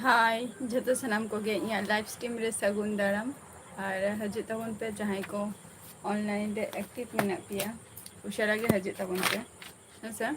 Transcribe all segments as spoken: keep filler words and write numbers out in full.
ᱦᱟᱭ ᱡᱷᱚᱛᱚ ᱥᱟᱱᱟᱢ ᱠᱚᱜᱮ ᱤᱧᱟᱹᱜ live stream ᱨᱮ ᱥᱟᱹᱜᱩᱱ ᱫᱟᱨᱟᱢ᱾ ᱟᱨ ᱦᱤᱡᱩᱜ ᱛᱟᱵᱚᱱ ᱯᱮ ᱡᱟᱦᱟᱸᱭ ᱠᱚ online ᱨᱮ active ᱢᱮᱱᱟᱜ ᱯᱮᱭᱟ, ᱩᱥᱟᱹᱨᱟ ᱜᱮ ᱦᱤᱡᱩᱜ ᱛᱟᱵᱚᱱ ᱯᱮ᱾ ᱦᱮᱸ ᱥᱮ?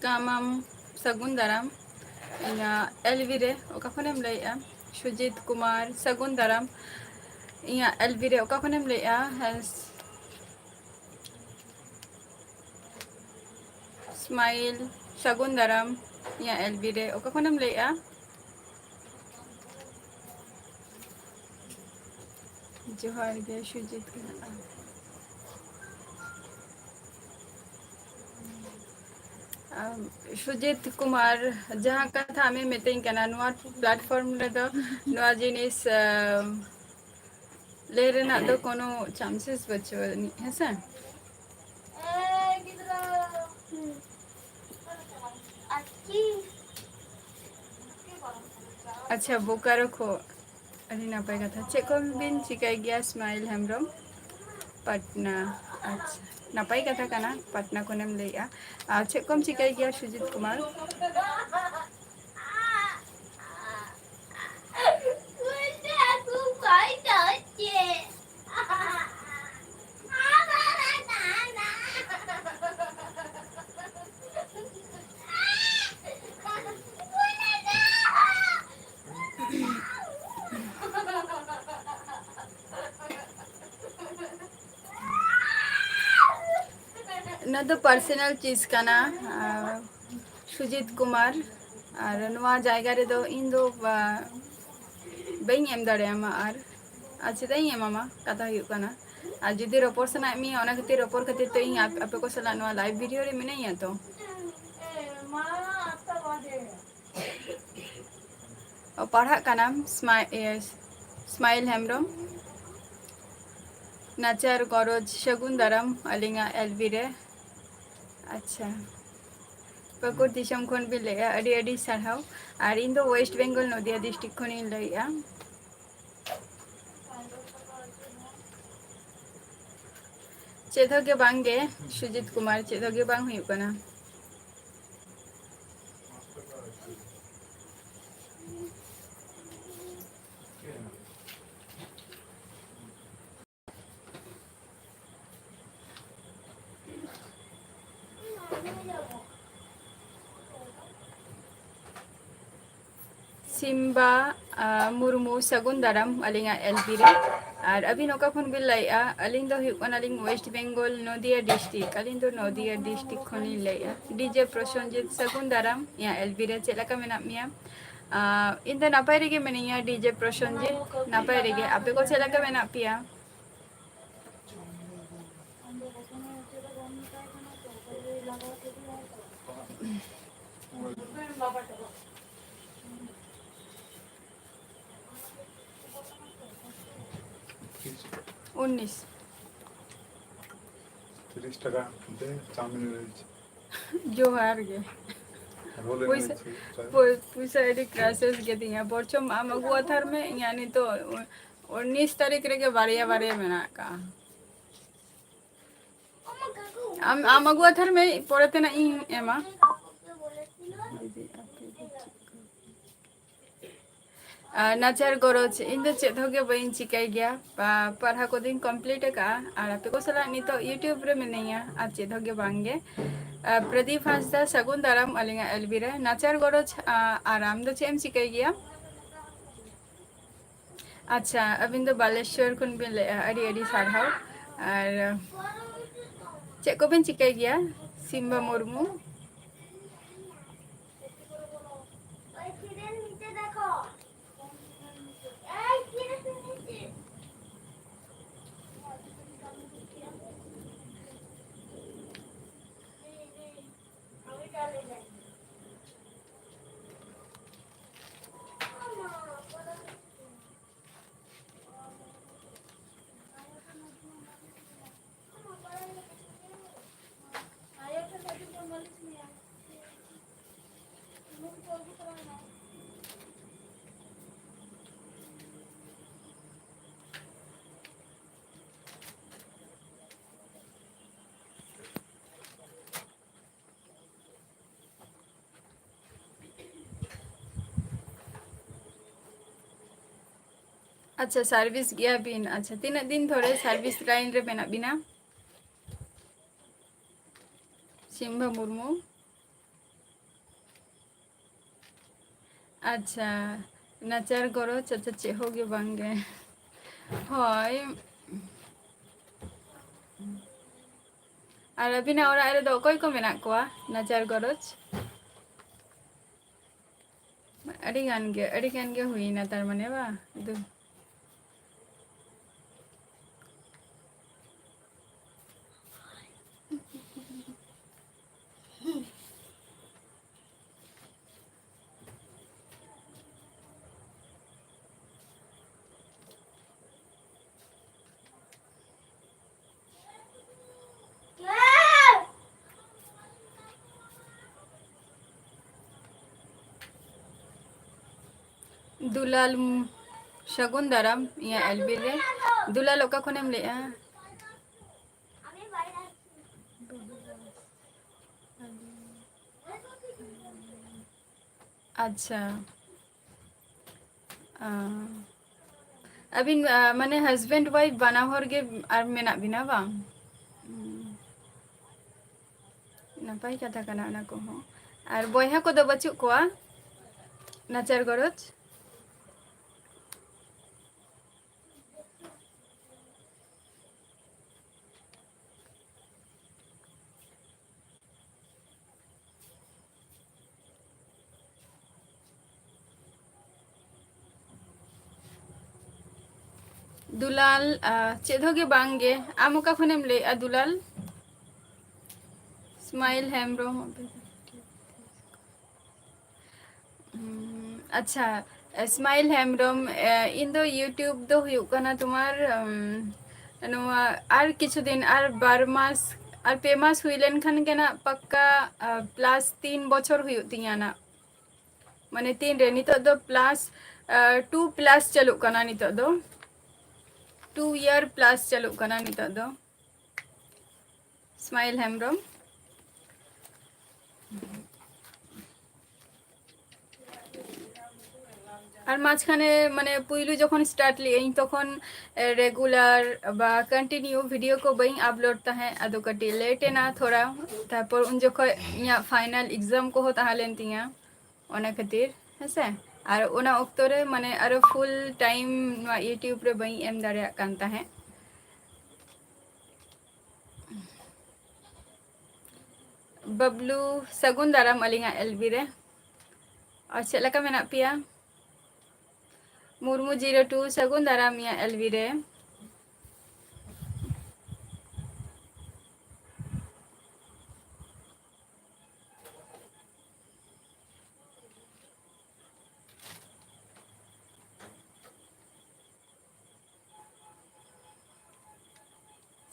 ᱠᱟᱢᱟᱢ, ᱥᱟᱹᱜᱩᱱ ᱫᱟᱨᱟᱢ᱾ ᱤᱧᱟᱹᱜ ᱮᱞᱵᱤ ᱨᱮ ᱚᱠᱟ ᱠᱷᱚᱱᱮᱢ ᱞᱟᱹᱭᱮᱜᱼᱟ? ᱥᱩᱡᱤᱛ ᱠᱩᱢᱟᱨ, ᱥᱟᱹᱜᱩᱱ ᱫᱟᱨᱟᱢ᱾ ᱤᱧᱟᱹᱜ ᱮᱞᱵᱤ ᱨᱮ ᱚᱠᱟ ᱠᱷᱚᱱᱮᱢ ᱞᱟᱹᱭᱮᱜᱼᱟ? ᱦᱮᱸ, ᱥᱢᱟᱭᱤᱞ, ᱥᱟᱹᱜᱩᱱ ᱫᱟᱨᱟᱢ᱾ ᱤᱧᱟᱹᱜ ᱮᱞᱵᱤ ᱨᱮ ᱚᱠᱟ ᱠᱷᱚᱱᱮᱢ ᱞᱟᱹᱭᱮᱜᱼᱟ? ᱡᱚᱦᱟᱨ ᱜᱮ ᱥᱩᱡᱤᱛ ᱠᱩᱢᱟᱨ᱾ ᱟᱢ, ᱥᱩᱡᱤᱛ ᱠᱩᱢᱟᱨ, ᱡᱟᱦᱟᱸ ᱠᱟᱛᱷᱟ ᱟᱢᱮᱢ ᱢᱤᱛᱟᱹᱧ ᱠᱟᱱᱟ, ᱱᱚᱣᱟ platform ᱨᱮᱫᱚ ᱱᱚᱣᱟ ᱡᱤᱱᱤᱥ, ᱟᱢ, ᱞᱟᱹᱭ ᱨᱮᱱᱟᱜ ᱫᱚ ᱠᱳᱱᱳ chances ᱵᱟᱹᱪᱩᱜ ᱟᱹᱱᱤᱡ, ᱦᱮᱸ ᱥᱮ? ᱟᱪᱪᱷᱟ, ᱵᱳᱠᱟᱨᱳ ᱠᱷᱚᱱ᱾ ᱟᱹᱰᱤ ᱱᱟᱯᱟᱭ ᱠᱟᱛᱷᱟ᱾ ᱪᱮᱫ ᱠᱚ ᱵᱤᱱ ᱪᱤᱠᱟᱹᱭ ᱜᱮᱭᱟ? ᱥᱢᱟᱭᱤᱞ ᱦᱮᱢᱵᱨᱚᱢ, ᱯᱟᱴᱱᱟ᱾ ᱟᱪᱪᱷᱟ, ᱱᱟᱯᱟᱭ ᱠᱟᱛᱷᱟ ᱠᱟᱱᱟ, ᱯᱟᱴᱱᱟ ᱠᱷᱚᱱᱮᱢ ᱞᱟᱹᱭᱮᱜᱼᱟ᱾ ᱟᱨ ᱪᱮᱫ ᱠᱚᱢ ᱪᱤᱠᱟᱹᱭ ᱜᱮᱭᱟ, ᱥᱩᱡᱤᱛ ᱠᱩᱢᱟᱨ? ᱱᱚᱣᱟ ᱫᱚ personal ᱪᱤᱡᱽ ᱠᱟᱱᱟ, ᱟᱨ ᱥᱩᱡᱤᱛ ᱠᱩᱢᱟᱨ᱾ ᱟᱨ ᱱᱚᱣᱟ ᱡᱟᱭᱜᱟ ᱨᱮᱫᱚ ᱤᱧ ᱫᱚ ᱵᱟ-, ᱵᱟᱹᱧ ᱮᱢ ᱫᱟᱲᱮᱭᱟᱢᱟ᱾ ᱟᱨ, ᱟᱨ ᱪᱮᱫᱟᱜ ᱤᱧ ᱮᱢᱟᱢᱟ? ᱠᱟᱛᱷᱟ ᱦᱩᱭᱩᱜ ᱠᱟᱱᱟ, ᱟᱨ ᱡᱩᱫᱤ ᱨᱚᱯᱚᱲ ᱥᱟᱱᱟᱭᱮᱫ ᱢᱮᱭᱟ, ᱚᱱᱟ ᱠᱷᱟᱹᱛᱤᱨ ᱨᱚᱯᱚᱲ ᱠᱷᱟᱹᱛᱤᱨ ᱛᱮ ᱤᱧ ᱟᱯ-, ᱟᱯᱮ ᱠᱚ ᱥᱟᱞᱟᱜ ᱱᱚᱣᱟ live video ᱨᱮ ᱢᱤᱱᱟᱹᱧᱟ ᱛᱚ᱾ ᱚ, ᱯᱟᱲᱦᱟᱜ ᱠᱟᱱᱟᱢ, ᱥᱢᱟᱭ-, ᱤᱭᱟᱹ, ᱥᱢᱟᱭᱤᱞ ᱦᱮᱢᱵᱨᱚᱢ᱾ ᱱᱟᱪᱟᱨ ᱜᱚᱨᱚᱡᱽ, ᱥᱟᱹᱜᱩᱱ ᱫᱟᱨᱟᱢ ᱟᱹᱞᱤᱧᱟᱜ ᱮᱞᱵᱤ ᱨᱮ᱾ ᱟᱪᱪᱷᱟ, ᱯᱟᱹᱠᱩᱲ ᱫᱤᱥᱚᱢ ᱠᱷᱚᱱ ᱵᱤᱱ ᱞᱟᱹᱭᱮᱜᱼᱟ, ᱟᱹᱰᱤ ᱟᱹᱰᱤ ᱥᱟᱨᱦᱟᱣ᱾ ᱟᱨ ᱤᱧ ᱫᱚ West Bengal, ᱱᱚᱫᱤᱭᱟ district ᱠᱷᱚᱱᱤᱧ ᱞᱟᱹᱭᱮᱜᱼᱟ᱾ ᱪᱮᱫ ᱦᱚᱸ ᱜᱮ ᱵᱟᱝ ᱜᱮ, ᱥᱩᱡᱤᱛ ᱠᱩᱢᱟᱨ, ᱪᱮᱫ ᱦᱚᱸ ᱜᱮ ᱵᱟᱝ ᱦᱩᱭᱩᱜ ᱠᱟᱱᱟ᱾ ᱥᱤᱢᱵᱟ, ᱟᱨ, ᱢᱩᱨᱢᱩ, ᱥᱟᱹᱜᱩᱱ ᱫᱟᱨᱟᱢ ᱟᱹᱞᱤᱧᱟᱜ ᱮᱞ ᱯᱤ ᱨᱮ᱾ ᱟᱨ ᱟᱹᱵᱤᱱ ᱚᱠᱟ ᱠᱷᱚᱱ ᱵᱤᱱ ᱞᱟᱹᱭᱮᱫᱼᱟ? ᱟᱹᱞᱤᱧ ᱫᱚ ᱦᱩᱭᱩᱜ ᱠᱟᱱᱟᱞᱤᱧ ᱳᱭᱮᱥᱴ ᱵᱮᱝᱜᱚᱞ, ᱱᱚᱫᱤᱭᱟ ᱰᱤᱥᱴᱨᱤᱠᱴ᱾ ᱟᱹᱞᱤᱧ ᱫᱚ ᱱᱚᱫᱤᱭᱟ ᱰᱤᱥᱴᱨᱤᱠᱴ ᱠᱷᱚᱱᱤᱧ ᱞᱟᱹᱭᱮᱫᱼᱟ᱾ ᱰᱤ ᱡᱮ ᱯᱨᱚᱥᱚᱱᱡᱤᱛ, ᱥᱟᱹᱜᱩᱱ ᱫᱟᱨᱟᱢ ᱤᱧᱟᱹᱜ ᱮᱞ ᱯᱤ ᱨᱮ᱾ ᱪᱮᱫ ᱞᱮᱠᱟ ᱢᱮᱱᱟᱜ ᱢᱮᱭᱟ? ᱟᱨ, ᱤᱧ ᱫᱚ ᱱᱟᱯᱟᱭ ᱨᱮᱜᱮ ᱢᱤᱱᱟᱹᱧᱟ, ᱰᱤ ᱡᱮ ᱯᱨᱚᱥᱚᱱᱡᱤᱛ, ᱱᱟᱯᱟᱭ ᱨᱮᱜᱮ᱾ ᱟᱯᱮ ᱠᱚ ᱪᱮᱫ ᱞᱮᱠᱟ ᱢᱮᱱᱟᱜ ᱯᱮᱭᱟ? ᱩᱱᱤᱥ᱾ ᱛᱤᱨᱤᱥ ᱴᱟᱠᱟ ᱫᱮ, ᱪᱟᱣᱢᱤᱱ ᱨᱮ᱾ ᱡᱚᱦᱟᱨ ᱜᱮ᱾ ᱨᱳᱞ ᱮᱱ ᱯᱚᱭᱥᱟ, ᱢᱮ, ᱪᱮᱫ? ᱯᱚᱭ-, ᱯᱚᱭᱥᱟ ᱟᱹᱰᱤ ᱠᱨᱟᱭᱥᱤᱥ ᱜᱮᱛᱤᱧᱟ᱾ ᱵᱚᱨᱪᱚᱢ ᱟᱢ ᱟᱹᱜᱩ ᱟᱛᱟᱨ ᱢᱮ, ᱤᱧᱟᱹᱜ ᱱᱤᱛᱚᱜ ᱩᱱᱤᱥ ᱛᱟᱹᱨᱤᱠᱷ ᱨᱮᱜᱮ ᱵᱟᱨᱭᱟ ᱵᱟᱨᱭᱟ ᱢᱮᱱᱟᱜ ᱟᱠᱟᱜᱼᱟ᱾ ᱟᱢ, ᱟᱢ ᱟᱹᱜᱩ ᱟᱛᱟᱨ ᱢᱮ, ᱯᱚᱨᱮ ᱛᱮᱱᱟᱜ ᱤᱧ ᱮᱢᱟ᱾ ᱟᱨ ᱱᱟᱪᱟᱨ ᱜᱚᱨᱚᱡᱽ, ᱤᱧ ᱫᱚ ᱪᱮᱫ ᱦᱚᱸ ᱜᱮ ᱵᱟᱹᱧ ᱪᱤᱠᱟᱹᱭ ᱜᱮᱭᱟ᱾ ᱯᱟ-, ᱯᱟᱲᱦᱟᱣ ᱠᱚᱫᱚᱧ ᱠᱚᱢᱯᱞᱤᱴ ᱟᱠᱟᱫᱼᱟ ᱟᱨ ᱟᱯᱮ ᱠᱚ ᱥᱟᱞᱟᱜ ᱱᱤᱛᱚᱜ YouTube ᱨᱮ ᱢᱤᱱᱟᱹᱧᱟ, ᱟᱨ ᱪᱮᱫ ᱦᱚᱸ ᱜᱮ ᱵᱟᱝ ᱜᱮ᱾ ᱟᱨ ᱯᱨᱚᱫᱤᱯ ᱦᱟᱸᱥᱫᱟ, ᱥᱟᱹᱜᱩᱱ ᱫᱟᱨᱟᱢ ᱟᱹᱞᱤᱧᱟᱜ ᱮᱞ ᱵᱤ ᱨᱮ᱾ ᱱᱟᱪᱟᱨ ᱜᱚᱨᱚᱡᱽ, ᱟ-, ᱟᱨ ᱟᱢ ᱫᱚ ᱪᱮᱫ ᱮᱢ ᱪᱤᱠᱟᱹᱭ ᱜᱮᱭᱟ? ᱟᱪᱪᱷᱟ, ᱟᱹᱵᱤᱱ ᱫᱚ ᱵᱟᱞᱮᱥᱣᱚᱨ ᱠᱷᱚᱱ ᱵᱤᱱ ᱞᱟᱹᱭᱮᱫᱼᱟ, ᱟᱹᱰᱤ ᱟᱹᱰᱤ ᱥᱟᱨᱦᱟᱣ᱾ ᱟᱨ ᱪᱮᱫ ᱠᱚᱵᱤᱱ ᱪᱤᱠᱟᱹᱭ ᱜᱮᱭᱟ, ᱥᱤᱢᱵᱟ ᱢᱩᱨᱢᱩ? ᱟᱪᱪᱷᱟ, ᱥᱟᱨᱵᱷᱤᱥ ᱜᱮᱭᱟ ᱵᱤᱱ᱾ ᱟᱪᱪᱷᱟ, ᱛᱤᱱᱟᱹᱜ ᱫᱤᱱ ᱫᱷᱚᱨᱮ ᱥᱟᱨᱵᱷᱤᱥ ᱞᱟᱭᱤᱱ ᱨᱮ ᱢᱮᱱᱟᱜ ᱵᱤᱱᱟ? ᱥᱤᱢᱵᱟ ᱢᱩᱨᱢᱩ᱾ ᱟᱪᱪᱷᱟ, ᱱᱟᱪᱟᱨ ᱜᱚᱨᱚᱡᱽ, ᱟᱪᱪᱷᱟ, ᱪᱮᱫ ᱦᱚᱸ ᱜᱮ ᱵᱟᱝ ᱜᱮ᱾ ᱦᱳᱭ᱾ ᱟᱨ ᱟᱹᱵᱤᱱᱟᱜ ᱚᱲᱟᱜ ᱨᱮᱫᱚ ᱚᱠᱚᱭ ᱠᱚ ᱢᱮᱱᱟᱜ ᱠᱚᱣᱟ ᱱᱟᱪᱟᱨ ᱜᱚᱨᱚᱡᱽ? ᱟᱹᱰᱤ ᱜᱟᱱ ᱜᱮ, ᱟᱹᱰᱤ ᱜᱟᱱ ᱜᱮ ᱦᱩᱭᱱᱟ ᱛᱟᱨ ᱢᱟᱱᱮ ᱵᱟ? ᱫᱩ- ᱫᱩᱞᱟᱞ, ᱩᱢ, ᱥᱟᱹᱜᱩᱱ ᱫᱟᱨᱟᱢ ᱤᱧᱟᱹᱜ ᱮᱞᱵᱤ ᱨᱮ᱾ ᱫᱩᱞᱟᱞ, ᱚᱠᱟ ᱠᱷᱚᱱᱮᱢ ᱞᱟᱹᱭᱮᱜᱼᱟ? ᱟᱪᱪᱷᱟ᱾ ᱟᱸ, ᱟᱹᱵᱤᱱ, ᱟ, ᱢᱟᱱᱮ husband wife ᱵᱟᱱᱟ ᱦᱚᱲ ᱜᱮ ᱟᱨ ᱢᱮᱱᱟᱜ ᱵᱤᱱᱟ ᱵᱟᱝ? ᱩᱸ, ᱱᱟᱯᱟᱭ ᱠᱟᱛᱷᱟ ᱠᱟᱱᱟ ᱚᱱᱟ ᱠᱚᱦᱚᱸ᱾ ᱟᱨ ᱵᱚᱭᱦᱟ ᱠᱚᱫᱚ ᱵᱟᱹᱪᱩᱜ ᱠᱚᱣᱟ ᱱᱟᱪᱟᱨ ᱜᱚᱨᱚᱡᱽ? ᱫᱩᱞᱟᱞ, ᱟ, ᱪᱮᱫ ᱦᱚᱸ ᱜᱮ ᱵᱟᱝ ᱜᱮ᱾ ᱟᱢ ᱚᱠᱟ ᱠᱷᱚᱱᱮᱢ ᱞᱟᱹᱭᱮᱜᱼᱟ ᱫᱩᱞᱟᱞ? ᱥᱢᱟᱭᱤᱞ ᱦᱮᱢᱵᱨᱚᱢ᱾ ᱦᱩᱸ, ᱟᱪᱪᱷᱟ, ᱥᱢᱟᱭᱤᱞ ᱦᱮᱢᱵᱨᱚᱢ, ᱮ, ᱤᱧ ᱫᱚ YouTube ᱫᱚ ᱦᱩᱭᱩᱜ ᱠᱟᱱᱟ ᱛᱳᱢᱟᱨ, ᱩᱢ, ᱱᱚᱣᱟ ᱟᱨ ᱠᱤᱪᱷᱩ ᱫᱤᱱ, ᱟᱨ ᱵᱟᱨ ᱢᱟᱥ, ᱟᱨ ᱯᱮ ᱢᱟᱥ ᱦᱩᱭ ᱞᱮᱱᱠᱷᱟᱱ ᱜᱮ ᱱᱟᱜ ᱯᱟᱠᱠᱟ, ᱟ, ᱯᱞᱟᱥ ᱛᱤᱱ ᱵᱚᱪᱷᱚᱨ ᱦᱩᱭᱩᱜ ᱛᱤᱧᱟ ᱱᱟᱜ᱾ ᱢᱟᱱᱮ ᱛᱤᱱ ᱨᱮ? ᱱᱤᱛᱚᱜ ᱫᱚ ᱯᱞᱟᱥ, ᱟ, ᱴᱩ ᱯᱞᱟᱥ ᱪᱟᱹᱞᱩᱜ ᱠᱟᱱᱟ ᱱᱤᱛᱚᱜ ᱫᱚ᱾ ᱴᱩ ᱤᱭᱟᱨ ᱯᱞᱟᱥ ᱪᱟᱹᱞᱩᱜ ᱠᱟᱱᱟ ᱱᱤᱛᱚᱜ ᱫᱚ᱾ ᱥᱢᱟᱭᱤᱞ ᱦᱮᱢᱵᱨᱚᱢ᱾ ᱟᱨ ᱢᱟᱡᱷᱠᱷᱟᱱᱮ, ᱢᱟᱱᱮ, ᱯᱩᱭᱞᱩ ᱡᱚᱠᱷᱚᱱ start ᱞᱮᱜ ᱟᱹᱧ, ᱛᱚᱠᱷᱚᱱ, ᱮ, regular ᱵᱟ continue video ᱠᱚ ᱵᱟᱹᱧ upload ᱛᱟᱦᱮᱸᱫ, ᱟᱫᱚ ᱠᱟᱹᱴᱤᱡ late ᱮᱱᱟ ᱛᱷᱚᱲᱟ᱾ ᱛᱟᱨᱯᱚᱨ ᱩᱱ ᱡᱚᱠᱷᱚᱡ ᱤᱧᱟᱹᱜ final exam ᱠᱚᱦᱚᱸ ᱛᱟᱦᱮᱸ ᱞᱮᱱ ᱛᱤᱧᱟᱹ, ᱚᱱᱟ ᱠᱷᱟᱹᱛᱤᱨ᱾ ᱦᱮᱸᱥᱮ᱾ ᱟᱨ ᱚᱱᱟ ᱚᱠᱛᱚ ᱨᱮ ᱢᱟᱱᱮ ᱟᱨᱚ full time ᱱᱚᱣᱟ YouTube ᱨᱮ ᱵᱟᱹᱧ ᱮᱢ ᱫᱟᱲᱮᱭᱟᱜ ᱠᱟᱱ ᱛᱟᱦᱮᱸᱫ᱾ ᱵᱟᱵᱞᱩ, ᱥᱟᱹᱜᱩᱱ ᱫᱟᱨᱟᱢ ᱟᱹᱞᱤᱧᱟᱜ ᱮᱞ ᱵᱤ ᱨᱮ᱾ ᱟᱨ ᱪᱮᱫ ᱞᱮᱠᱟ ᱢᱮᱱᱟᱜ ᱯᱮᱭᱟ? ᱢᱩᱨᱢᱩ zero two, ᱥᱟᱹᱜᱩᱱ ᱫᱟᱨᱟᱢ ᱤᱧᱟᱹᱜ ᱮᱞ ᱵᱤ ᱨᱮ᱾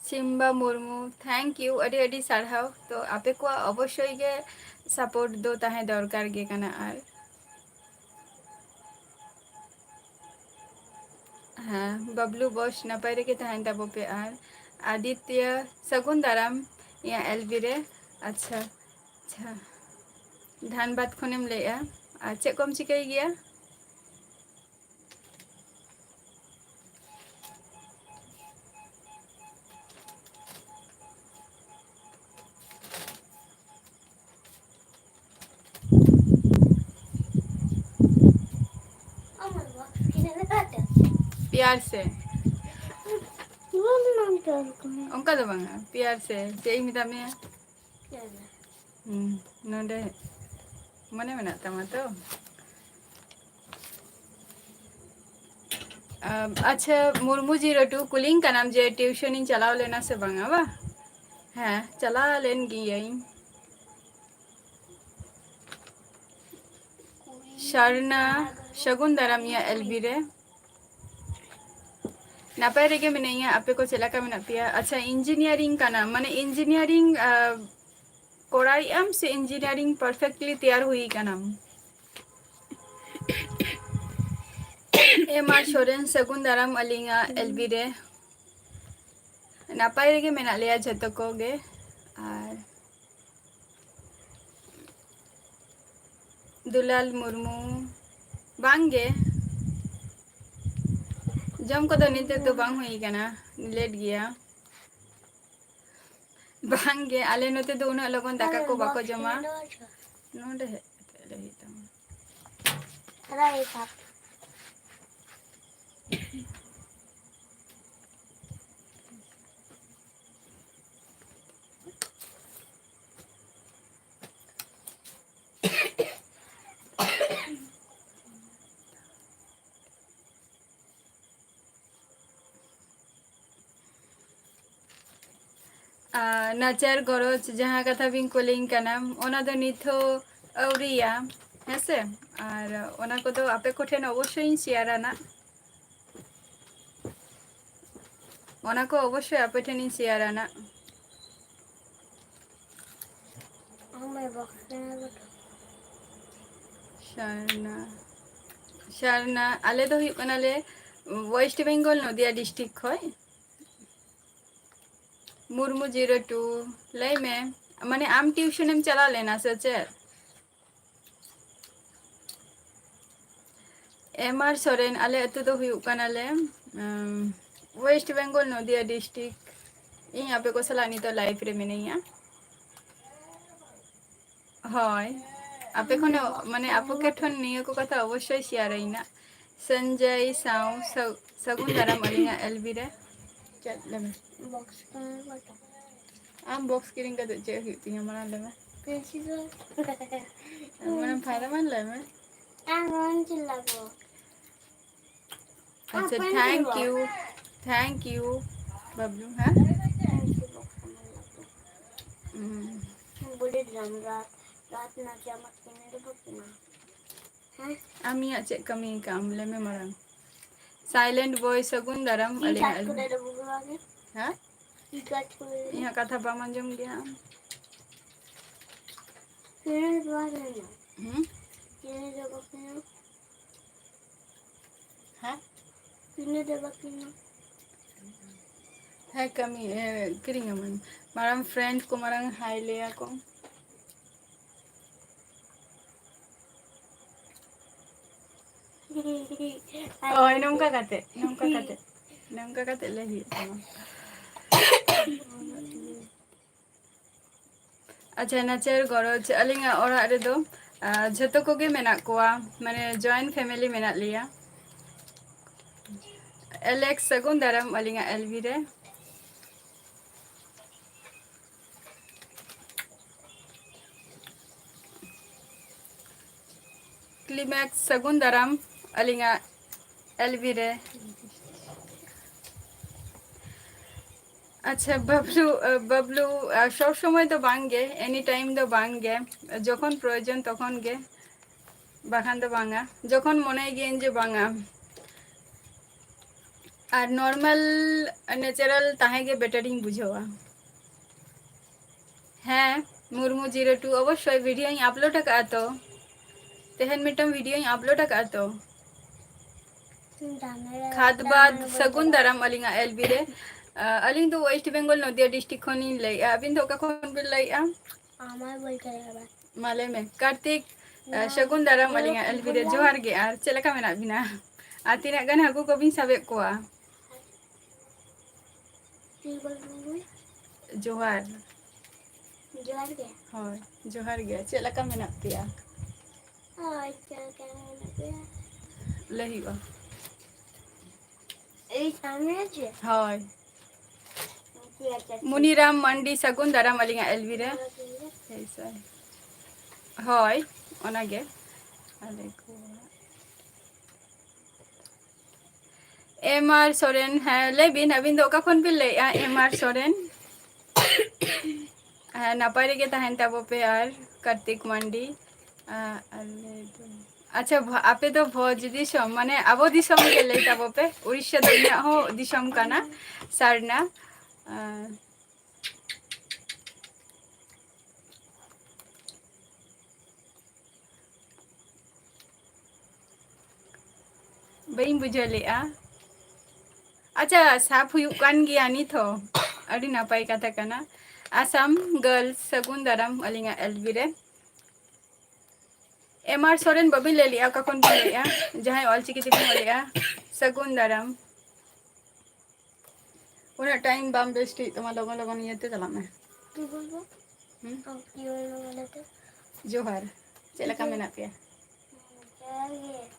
ᱥᱤᱢᱵᱟ ᱢᱩᱨᱢᱩ, thank you, ᱟᱹᱰᱤ ᱟᱹᱰᱤ ᱥᱟᱨᱦᱟᱣ᱾ ᱛᱚ ᱟᱯᱮ ᱠᱚᱣᱟᱜ ᱚᱵᱚᱥᱥᱳᱭ ᱜᱮ support ᱫᱚ ᱛᱟᱦᱮᱸ ᱫᱚᱨᱠᱟᱨ ᱜᱮ ᱠᱟᱱᱟ᱾ ᱟᱨ ᱦᱮᱸ, ᱵᱟᱵᱞᱩ ᱵᱚᱥ ᱱᱟᱯᱟᱭ ᱨᱮᱜᱮ ᱛᱟᱦᱮᱱ ᱛᱟᱵᱚ ᱯᱮ᱾ ᱟᱨ ᱟᱫᱤᱛᱭᱟ, ᱥᱟᱹᱜᱩᱱ ᱫᱟᱨᱟᱢ ᱤᱧᱟᱹᱜ ᱮᱞ ᱵᱤ ᱨᱮ᱾ ᱟᱪᱪᱷᱟ, ᱟᱪᱪᱷᱟ, ᱫᱷᱟᱱᱵᱟᱫᱽ ᱠᱷᱚᱱᱮᱢ ᱞᱟᱹᱭᱮᱜᱼᱟ᱾ ᱟᱨ ᱪᱮᱫ ᱠᱚᱢ ᱪᱤᱠᱟᱹᱭ ᱜᱮᱭᱟ? ᱯᱮᱭᱟᱨ ᱥᱮ᱾ ᱚᱱᱠᱟ ᱫᱚ ᱵᱟᱝᱟ, ᱯᱮᱭᱟᱨ ᱥᱮ᱾ ᱪᱮᱫ ᱤᱧ ᱢᱮᱛᱟᱫ ᱢᱮᱭᱟ? ᱦᱩᱸ, ᱱᱚᱰᱮ ᱢᱚᱱᱮ ᱢᱮᱱᱟᱜ ᱛᱟᱢᱟ ᱛᱚ? ᱟᱢ, ᱟᱪᱪᱷᱟ, ᱢᱩᱨᱢᱩ ᱡᱤᱨᱳ ᱴᱩ, ᱠᱩᱞᱤᱧ ᱠᱟᱱᱟᱢ ᱡᱮ tuition ᱤᱧ ᱪᱟᱞᱟᱣ ᱞᱮᱱᱟ ᱥᱮ ᱵᱟᱝᱟ, ᱵᱟ? ᱦᱮᱸ, ᱪᱟᱞᱟᱣ ᱞᱮᱱ ᱜᱤᱭᱟᱹᱧ᱾ ᱥᱟᱨᱱᱟ, ᱥᱟᱹᱜᱩᱱ ᱫᱟᱨᱟᱢ ᱤᱧᱟᱹᱜ ᱮᱞ ᱵᱤ ᱨᱮ᱾ ᱱᱟᱯᱟᱭ ᱨᱮᱜᱮ ᱢᱤᱱᱟᱹᱧᱟ, ᱟᱯᱮ ᱠᱚ ᱪᱮᱫ ᱞᱮᱠᱟ ᱢᱮᱱᱟᱜ ᱯᱮᱭᱟ? ᱟᱪᱪᱷᱟ, engineering ᱠᱟᱱᱟᱢ, ᱢᱟᱱᱮ engineering, ᱟ, ᱠᱚᱨᱟᱣᱮᱫ ᱟᱢ ᱥᱮ engineering perfectly ᱛᱮᱭᱟᱨ ᱦᱩᱭ ᱠᱟᱱᱟᱢ? ᱮᱢ ᱟᱨ ᱥᱚᱨᱮᱱ, ᱥᱟᱹᱜᱩᱱ ᱫᱟᱨᱟᱢ ᱟᱹᱞᱤᱧᱟᱜ ᱮᱞ ᱵᱤ ᱨᱮ᱾ ᱱᱟᱯᱟᱭ ᱨᱮᱜᱮ ᱢᱮᱱᱟᱜ ᱞᱮᱭᱟ ᱡᱷᱚᱛᱚ ᱠᱚᱜᱮ᱾ ᱟᱨ ᱫᱩᱞᱟᱞ ᱢᱩᱨᱢᱩ, ᱵᱟᱝ ᱜᱮ, ᱡᱚᱢ ᱠᱚᱫᱚ ᱱᱤᱛᱚᱜ ᱫᱚ ᱵᱟᱝ ᱦᱩᱭ ᱠᱟᱱᱟ, late ᱜᱮᱭᱟ᱾ ᱵᱟᱝ ᱜᱮ, ᱟᱞᱮ ᱱᱚᱛᱮ ᱫᱚ ᱩᱱᱟᱹᱜ ᱞᱚᱜᱚᱱ ᱫᱟᱠᱟ ᱠᱚ ᱵᱟᱠᱚ ᱡᱚᱢᱟ᱾ ᱱᱚᱰᱮ ᱦᱮᱡ ᱠᱟᱛᱮ ᱞᱟᱹᱭ ᱦᱩᱭᱩᱜ ᱛᱟᱢᱟ᱾ ᱠᱟᱫᱟ ᱮᱭ ᱥᱟᱯ᱾ ᱟᱨ ᱱᱟᱪᱟᱨ ᱜᱚᱨᱚᱡᱽ ᱡᱟᱦᱟᱸ ᱠᱟᱛᱷᱟ ᱵᱤᱱ ᱠᱩᱞᱤᱧ ᱠᱟᱱᱟ, ᱚᱱᱟ ᱫᱚ ᱱᱤᱛ ᱦᱚᱸ ᱟᱹᱣᱨᱤᱭᱟ, ᱦᱮᱸᱥᱮ? ᱟᱨ ᱚᱱᱟ ᱠᱚᱫᱚ ᱟᱯᱮ ᱠᱚᱴᱷᱮᱱ ᱚᱵᱚᱥᱥᱳᱭ ᱤᱧ ᱥᱮᱭᱟᱨᱟ ᱱᱟᱜ᱾ ᱚᱱᱟ ᱠᱚ ᱚᱵᱚᱥᱥᱳᱭ ᱟᱯᱮ ᱴᱷᱮᱱᱤᱧ ᱥᱮᱭᱟᱨᱟ ᱱᱟᱜ᱾ ᱥᱟᱨᱱᱟ, ᱥᱟᱨᱱᱟ, ᱟᱞᱮ ᱫᱚ ᱦᱩᱭᱩᱜ ᱠᱟᱱᱟᱞᱮ West Bengal, ᱱᱚᱫᱤᱭᱟ district ᱠᱷᱚᱡ᱾ ᱢᱩᱨᱢᱩ zero two, ᱞᱟᱹᱭ ᱢᱮ, ᱢᱟᱱᱮ, ᱟᱢ tuition ᱮᱢ ᱪᱟᱞᱟᱣ ᱞᱮᱱᱟ ᱥᱮ ᱪᱮᱫ? ᱮᱢ ᱟᱨ ᱥᱚᱨᱮᱱ, ᱟᱞᱮ ᱟᱹᱛᱩ ᱫᱚ ᱦᱩᱭᱩᱜ ᱠᱟᱱᱟᱞᱮ, ᱩᱢ, West Bengal, ᱱᱚᱫᱤᱭᱟ district᱾ ᱤᱧ ᱟᱯᱮ ᱠᱚ ᱥᱟᱞᱟᱜ ᱱᱤᱛᱚᱜ live ᱨᱮ ᱢᱤᱱᱟᱹᱧᱟ᱾ ᱦᱳᱭ, ᱟᱯᱮ ᱠᱷᱚᱱ, ᱢᱟᱱᱮ, ᱟᱯᱮ ᱠᱚ ᱴᱷᱮᱱ ᱱᱤᱭᱟᱹ ᱠᱚ ᱠᱟᱛᱷᱟ ᱚᱵᱚᱥᱥᱳᱭ ᱥᱮᱭᱟᱨᱟᱹᱧ ᱱᱟᱜ᱾ ᱥᱚᱧᱡᱚᱭ ᱥᱟᱶ ᱥᱟᱹ-, ᱥᱟᱹᱜᱩᱱ ᱫᱟᱨᱟᱢ ᱟᱹᱞᱤᱧᱟᱜ L B ᱨᱮ᱾ ᱪᱮᱫ ᱞᱟᱹᱭ ᱢᱮ? ᱵᱚᱠᱥ ᱠᱚ ᱟᱢ ᱵᱚᱠᱥ ᱠᱤᱨᱤᱧ ᱠᱟᱛᱮ ᱪᱮᱫ ᱦᱩᱭᱩᱜ ᱛᱤᱧᱟ? ᱢᱟᱲᱟᱝ ᱞᱟᱹᱭ ᱢᱮ᱾ ᱯᱮᱱᱥᱤᱞ ᱫᱚ᱾ ᱢᱟᱲᱟᱝ ᱯᱷᱟᱭᱫᱟ ᱢᱟ ᱞᱟᱹᱭ ᱢᱮ᱾ ᱟᱢ ᱚᱱ ᱪᱮᱫ ᱞᱟᱜᱚ? ᱟᱪᱪᱷᱟ, pencil thank box. You, thank you, Bablu, ᱦᱮᱸ? ᱯᱮᱱᱥᱤᱞ ᱵᱚᱠᱥ ᱟᱢ ᱞᱟᱜᱚ᱾ ᱦᱩᱸ᱾ ᱵᱚᱞᱮ ᱫᱤᱞᱟᱢ ᱨᱟᱛ, ᱨᱟᱛ ᱱᱟ ᱡᱟᱢᱟ ᱠᱤᱱ ᱫᱚ ᱵᱚᱠᱥ ᱢᱟ᱾ ᱦᱮᱸ? ᱟᱢ ᱤᱧᱟᱜ ᱪᱮᱫ ᱠᱟᱹᱢᱤ ᱠᱟᱜ ᱟᱢ? ᱞᱟᱹᱭ ᱢᱮ ᱢᱟᱲᱟᱝ᱾ Silent boy ᱥᱟᱹᱜᱩᱱ ᱫᱟᱨᱟᱢ ᱤᱧ ᱟᱹᱞᱤᱧᱟᱜ ᱪᱟᱴ ᱠᱚ ᱟᱹᱞᱤᱧ᱾ ᱫᱟᱫᱟ ᱵᱟᱵᱩ ᱵᱟᱵᱟ ᱜᱮ᱾ ᱦᱮᱸ? ᱤᱧ ᱪᱟᱴ ᱠᱚ ᱫᱟᱫᱟ᱾ ᱤᱧᱟᱜ ᱠᱟᱛᱷᱟ ᱵᱟᱢ ᱟᱸᱡᱚᱢ ᱜᱮᱭᱟ ᱟᱢ? ᱪᱮᱬᱮ ᱫᱚ ᱵᱟᱝ ᱟᱸᱡᱚᱢᱚᱜ᱾ ᱦᱩᱸ? ᱪᱮᱬᱮ ᱫᱚ ᱵᱟᱠᱚ ᱟᱸᱡᱚᱢᱚᱜ᱾ ᱦᱮᱸ? ᱪᱮᱬᱮ ᱫᱚ ᱵᱟᱠᱚ ᱟᱸᱡᱚᱢᱚᱜ᱾ ᱦᱮᱸ, ᱠᱟᱹᱢᱤ, ᱮ, ᱠᱤᱨᱤᱧ ᱟᱹᱢᱟᱹᱧ᱾ ᱢᱟᱨᱟᱝ friend ᱠᱚ ᱢᱟᱨᱟᱝ hi ᱞᱟᱹᱭ ᱟᱠᱚ᱾ ᱦᱳᱭ, ᱱᱚᱝᱠᱟ ᱠᱟᱛᱮ, ᱱᱚᱝᱠᱟ ᱠᱟᱛᱮ, ᱱᱚᱝᱠᱟ ᱠᱟᱛᱮ ᱞᱟᱹᱭ ᱦᱩᱭᱩᱜ ᱛᱟᱢᱟ᱾ ᱟᱪᱪᱷᱟ, ᱱᱟᱪᱟᱨ ᱜᱚᱨᱚᱡᱽ, ᱟᱹᱞᱤᱧᱟᱜ ᱚᱲᱟᱜ ᱨᱮᱫᱚ, ᱟᱨ ᱡᱷᱚᱛᱚ ᱠᱚᱜᱮ ᱢᱮᱱᱟᱜ ᱠᱚᱣᱟ, ᱢᱟᱱᱮ joint family ᱢᱮᱱᱟᱜ ᱞᱮᱭᱟ᱾ ᱮᱞᱮᱠᱥ, ᱥᱟᱹᱜᱩᱱ ᱫᱟᱨᱟᱢ ᱟᱹᱞᱤᱧᱟᱜ ᱮᱞᱵᱤ ᱨᱮ᱾ ᱠᱞᱤᱢᱮᱠᱥ, ᱥᱟᱹᱜᱩᱱ ᱫᱟᱨᱟᱢ ᱟᱹᱞᱤᱧᱟᱜ ᱮᱞᱵᱤ ᱨᱮ᱾ ᱟᱪᱪᱷᱟ, ᱵᱟᱵᱞᱩ, ᱵᱟᱵᱞᱩ, ᱥᱚᱵ ᱥᱚᱢᱚᱭ ᱫᱚ ᱵᱟᱝ ᱜᱮ, any time ᱫᱚ ᱵᱟᱝ ᱜᱮ, ᱡᱚᱠᱷᱚᱱ ᱯᱨᱚᱭᱳᱡᱚᱱ ᱛᱚᱠᱷᱚᱱ ᱜᱮ, ᱵᱟᱠᱷᱟᱱ ᱫᱚ ᱵᱟᱝᱟ, ᱡᱚᱠᱷᱚᱱ ᱢᱚᱱᱮᱭ ᱜᱤᱭᱟᱹᱧ ᱡᱮ ᱵᱟᱝᱟ᱾ ᱟᱨ normal natural ᱛᱟᱦᱮᱸ ᱜᱮ better ᱤᱧ ᱵᱩᱡᱷᱟᱹᱣᱟ᱾ ᱦᱮᱸ, ᱢᱩᱨᱢᱩ zero two, ᱚᱵᱚᱥᱥᱳᱭ videoᱧ upload ᱟᱠᱟᱫᱼᱟ ᱛᱚ᱾ ᱛᱮᱦᱮᱧ ᱢᱤᱫᱴᱟᱝ videoᱧ upload ᱟᱠᱟᱫᱼᱟ ᱛᱚ᱾ ᱠᱷᱟᱫᱽ ᱵᱟᱫᱽ ᱥᱟᱹᱜᱩᱱ ᱫᱟᱨᱟᱢ ᱟᱹᱞᱤᱧᱟᱜ ᱮᱞᱵᱤ ᱨᱮ᱾ ᱟᱹᱞᱤᱧ ᱫᱚ West Bengal ᱱᱚᱫᱤᱭᱟ district ᱠᱷᱚᱱᱤᱧ ᱞᱟᱹᱭᱮᱫᱼᱟ᱾ ᱟᱹᱵᱤᱱ ᱫᱚ ᱚᱠᱟ ᱠᱷᱚᱱ ᱵᱤᱱ ᱞᱟᱹᱭᱮᱫᱼᱟ? ᱟᱢᱟᱭ ᱵᱚᱞᱛᱮ ᱜᱮᱞᱮ᱾ ᱢᱟ ᱞᱟᱹᱭ ᱢᱮ᱾ ᱠᱟᱨᱛᱤᱠ, ᱥᱟᱹᱜᱩᱱ ᱫᱟᱨᱟᱢ ᱟᱹᱞᱤᱧᱟᱜ ᱮᱞᱵᱤ ᱨᱮ᱾ ᱡᱚᱦᱟᱨ ᱜᱮ᱾ ᱟᱨ ᱪᱮᱫ ᱞᱮᱠᱟ ᱢᱮᱱᱟᱜ ᱵᱤᱱᱟ? ᱟᱨ ᱛᱤᱱᱟᱹᱜ ᱜᱟᱱ ᱦᱟᱹᱠᱩ ᱠᱚᱵᱤᱱ ᱥᱟᱵᱮᱫ ᱠᱚᱣᱟ? ᱡᱚᱦᱟᱨ᱾ ᱡᱚᱦᱟᱨ ᱜᱮ᱾ ᱦᱳᱭ, ᱡᱚᱦᱟᱨ ᱜᱮ᱾ ᱪᱮᱫ ᱞᱮᱠᱟ ᱢᱮᱱᱟᱜ ᱯᱮᱭᱟ? ᱦᱳᱭ, ᱪᱮᱫ ᱞᱮᱠᱟ ᱢᱮᱱᱟᱜ ᱯᱮᱭᱟ? ᱞᱟᱹᱭ ᱦᱩᱭᱩᱜᱼᱟ᱾ ᱮᱭ ᱥᱟᱢᱱᱮ ᱟᱪᱷᱮ? ᱦᱳᱭ᱾ ᱴᱷᱤᱠ ᱟᱪᱷᱮ, ᱴᱷᱤᱠ᱾ ᱢᱩᱱᱤᱨᱟᱢ ᱢᱟᱱᱰᱤ, ᱥᱟᱹᱜᱩᱱ ᱫᱟᱨᱟᱢ ᱟᱹᱞᱤᱧᱟᱜ ᱮᱞᱵᱤ ᱨᱮ᱾ ᱦᱳᱭ, ᱴᱷᱤᱠ ᱟᱪᱷᱮ᱾ ᱦᱳᱭ, ᱚᱱᱟᱜᱮ᱾ ᱟᱞᱮ ᱠᱚ ᱮᱢ ᱟᱨ ᱥᱚᱨᱮᱱ, ᱦᱮᱸ, ᱞᱟᱹᱭ ᱵᱤᱱ, ᱟᱹᱵᱤᱱ ᱫᱚ ᱚᱠᱟ ᱠᱷᱚᱱ ᱵᱤᱱ ᱞᱟᱹᱭᱮᱫᱼᱟ? ᱮᱢ ᱟᱨ ᱥᱚᱨᱮᱱ᱾ ᱦᱮᱸ, ᱱᱟᱯᱟᱭ ᱨᱮᱜᱮ ᱛᱟᱦᱮᱱ ᱛᱟᱵᱚ ᱯᱮ᱾ ᱟᱨ ᱠᱟᱨᱛᱤᱠ ᱢᱟᱱᱰᱤ, ᱟ, ᱟᱞᱮ ᱫᱚ, ᱟᱪᱪᱷᱟ, ᱵᱷ-, ᱟᱯᱮ ᱫᱚ ᱵᱷᱚᱡᱽ ᱫᱤᱥᱚᱢ, ᱢᱟᱱᱮ ᱟᱵᱚ ᱫᱤᱥᱚᱢ ᱜᱮ ᱞᱟᱹᱭ ᱛᱟᱵᱚ ᱯᱮ᱾ ᱩᱲᱤᱥᱥᱟ ᱫᱚ ᱤᱧᱟᱹᱜ ᱦᱚᱸ ᱫᱤᱥᱚᱢ ᱠᱟᱱᱟ, ᱥᱟᱨᱱᱟ᱾ ᱟ, ᱵᱟᱹᱧ ᱵᱩᱡᱷᱟᱹᱣ ᱞᱮᱫᱼᱟ᱾ ᱟᱪᱪᱷᱟ, ᱥᱟᱵ ᱦᱩᱭᱩᱜ ᱠᱟᱱ ᱜᱮᱭᱟ ᱱᱤᱛ ᱦᱚᱸ᱾ ᱟᱹᱰᱤ ᱱᱟᱯᱟᱭ ᱠᱟᱛᱷᱟ ᱠᱟᱱᱟ᱾ ᱟᱥᱟᱢ ᱜᱟᱨᱞᱥ, ᱥᱟᱹᱜᱩᱱ ᱫᱟᱨᱟᱢ ᱟᱹᱞᱤᱧᱟᱜ ᱮᱞᱵᱤ ᱨᱮ᱾ ᱮᱢ ᱟᱨ ᱥᱚᱨᱮᱱ ᱵᱟᱹᱵᱤᱱ ᱞᱟᱹᱭ ᱞᱮᱫᱼᱟ, ᱚᱠᱟ ᱠᱷᱚᱱ ᱵᱤᱱ ᱞᱟᱹᱭᱮᱫᱼᱟ? ᱡᱟᱦᱟᱸᱭ ᱚᱞᱪᱤᱠᱤ ᱛᱮᱵᱤᱱ ᱚᱞᱮᱫᱼᱟ, ᱥᱟᱹᱜᱩᱱ ᱫᱟᱨᱟᱢ᱾ ᱩᱱᱟᱹᱜ time ᱵᱟᱢ waste ᱦᱩᱭᱩᱜ ᱛᱟᱢᱟ, ᱞᱚᱜᱚᱱ ᱞᱚᱜᱚᱱ ᱤᱭᱟᱹᱛᱮ ᱪᱟᱞᱟᱜ ᱢᱮ᱾ ᱠᱤ ᱵᱚᱞᱵᱚ? ᱦᱩᱸ? ᱟᱢ ᱠᱤ ᱵᱚᱞᱵᱚ ᱵᱚᱞᱮ ᱛᱚ? ᱡᱚᱦᱟᱨ᱾ ᱪᱮᱫ ᱞᱮᱠᱟ ᱢᱮᱱᱟᱜ ᱯᱮᱭᱟ?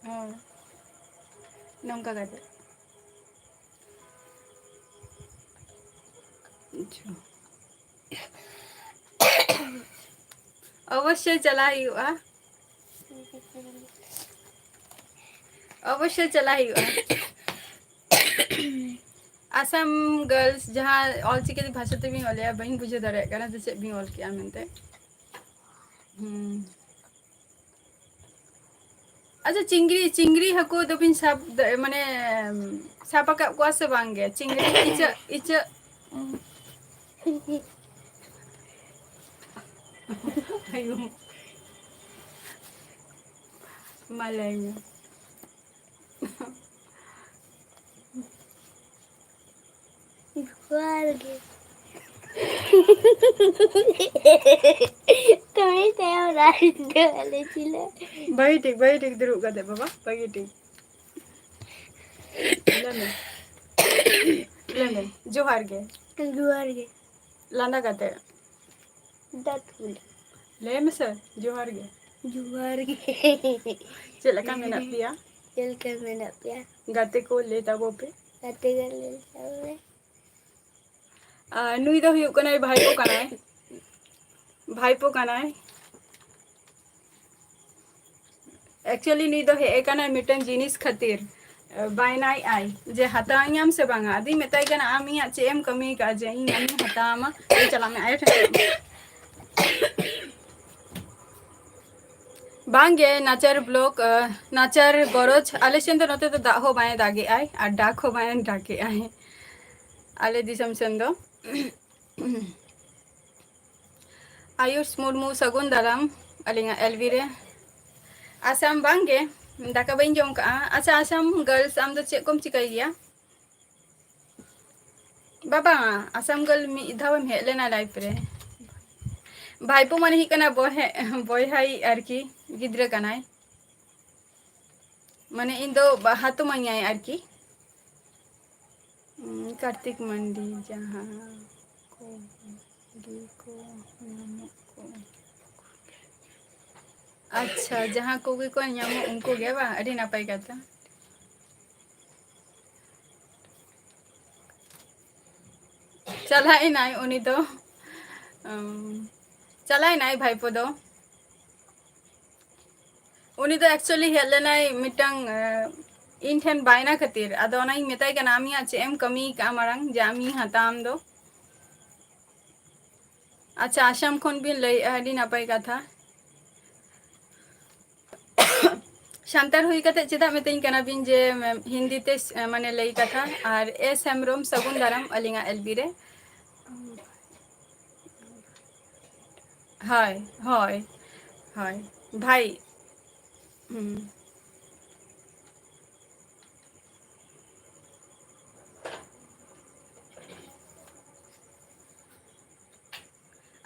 ᱦᱳᱭ᱾ ᱱᱚᱝᱠᱟ ᱠᱟᱛᱮ᱾ ᱟᱪᱪᱷᱟ᱾ ᱚᱵᱚᱥᱥᱳᱭ ᱪᱟᱞᱟᱜ ᱦᱩᱭᱩᱜᱼᱟ᱾ ᱚᱵᱚᱥᱥᱳᱭ ᱪᱟᱞᱟᱜ ᱦᱩᱭᱩᱜᱼᱟ᱾ ᱟᱥᱟᱢ girls, ᱡᱟᱦᱟᱸ ᱚᱞᱪᱤᱠᱤ ᱵᱷᱟᱥᱟ ᱛᱮᱵᱤᱱ ᱚᱞᱮᱜᱼᱟ, ᱵᱟᱹᱧ ᱵᱩᱡᱷᱟᱹᱣ ᱫᱟᱲᱮᱭᱟᱜ ᱠᱟᱱᱟ ᱡᱮ ᱪᱮᱫ ᱵᱤᱱ ᱚᱞ ᱠᱮᱜᱼᱟ ᱢᱮᱱᱛᱮ᱾ ᱦᱩᱸ᱾ ᱟᱪᱪᱷᱟ, ᱪᱤᱝᱜᱽᱨᱤ, ᱪᱤᱝᱜᱽᱨᱤ ᱦᱟᱹᱠᱩ ᱫᱚᱵᱤᱱ ᱥᱟᱵ ᱫᱟ-, ᱢᱟᱱᱮ, ᱥᱟᱵ ᱟᱠᱟᱫ ᱠᱚᱣᱟ ᱥᱮ ᱵᱟᱝ ᱜᱮ? ᱪᱤᱝᱜᱽᱨᱤ, ᱤᱪᱟᱹᱜ, ᱤᱪᱟᱹᱜ᱾ ᱟᱭᱳ᱾ ᱢᱟ ᱞᱟᱹᱭ ᱢᱮ᱾ ᱡᱚᱦᱟᱨ ᱜᱮ᱾ ᱛᱚᱵᱮ ᱛᱟᱭᱚᱢ ᱨᱟᱡᱽ ᱫᱚ ᱟᱞᱮ ᱪᱤᱞᱮ᱾ ᱵᱷᱟᱹᱜᱤ ᱴᱷᱤᱠ, ᱵᱷᱟᱹᱜᱤ ᱴᱷᱤᱠ ᱫᱩᱲᱩᱵ ᱠᱟᱛᱮ ᱵᱟᱵᱟ, ᱵᱷᱟᱹᱜᱤ ᱴᱷᱤᱠ᱾ ᱞᱟᱹᱭ ᱢᱮ᱾ ᱞᱟᱹᱭ ᱢᱮ᱾ ᱡᱚᱦᱟᱨ ᱜᱮ᱾ ᱡᱚᱦᱟᱨ ᱜᱮ᱾ ᱞᱟᱸᱫᱟ ᱠᱟᱛᱮ᱾ ᱫᱟᱜ ᱫᱩᱞ᱾ ᱞᱟᱹᱭ ᱢᱮᱥᱮ, ᱡᱚᱦᱟᱨ ᱜᱮ᱾ ᱡᱚᱦᱟᱨ ᱜᱮ᱾ ᱪᱮᱫ ᱞᱮᱠᱟ ᱢᱮᱱᱟᱜ ᱯᱮᱭᱟ? ᱪᱮᱫ ᱞᱮᱠᱟ ᱢᱮᱱᱟᱜ ᱯᱮᱭᱟ? ᱜᱟᱛᱮ ᱠᱚ ᱞᱟᱹᱭ ᱛᱟᱵᱚ ᱯᱮ᱾ ᱜᱟᱛᱮ ᱠᱚ ᱞᱟᱹᱭ ᱛᱟᱵᱚ ᱯᱮ᱾ ᱟᱨ ᱱᱩᱭ ᱫᱚ ᱦᱩᱭᱩᱜ ᱠᱟᱱᱟᱭ ᱵᱷᱟᱭᱯᱳ ᱠᱟᱱᱟᱭ᱾ ᱵᱷᱟᱭᱯᱳ ᱠᱟᱱᱟᱭ᱾ Actually ᱱᱩᱭ ᱫᱚ ᱦᱮᱡ ᱟᱠᱟᱱᱟᱭ ᱢᱤᱫᱴᱟᱝ ᱡᱤᱱᱤᱥ ᱠᱷᱟᱹᱛᱤᱨ, ᱵᱟᱭᱱᱟᱭ ᱟᱭ ᱡᱮ ᱦᱟᱛᱟᱣ ᱤᱧᱟᱢ ᱥᱮ ᱵᱟᱝᱟ᱾ ᱟᱫᱚᱧ ᱢᱮᱛᱟᱭ ᱠᱟᱱᱟ, "ᱟᱢ ᱤᱧᱟᱜ ᱪᱮᱫ ᱮᱢ ᱠᱟᱹᱢᱤ ᱟᱠᱟᱫᱼᱟ ᱡᱮ ᱤᱧ ᱟᱢᱤᱧ ᱦᱟᱛᱟᱣ ᱟᱢᱟ, ᱫᱮ ᱪᱟᱞᱟᱜ ᱢᱮ ᱟᱭᱳ ᱴᱷᱮᱱ ᱪᱟᱞᱟᱜ ᱢᱮ᱾" ᱵᱟᱝᱜᱮ, ᱱᱟᱪᱟᱨ block, ᱟᱸ, ᱱᱟᱪᱟᱨ ᱜᱚᱨᱚᱡᱽ, ᱟᱞᱮ ᱥᱮᱱ ᱫᱚ ᱱᱚᱛᱮ ᱫᱚ ᱫᱟᱜ ᱦᱚᱸ ᱵᱟᱭ ᱫᱟᱜᱮᱜᱼᱟᱭ ᱟᱨ ᱰᱟᱠ ᱦᱚᱸ ᱵᱟᱭ ᱰᱟᱠᱮᱜᱼᱟᱭ ᱟᱞᱮ ᱫᱤᱥᱚᱢ ᱥᱮᱱ ᱫᱚ᱾ ᱟᱭᱩᱥ ᱢᱩᱨᱢᱩ, ᱥᱟᱹᱜᱩᱱ ᱫᱟᱨᱟᱢ ᱟᱹᱞᱤᱧᱟᱜ L B ᱨᱮ᱾ ᱟᱥᱟᱢ ᱵᱟᱝ ᱜᱮ, ᱫᱟᱠᱟ ᱵᱟᱹᱧ ᱡᱚᱢ ᱠᱟᱜᱼᱟ᱾ ᱟᱪᱪᱷᱟ, ᱟᱥᱟᱢ girls, ᱟᱢ ᱫᱚ ᱪᱮᱫ ᱠᱚᱢ ᱪᱤᱠᱟᱹᱭ ᱜᱮᱭᱟ? ᱵᱟᱵᱟ, ᱟᱥᱟᱢ girl ᱢᱤᱫ ᱫᱷᱟᱣ ᱮᱢ ᱦᱮᱡ ᱞᱮᱱᱟ live ᱨᱮ᱾ ᱵᱷᱟᱭᱯᱳ ᱢᱟᱱᱮ ᱦᱩᱭᱩᱜ ᱠᱟᱱᱟ ᱵᱚᱦᱮ-, ᱵᱚᱭᱦᱟᱭᱤᱡ ᱟᱨᱠᱤ, ᱜᱤᱫᱽᱨᱟᱹ ᱠᱟᱱᱟᱭ᱾ ᱢᱟᱱᱮ ᱤᱧ ᱫᱚ ᱵᱟ-, ᱦᱟᱛᱚᱢᱟᱹᱧᱟᱭ ᱟᱨᱠᱤ᱾ ᱩᱸ, ᱠᱟᱨᱛᱤᱠ ᱢᱟᱱᱰᱤ, ᱡᱟᱦᱟᱸ ᱠᱚ ᱜᱮ ᱠᱚ ᱧᱟᱢᱚᱜ ᱠᱚ᱾ ᱟᱪᱪᱷᱟ, ᱡᱟᱦᱟᱸ ᱠᱚᱜᱮ ᱠᱚ ᱧᱟᱢᱚᱜ ᱩᱱᱠᱩ ᱜᱮ ᱵᱟᱝ? ᱟᱹᱰᱤ ᱱᱟᱯᱟᱭ ᱠᱟᱛᱷᱟ᱾ ᱪᱟᱞᱟᱜ ᱮᱱᱟᱭ ᱩᱱᱤ ᱫᱚ, ᱩᱢ, ᱪᱟᱞᱟᱣ ᱮᱱᱟᱭ ᱵᱷᱟᱭᱯᱳ ᱫᱚ᱾ ᱩᱱᱤ ᱫᱚ actually ᱦᱮᱡ ᱞᱮᱱᱟᱭ ᱢᱤᱫᱴᱟᱝ, ᱮ, ᱤᱧ ᱴᱷᱮᱱ ᱵᱟᱭᱱᱟ ᱠᱷᱟᱹᱛᱤᱨ᱾ ᱟᱫᱚ ᱚᱱᱟᱧ ᱢᱮᱛᱟᱭ ᱠᱟᱱᱟ, "ᱟᱢ ᱭᱟᱜ ᱪᱮᱫ ᱮᱢ ᱠᱟᱹᱢᱤ ᱠᱟᱜᱼᱟ ᱢᱟᱲᱟᱝ ᱡᱮ ᱟᱢ ᱤᱧ ᱦᱟᱛᱟᱣ ᱟᱢ ᱫᱚ?" ᱟᱪᱪᱷᱟ, ᱟᱥᱟᱢ ᱠᱷᱚᱱ ᱵᱤᱱ ᱞᱟᱹᱭᱮᱜᱼᱟ, ᱟᱹᱰᱤ ᱱᱟᱯᱟᱭ ᱠᱟᱛᱷᱟ᱾ ᱥᱟᱱᱛᱟᱲ ᱦᱩᱭ ᱠᱟᱛᱮ ᱪᱮᱫᱟᱜ ᱢᱤᱛᱟᱹᱧ ᱠᱟᱱᱟ ᱵᱤᱱ ᱡᱮ ᱦᱤᱱᱫᱤ ᱛᱮ, ᱢᱟᱱᱮ, ᱞᱟᱹᱭ ᱠᱟᱛᱷᱟ? ᱟᱨ ᱮᱥ ᱦᱮᱢᱵᱨᱚᱢ, ᱥᱟᱹᱜᱩᱱ ᱫᱟᱨᱟᱢ ᱟᱹᱞᱤᱧᱟᱜ ᱮᱞ ᱵᱤ ᱨᱮ᱾ ᱦᱳᱭ, ᱦᱳᱭ, ᱦᱳᱭ, ᱵᱷᱟᱭ᱾ ᱦᱩᱸ᱾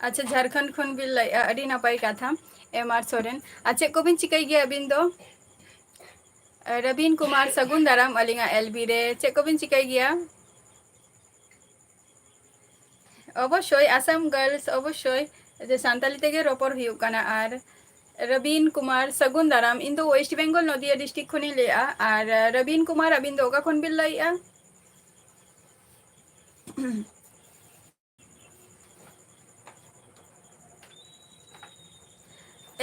ᱟᱪᱪᱷᱟ, ᱡᱷᱟᱲᱠᱷᱚᱸᱰ ᱠᱷᱚᱱ ᱵᱤᱱ ᱞᱟᱹᱭᱮᱜᱼᱟ, ᱟᱹᱰᱤ ᱱᱟᱯᱟᱭ ᱠᱟᱛᱷᱟ, ᱮᱢ ᱟᱨ ᱥᱚᱨᱮᱱ᱾ ᱟᱨ ᱪᱮᱫ ᱠᱚᱵᱤᱱ ᱪᱤᱠᱟᱹᱭ ᱜᱮᱭᱟ ᱟᱹᱵᱤᱱ ᱫᱚ? ᱨᱚᱵᱤᱱ ᱠᱩᱢᱟᱨ, ᱥᱟᱹᱜᱩᱱ ᱫᱟᱨᱟᱢ ᱟᱹᱞᱤᱧᱟᱜ ᱮᱞ ᱵᱤ ᱨᱮ᱾ ᱪᱮᱫ ᱠᱚᱵᱤᱱ ᱪᱤᱠᱟᱹᱭ ᱜᱮᱭᱟ? ᱚᱵᱚᱥᱥᱳᱭ, ᱟᱥᱟᱢ ᱜᱟᱨᱞᱥ, ᱚᱵᱚᱥᱥᱳᱭ, ᱡᱮ ᱥᱟᱱᱛᱟᱞᱤ ᱛᱮᱜᱮ ᱨᱚᱯᱚᱲ ᱦᱩᱭᱩᱜ ᱠᱟᱱᱟ᱾ ᱟᱨ ᱨᱚᱵᱤᱱ ᱠᱩᱢᱟᱨ, ᱥᱟᱹᱜᱩᱱ ᱫᱟᱨᱟᱢ᱾ ᱤᱧ ᱫᱚ ᱳᱭᱮᱥᱴ ᱵᱮᱝᱜᱚᱞ, ᱱᱚᱫᱤᱭᱟ ᱰᱤᱥᱴᱨᱤᱠᱴ ᱠᱷᱚᱱᱤᱧ ᱞᱟᱹᱭᱮᱜᱼᱟ᱾ ᱟᱨ ᱨᱚᱵᱤᱱ ᱠᱩᱢᱟᱨ, ᱟᱹᱵᱤᱱ ᱫᱚ ᱚᱠᱟ ᱠᱷᱚᱱ ᱵᱤᱱ ᱞᱟᱹᱭᱮᱜᱼᱟ?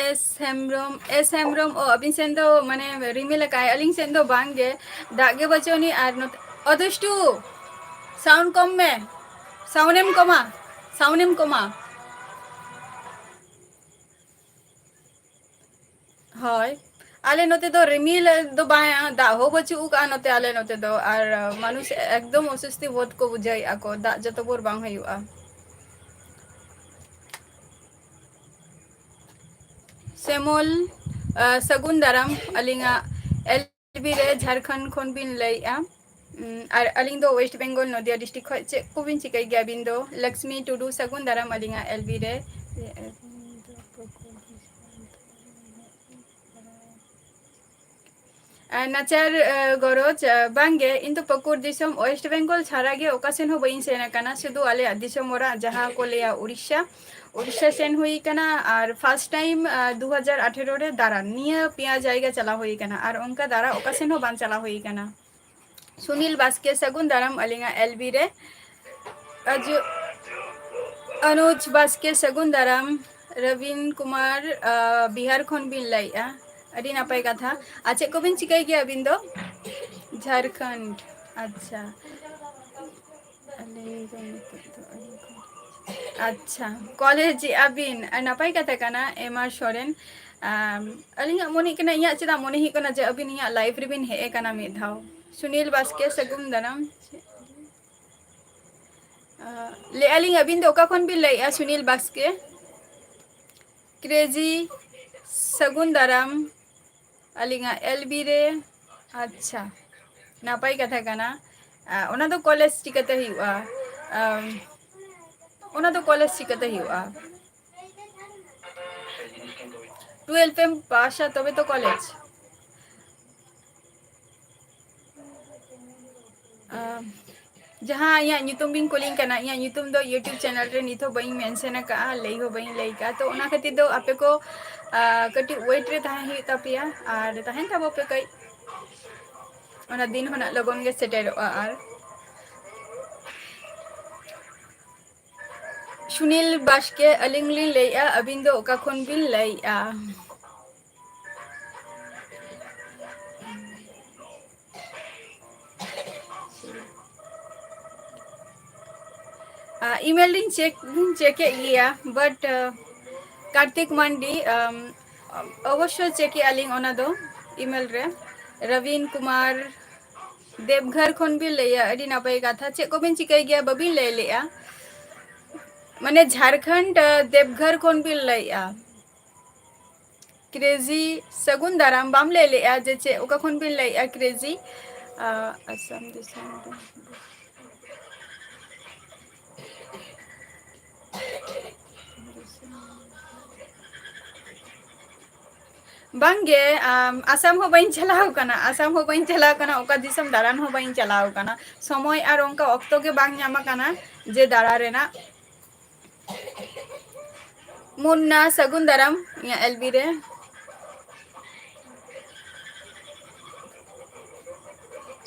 ᱮᱥ ᱦᱮᱢᱵᱨᱚᱢ, ᱮᱥ ᱦᱮᱢᱵᱨᱚᱢ, ᱚ, ᱟᱹᱵᱤᱱ ᱥᱮᱱ ᱫᱚ, ᱢᱟᱱᱮ, ᱨᱤᱢᱤᱞ ᱟᱠᱟᱭ, ᱟᱹᱞᱤᱧ ᱥᱮᱱ ᱫᱚ ᱵᱟᱝ ᱜᱮ, ᱫᱟᱜ ᱜᱮ ᱵᱟᱹᱪᱩᱜ ᱟᱹᱱᱤᱡ᱾ ᱟᱨ ᱱᱚᱛᱮ, ᱚ, ᱫᱩᱥᱴᱩ, ᱥᱟᱣᱩᱱᱰ ᱠᱚᱢ ᱢᱮ, ᱥᱟᱣᱩᱱᱰ ᱮᱢ ᱠᱚᱢᱟ, ᱥᱟᱣᱩᱱᱰ ᱮᱢ ᱠᱚᱢᱟ᱾ ᱦᱳᱭ, ᱟᱞᱮ ᱱᱚᱛᱮ ᱫᱚ ᱨᱤᱢᱤᱞ ᱫᱚ ᱵᱟᱝ, ᱫᱟᱜ ᱦᱚᱸ ᱵᱟᱹᱪᱩᱜ ᱟᱠᱟᱜᱼᱟ ᱱᱚᱛᱮ, ᱟᱞᱮ ᱱᱚᱛᱮ ᱫᱚ᱾ ᱟᱨ ᱢᱟᱱᱩᱥ ᱮᱠᱫᱚᱢ ᱚᱥᱚᱥᱛᱤ ᱵᱳᱫᱷ ᱠᱚ ᱵᱩᱡᱷᱟᱹᱣᱮᱫᱼᱟ ᱠᱚ, ᱫᱟᱜ ᱡᱚᱛᱚ ᱵᱷᱳᱨ ᱵᱟᱝ ᱦᱩᱭᱩᱜᱼᱟ᱾ ᱥᱮᱢᱚᱞ, ᱟ, ᱥᱟᱹᱜᱩᱱ ᱫᱟᱨᱟᱢ, ᱟᱹᱞᱤᱧᱟᱜ ᱮᱞ ᱵᱤ ᱨᱮ ᱡᱷᱟᱲᱠᱷᱚᱸᱰ ᱠᱷᱚᱱ ᱵᱤᱱ ᱞᱟᱹᱭᱮᱫᱼᱟ᱾ ᱩᱢ, ᱟᱨ ᱟᱹᱞᱤᱧ ᱫᱚ ᱳᱭᱮᱥᱴ ᱵᱮᱝᱜᱚᱞ, ᱱᱚᱫᱤᱭᱟ ᱰᱤᱥᱴᱨᱤᱠᱴ ᱠᱷᱚᱱ᱾ ᱪᱮᱫ ᱠᱚᱵᱤᱱ ᱪᱤᱠᱟᱹᱭ ᱜᱮᱭᱟ ᱟᱹᱵᱤᱱ ᱫᱚ? ᱞᱚᱠᱥᱢᱤ ᱴᱩᱰᱩ, ᱥᱟᱹᱜᱩᱱ ᱫᱟᱨᱟᱢ ᱟᱹᱞᱤᱧᱟᱜ ᱮᱞ ᱵᱤ ᱨᱮ᱾ ᱟᱨ ᱱᱟᱪᱟᱨ, ᱮ, ᱜᱚᱨᱚᱡᱽ, ᱮ, ᱵᱟᱝᱜᱮ, ᱤᱧ ᱫᱚ ᱯᱟᱹᱠᱩᱲ ᱫᱤᱥᱚᱢ, ᱳᱭᱮᱥᱴ ᱵᱮᱝᱜᱚᱞ ᱪᱷᱟᱲᱟ ᱜᱮ ᱚᱠᱟ ᱥᱮᱱ ᱦᱚᱸ ᱵᱟᱹᱧ ᱥᱮᱱ ᱟᱠᱟᱱᱟ, ᱥᱩᱫᱷᱩ ᱟᱞᱮᱭᱟᱜ ᱫᱤᱥᱚᱢ ᱚᱲᱟᱜ, ᱡᱟᱦᱟᱸ ᱠᱚ ᱞᱟᱹᱭᱟ ᱩᱲᱤᱥᱥᱟ, ᱩᱲᱤᱥᱥᱟ ᱥᱮᱱ ᱦᱩᱭ ᱠᱟᱱᱟ, ᱟᱨ first time, ᱟᱸ, ᱫᱩ ᱦᱟᱡᱟᱨ ᱟᱴᱷᱮᱨᱚ ᱨᱮ ᱫᱟᱬᱟᱱ᱾ ᱱᱤᱭᱟᱹ ᱯᱮᱭᱟ ᱡᱟᱭᱜᱟ ᱪᱟᱞᱟᱣ ᱦᱩᱭ ᱠᱟᱱᱟ, ᱟᱨ ᱚᱱᱠᱟ ᱫᱟᱬᱟ ᱚᱠᱟ ᱥᱮᱱ ᱦᱚᱸ ᱵᱟᱝ ᱪᱟᱞᱟᱣ ᱦᱩᱭ ᱠᱟᱱᱟ᱾ ᱥᱩᱱᱤᱞ ᱵᱟᱥᱠᱮ, ᱥᱟᱹᱜᱩᱱ ᱫᱟᱨᱟᱢ ᱟᱹᱞᱤᱧᱟᱜ ᱮᱞ ᱵᱤ ᱨᱮ᱾ ᱟᱡᱚ-, ᱚᱱᱩᱡᱽ ᱵᱟᱥᱠᱮ, ᱥᱟᱹᱜᱩᱱ ᱫᱟᱨᱟᱢ᱾ ᱨᱚᱵᱤᱱ ᱠᱩᱢᱟᱨ, ᱟᱸ, ᱵᱤᱦᱟᱨ ᱠᱷᱚᱱ ᱵᱤᱱ ᱞᱟᱹᱭᱮᱜᱼᱟ᱾ ᱟᱹᱰᱤ ᱱᱟᱯᱟᱭ ᱠᱟᱛᱷᱟ᱾ ᱟᱨ ᱪᱮᱫ ᱠᱚᱵᱤᱱ ᱪᱤᱠᱟᱹᱭ ᱜᱮᱭᱟ ᱟᱹᱵᱤᱱ ᱫᱚ? ᱡᱷᱟᱲᱠᱷᱚᱸᱰ᱾ ᱟᱪᱪᱷᱟ᱾ ᱟᱹᱞᱤᱧ ᱫᱚ ᱱᱤᱛᱚᱜ ᱫᱚ ᱟᱹᱞᱤᱧ ᱠᱚ-, ᱟᱪᱪᱷᱟ, ᱠᱚᱞᱮᱡᱽ ᱮᱜᱼᱟ ᱵᱤᱱ᱾ ᱟᱨ ᱱᱟᱯᱟᱭ ᱠᱟᱛᱷᱟ ᱠᱟᱱᱟ, ᱮᱢ ᱟᱨ ᱥᱚᱨᱮᱱ᱾ ᱟᱢ, ᱟᱹᱞᱤᱧᱟᱜ ᱢᱚᱱᱮᱜ ᱠᱟᱱᱟ, ᱤᱧᱟᱹᱜ ᱪᱮᱫᱟᱜ ᱢᱚᱱᱮ ᱦᱩᱭᱩᱜ ᱠᱟᱱᱟ ᱡᱮ ᱟᱹᱵᱤᱱ ᱤᱧᱟᱹᱜ live ᱨᱮᱵᱤᱱ ᱦᱮᱡ ᱟᱠᱟᱱᱟ ᱢᱤᱫ ᱫᱷᱟᱣ᱾ ᱥᱩᱱᱤᱞ ᱵᱟᱥᱠᱮ, ᱥᱟᱹᱜᱩᱱ ᱫᱟᱨᱟᱢ᱾ ᱟᱸ, ᱞᱟᱹᱭᱮᱜᱼᱟ ᱞᱤᱧ, ᱟᱹᱵᱤᱱ ᱫᱚ ᱚᱠᱟ ᱠᱷᱚᱱ ᱵᱤᱱ ᱞᱟᱹᱭᱮᱜᱼᱟ, ᱥᱩᱱᱤᱞ ᱵᱟᱥᱠᱮ? ᱠᱨᱮᱡᱤ, ᱥᱟᱹᱜᱩᱱ ᱫᱟᱨᱟᱢ ᱟᱹᱞᱤᱧᱟᱜ ᱮᱞ ᱵᱤ ᱨᱮ᱾ ᱟᱪᱪᱷᱟ, ᱱᱟᱯᱟᱭ ᱠᱟᱛᱷᱟ ᱠᱟᱱᱟ᱾ ᱟᱸ, ᱚᱱᱟ ᱫᱚ ᱠᱚᱞᱮᱡᱽ ᱪᱤᱠᱟᱹᱛᱮ ᱦᱩᱭᱩᱜᱼᱟ? ᱟᱢ, ᱚᱱᱟ ᱫᱚ ᱠᱚᱞᱮᱡᱽ ᱪᱤᱠᱟᱹᱛᱮ ᱦᱩᱭᱩᱜᱼᱟ? ᱴᱩᱭᱮᱞᱵᱷ ᱮᱢ ᱯᱟᱥᱟ ᱛᱚᱵᱮ ᱛᱚ ᱠᱚᱞᱮᱡᱽ᱾ ᱟᱢ, ᱡᱟᱦᱟᱸ ᱤᱧᱟᱹᱜ ᱧᱩᱛᱩᱢ ᱵᱤᱱ ᱠᱩᱞᱤᱧ ᱠᱟᱱᱟ, ᱤᱧᱟᱹᱜ ᱧᱩᱛᱩᱢ ᱫᱚ YouTube channel ᱨᱮ ᱱᱤᱛ ᱦᱚᱸ ᱵᱟᱹᱧ mention ᱟᱠᱟᱫᱼᱟ, ᱞᱟᱹᱭ ᱦᱚᱸ ᱵᱟᱹᱧ ᱞᱟᱹᱭ ᱟᱠᱟᱫᱼᱟ᱾ ᱛᱚ, ᱚᱱᱟ ᱠᱷᱟᱹᱛᱤᱨ ᱫᱚ ᱟᱯᱮ ᱠᱚ, ᱟᱸ, ᱠᱟᱹᱴᱤᱡ wait ᱨᱮ ᱛᱟᱦᱮᱸ ᱦᱩᱭᱩᱜ ᱛᱟᱯᱮᱭᱟ, ᱟᱨ ᱛᱟᱦᱮᱱ ᱛᱟᱵᱚ ᱯᱮ ᱠᱟᱹᱡ᱾ ᱚᱱᱟ ᱫᱤᱱ ᱦᱚᱸ ᱱᱟᱜ ᱞᱚᱜᱚᱱ ᱜᱮ ᱥᱮᱴᱮᱨᱚᱜᱼᱟ᱾ ᱟᱨ ᱥᱩᱱᱤᱞ ᱵᱟᱥᱠᱮ, ᱟᱹᱞᱤᱧ ᱞᱤᱧ ᱞᱟᱹᱭᱮᱫᱼᱟ, ᱟᱹᱵᱤᱱ ᱫᱚ ᱚᱠᱟ ᱠᱷᱚᱱ ᱵᱤᱱ ᱞᱟᱹᱭᱮᱫᱼᱟ? ᱟᱸ, email ᱞᱤᱧ check, ᱞᱤᱧ check ᱮᱫ ᱜᱮᱭᱟ, but, ᱟᱸ, ᱠᱟᱨᱛᱤᱠ ᱢᱟᱱᱰᱤ, ᱟᱢ, ᱚᱵᱚᱥᱥᱳᱭ check ᱮᱫᱼᱟ ᱞᱤᱧ ᱚᱱᱟ ᱫᱚ email ᱨᱮ᱾ ᱨᱚᱵᱤᱱ ᱠᱩᱢᱟᱨ ᱫᱮᱵᱜᱷᱚᱨ ᱠᱷᱚᱱ ᱵᱤᱱ ᱞᱟᱹᱭᱟ, ᱟᱹᱰᱤ ᱱᱟᱯᱟᱭ ᱠᱟᱛᱷᱟ᱾ ᱪᱮᱫ ᱠᱚᱵᱤᱱ ᱪᱤᱠᱟᱹᱭ ᱜᱮᱭᱟ ᱵᱟᱹᱵᱤᱱ ᱞᱟᱹᱭ ᱞᱮᱫᱼᱟ? ᱢᱟᱱᱮ ᱡᱷᱟᱲᱠᱷᱚᱸᱰ, ᱟᱸ, ᱫᱮᱵᱜᱷᱚᱨ ᱠᱷᱚᱱ ᱵᱤᱱ ᱞᱟᱹᱭᱮᱫᱼᱟ᱾ ᱠᱨᱮᱡᱤ, ᱥᱟᱹᱜᱩᱱ ᱫᱟᱨᱟᱢ᱾ ᱵᱟᱢ ᱞᱟᱹᱭ ᱞᱮᱫᱼᱟ ᱡᱮ ᱪᱮᱫ, ᱚᱠᱟ ᱠᱷᱚᱱ ᱵᱤᱱ ᱞᱟᱹᱭᱮᱫᱼᱟ ᱠᱨᱮᱡᱤ? ᱟᱸ, ᱟᱥᱟᱢ ᱫᱤᱥᱚᱢ ᱨᱮ᱾ ᱵᱟᱝᱜᱮ, ᱟᱢ, ᱟᱥᱟᱢ ᱦᱚᱸ ᱵᱟᱹᱧ ᱪᱟᱞᱟᱣ ᱠᱟᱱᱟ, ᱟᱥᱟᱢ ᱦᱚᱸ ᱵᱟᱹᱧ ᱪᱟᱞᱟᱣ ᱠᱟᱱᱟ, ᱚᱠᱟ ᱫᱤᱥᱚᱢ ᱫᱟᱬᱟᱱ ᱦᱚᱸ ᱵᱟᱹᱧ ᱪᱟᱞᱟᱣ ᱠᱟᱱᱟ᱾ ᱥᱚᱢᱚᱭ ᱟᱨ ᱚᱱᱠᱟ ᱚᱠᱛᱚ ᱜᱮ ᱵᱟᱝ ᱧᱟᱢ ᱟᱠᱟᱱᱟ ᱡᱮ ᱫᱟᱬᱟ ᱨᱮᱱᱟᱜ᱾ ᱢᱩᱱᱱᱟ, ᱥᱟᱹᱜᱩᱱ ᱫᱟᱨᱟᱢ ᱤᱧᱟᱹᱜ ᱮᱞᱵᱤ ᱨᱮ᱾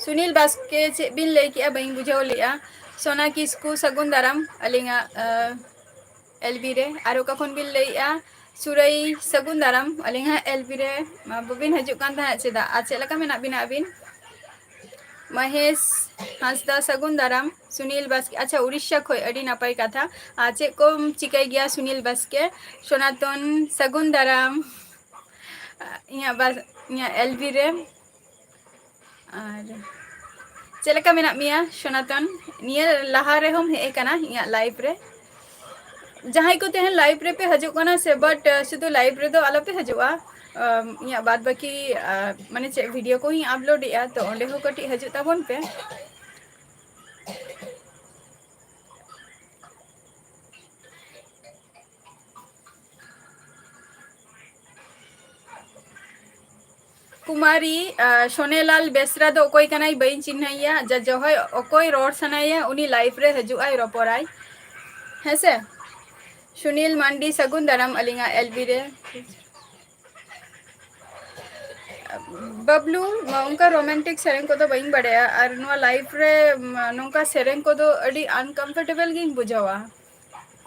ᱥᱩᱱᱤᱞ ᱵᱟᱥᱠᱮ, ᱪᱮᱫ ᱵᱤᱱ ᱞᱟᱹᱭ ᱠᱮᱜᱼᱟ? ᱵᱟᱹᱧ ᱵᱩᱡᱷᱟᱹᱣ ᱞᱮᱜᱼᱟ᱾ ᱥᱳᱱᱟ ᱠᱤᱥᱠᱩ, ᱥᱟᱹᱜᱩᱱ ᱫᱟᱨᱟᱢ ᱟᱹᱞᱤᱧᱟᱜ, ᱟᱸ, ᱮᱞᱵᱤ ᱨᱮ᱾ ᱟᱨ ᱚᱠᱟ ᱠᱷᱚᱱ ᱵᱤᱱ ᱞᱟᱹᱭᱮᱜᱼᱟ? ᱥᱩᱨᱟᱹᱭ, ᱥᱟᱹᱜᱩᱱ ᱫᱟᱨᱟᱢ ᱟᱹᱞᱤᱧᱟᱜ ᱮᱞᱵᱤ ᱨᱮ᱾ ᱢᱟ ᱵᱟᱹᱵᱤᱱ ᱦᱤᱡᱩᱜ ᱠᱟᱱ ᱛᱟᱦᱮᱸᱫ ᱪᱮᱫᱟᱜ? ᱟᱨ ᱪᱮᱫ ᱞᱮᱠᱟ ᱢᱮᱱᱟᱜ ᱵᱤᱱᱟ ᱟᱹᱵᱤᱱ? ᱢᱚᱦᱮᱥ ᱦᱟᱸᱥᱫᱟ, ᱥᱟᱹᱜᱩᱱ ᱫᱟᱨᱟᱢ᱾ ᱥᱩᱱᱤᱞ ᱵᱟᱥᱠᱮ, ᱟᱪᱪᱷᱟ, ᱩᱲᱤᱥᱥᱟ ᱠᱷᱚᱡ, ᱟᱹᱰᱤ ᱱᱟᱯᱟᱭ ᱠᱟᱛᱷᱟ᱾ ᱟᱨ ᱪᱮᱫ ᱠᱚᱢ ᱪᱤᱠᱟᱹᱭ ᱜᱮᱭᱟ ᱥᱩᱱᱤᱞ ᱵᱟᱥᱠᱮ? ᱥᱚᱱᱟᱛᱚᱱ, ᱥᱟᱹᱜᱩᱱ ᱫᱟᱨᱟᱢ᱾ ᱤᱧᱟᱹᱜ ᱵᱟᱥ-, ᱤᱧᱟᱹᱜ ᱮᱞᱵᱤ ᱨᱮ᱾ ᱟᱨ ᱪᱮᱫ ᱞᱮᱠᱟ ᱢᱮᱱᱟᱜ ᱢᱮᱭᱟ ᱥᱚᱱᱟᱛᱚᱱ? ᱱᱤᱭᱟᱹ ᱞᱟᱦᱟ ᱨᱮᱦᱚᱸᱢ ᱦᱮᱡ ᱟᱠᱟᱱᱟ ᱤᱧᱟᱹᱜ ᱞᱟᱭᱤᱵᱷ ᱨᱮ᱾ ᱡᱟᱦᱟᱸᱭ ᱠᱚ ᱛᱮᱦᱮᱧ ᱞᱟᱭᱤᱵᱷ ᱨᱮᱯᱮ ᱦᱤᱡᱩᱜ ᱠᱟᱱᱟ ᱥᱮ, but, ᱟᱸ, ᱥᱩᱫᱷᱩ ᱞᱟᱭᱤᱵᱷ ᱨᱮᱫᱚ ᱟᱞᱚᱯᱮ ᱦᱤᱡᱩᱜᱼᱟ᱾ ᱟᱢ, ᱤᱧᱟᱹᱜ ᱵᱟᱫ ᱵᱟᱹᱠᱤ, ᱟᱸ, ᱢᱟᱱᱮ ᱪᱮᱫ, ᱵᱷᱤᱰᱤᱭᱳ ᱠᱚᱦᱚᱸᱧ ᱟᱯᱞᱳᱰ ᱮᱜᱼᱟ, ᱛᱚ ᱚᱸᱰᱮ ᱦᱚᱸ ᱠᱟᱹᱴᱤᱡ ᱦᱤᱡᱩᱜ ᱛᱟᱵᱚᱱ ᱯᱮ᱾ ᱠᱩᱢᱟᱨᱤ, ᱟᱸ, ᱥᱚᱱᱮᱞᱟᱞ ᱵᱮᱥᱨᱟ ᱫᱚ ᱚᱠᱚᱭ ᱠᱟᱱᱟᱭ? ᱵᱟᱹᱧ ᱪᱤᱱᱦᱟᱹᱭᱮᱭᱟ᱾ ᱡᱟ ᱡᱚᱦᱚᱭ ᱚᱠᱚᱭ ᱨᱚᱲ ᱥᱟᱱᱟᱭᱮᱭᱟ, ᱩᱱᱤ ᱞᱟᱭᱤᱵᱷ ᱨᱮ ᱦᱤᱡᱩᱜ ᱟᱭ, ᱨᱚᱯᱚᱲᱟᱭ᱾ ᱦᱮᱸ ᱥᱮ? ᱥᱩᱱᱤᱞ ᱢᱟᱱᱰᱤ, ᱥᱟᱹᱜᱩᱱ ᱫᱟᱨᱟᱢ ᱟᱹᱞᱤᱧᱟᱜ ᱮᱞᱵᱤ ᱨᱮ᱾ ᱵᱟᱵᱞᱩ, ᱚᱱᱠᱟ ᱨᱳᱢᱟᱱᱴᱤᱠ ᱥᱮᱨᱮᱧ ᱠᱚᱫᱚ ᱵᱟᱹᱧ ᱵᱟᱲᱟᱭᱟ, ᱟᱨ ᱱᱚᱣᱟ ᱞᱟᱭᱤᱵᱷ ᱨᱮ, ᱱᱚᱝᱠᱟ ᱥᱮᱨᱮᱧ ᱠᱚᱫᱚ ᱟᱹᱰᱤ ᱟᱱᱠᱚᱢᱯᱷᱚᱨᱴᱮᱵᱚᱞ ᱜᱤᱧ ᱵᱩᱡᱷᱟᱹᱣᱟ᱾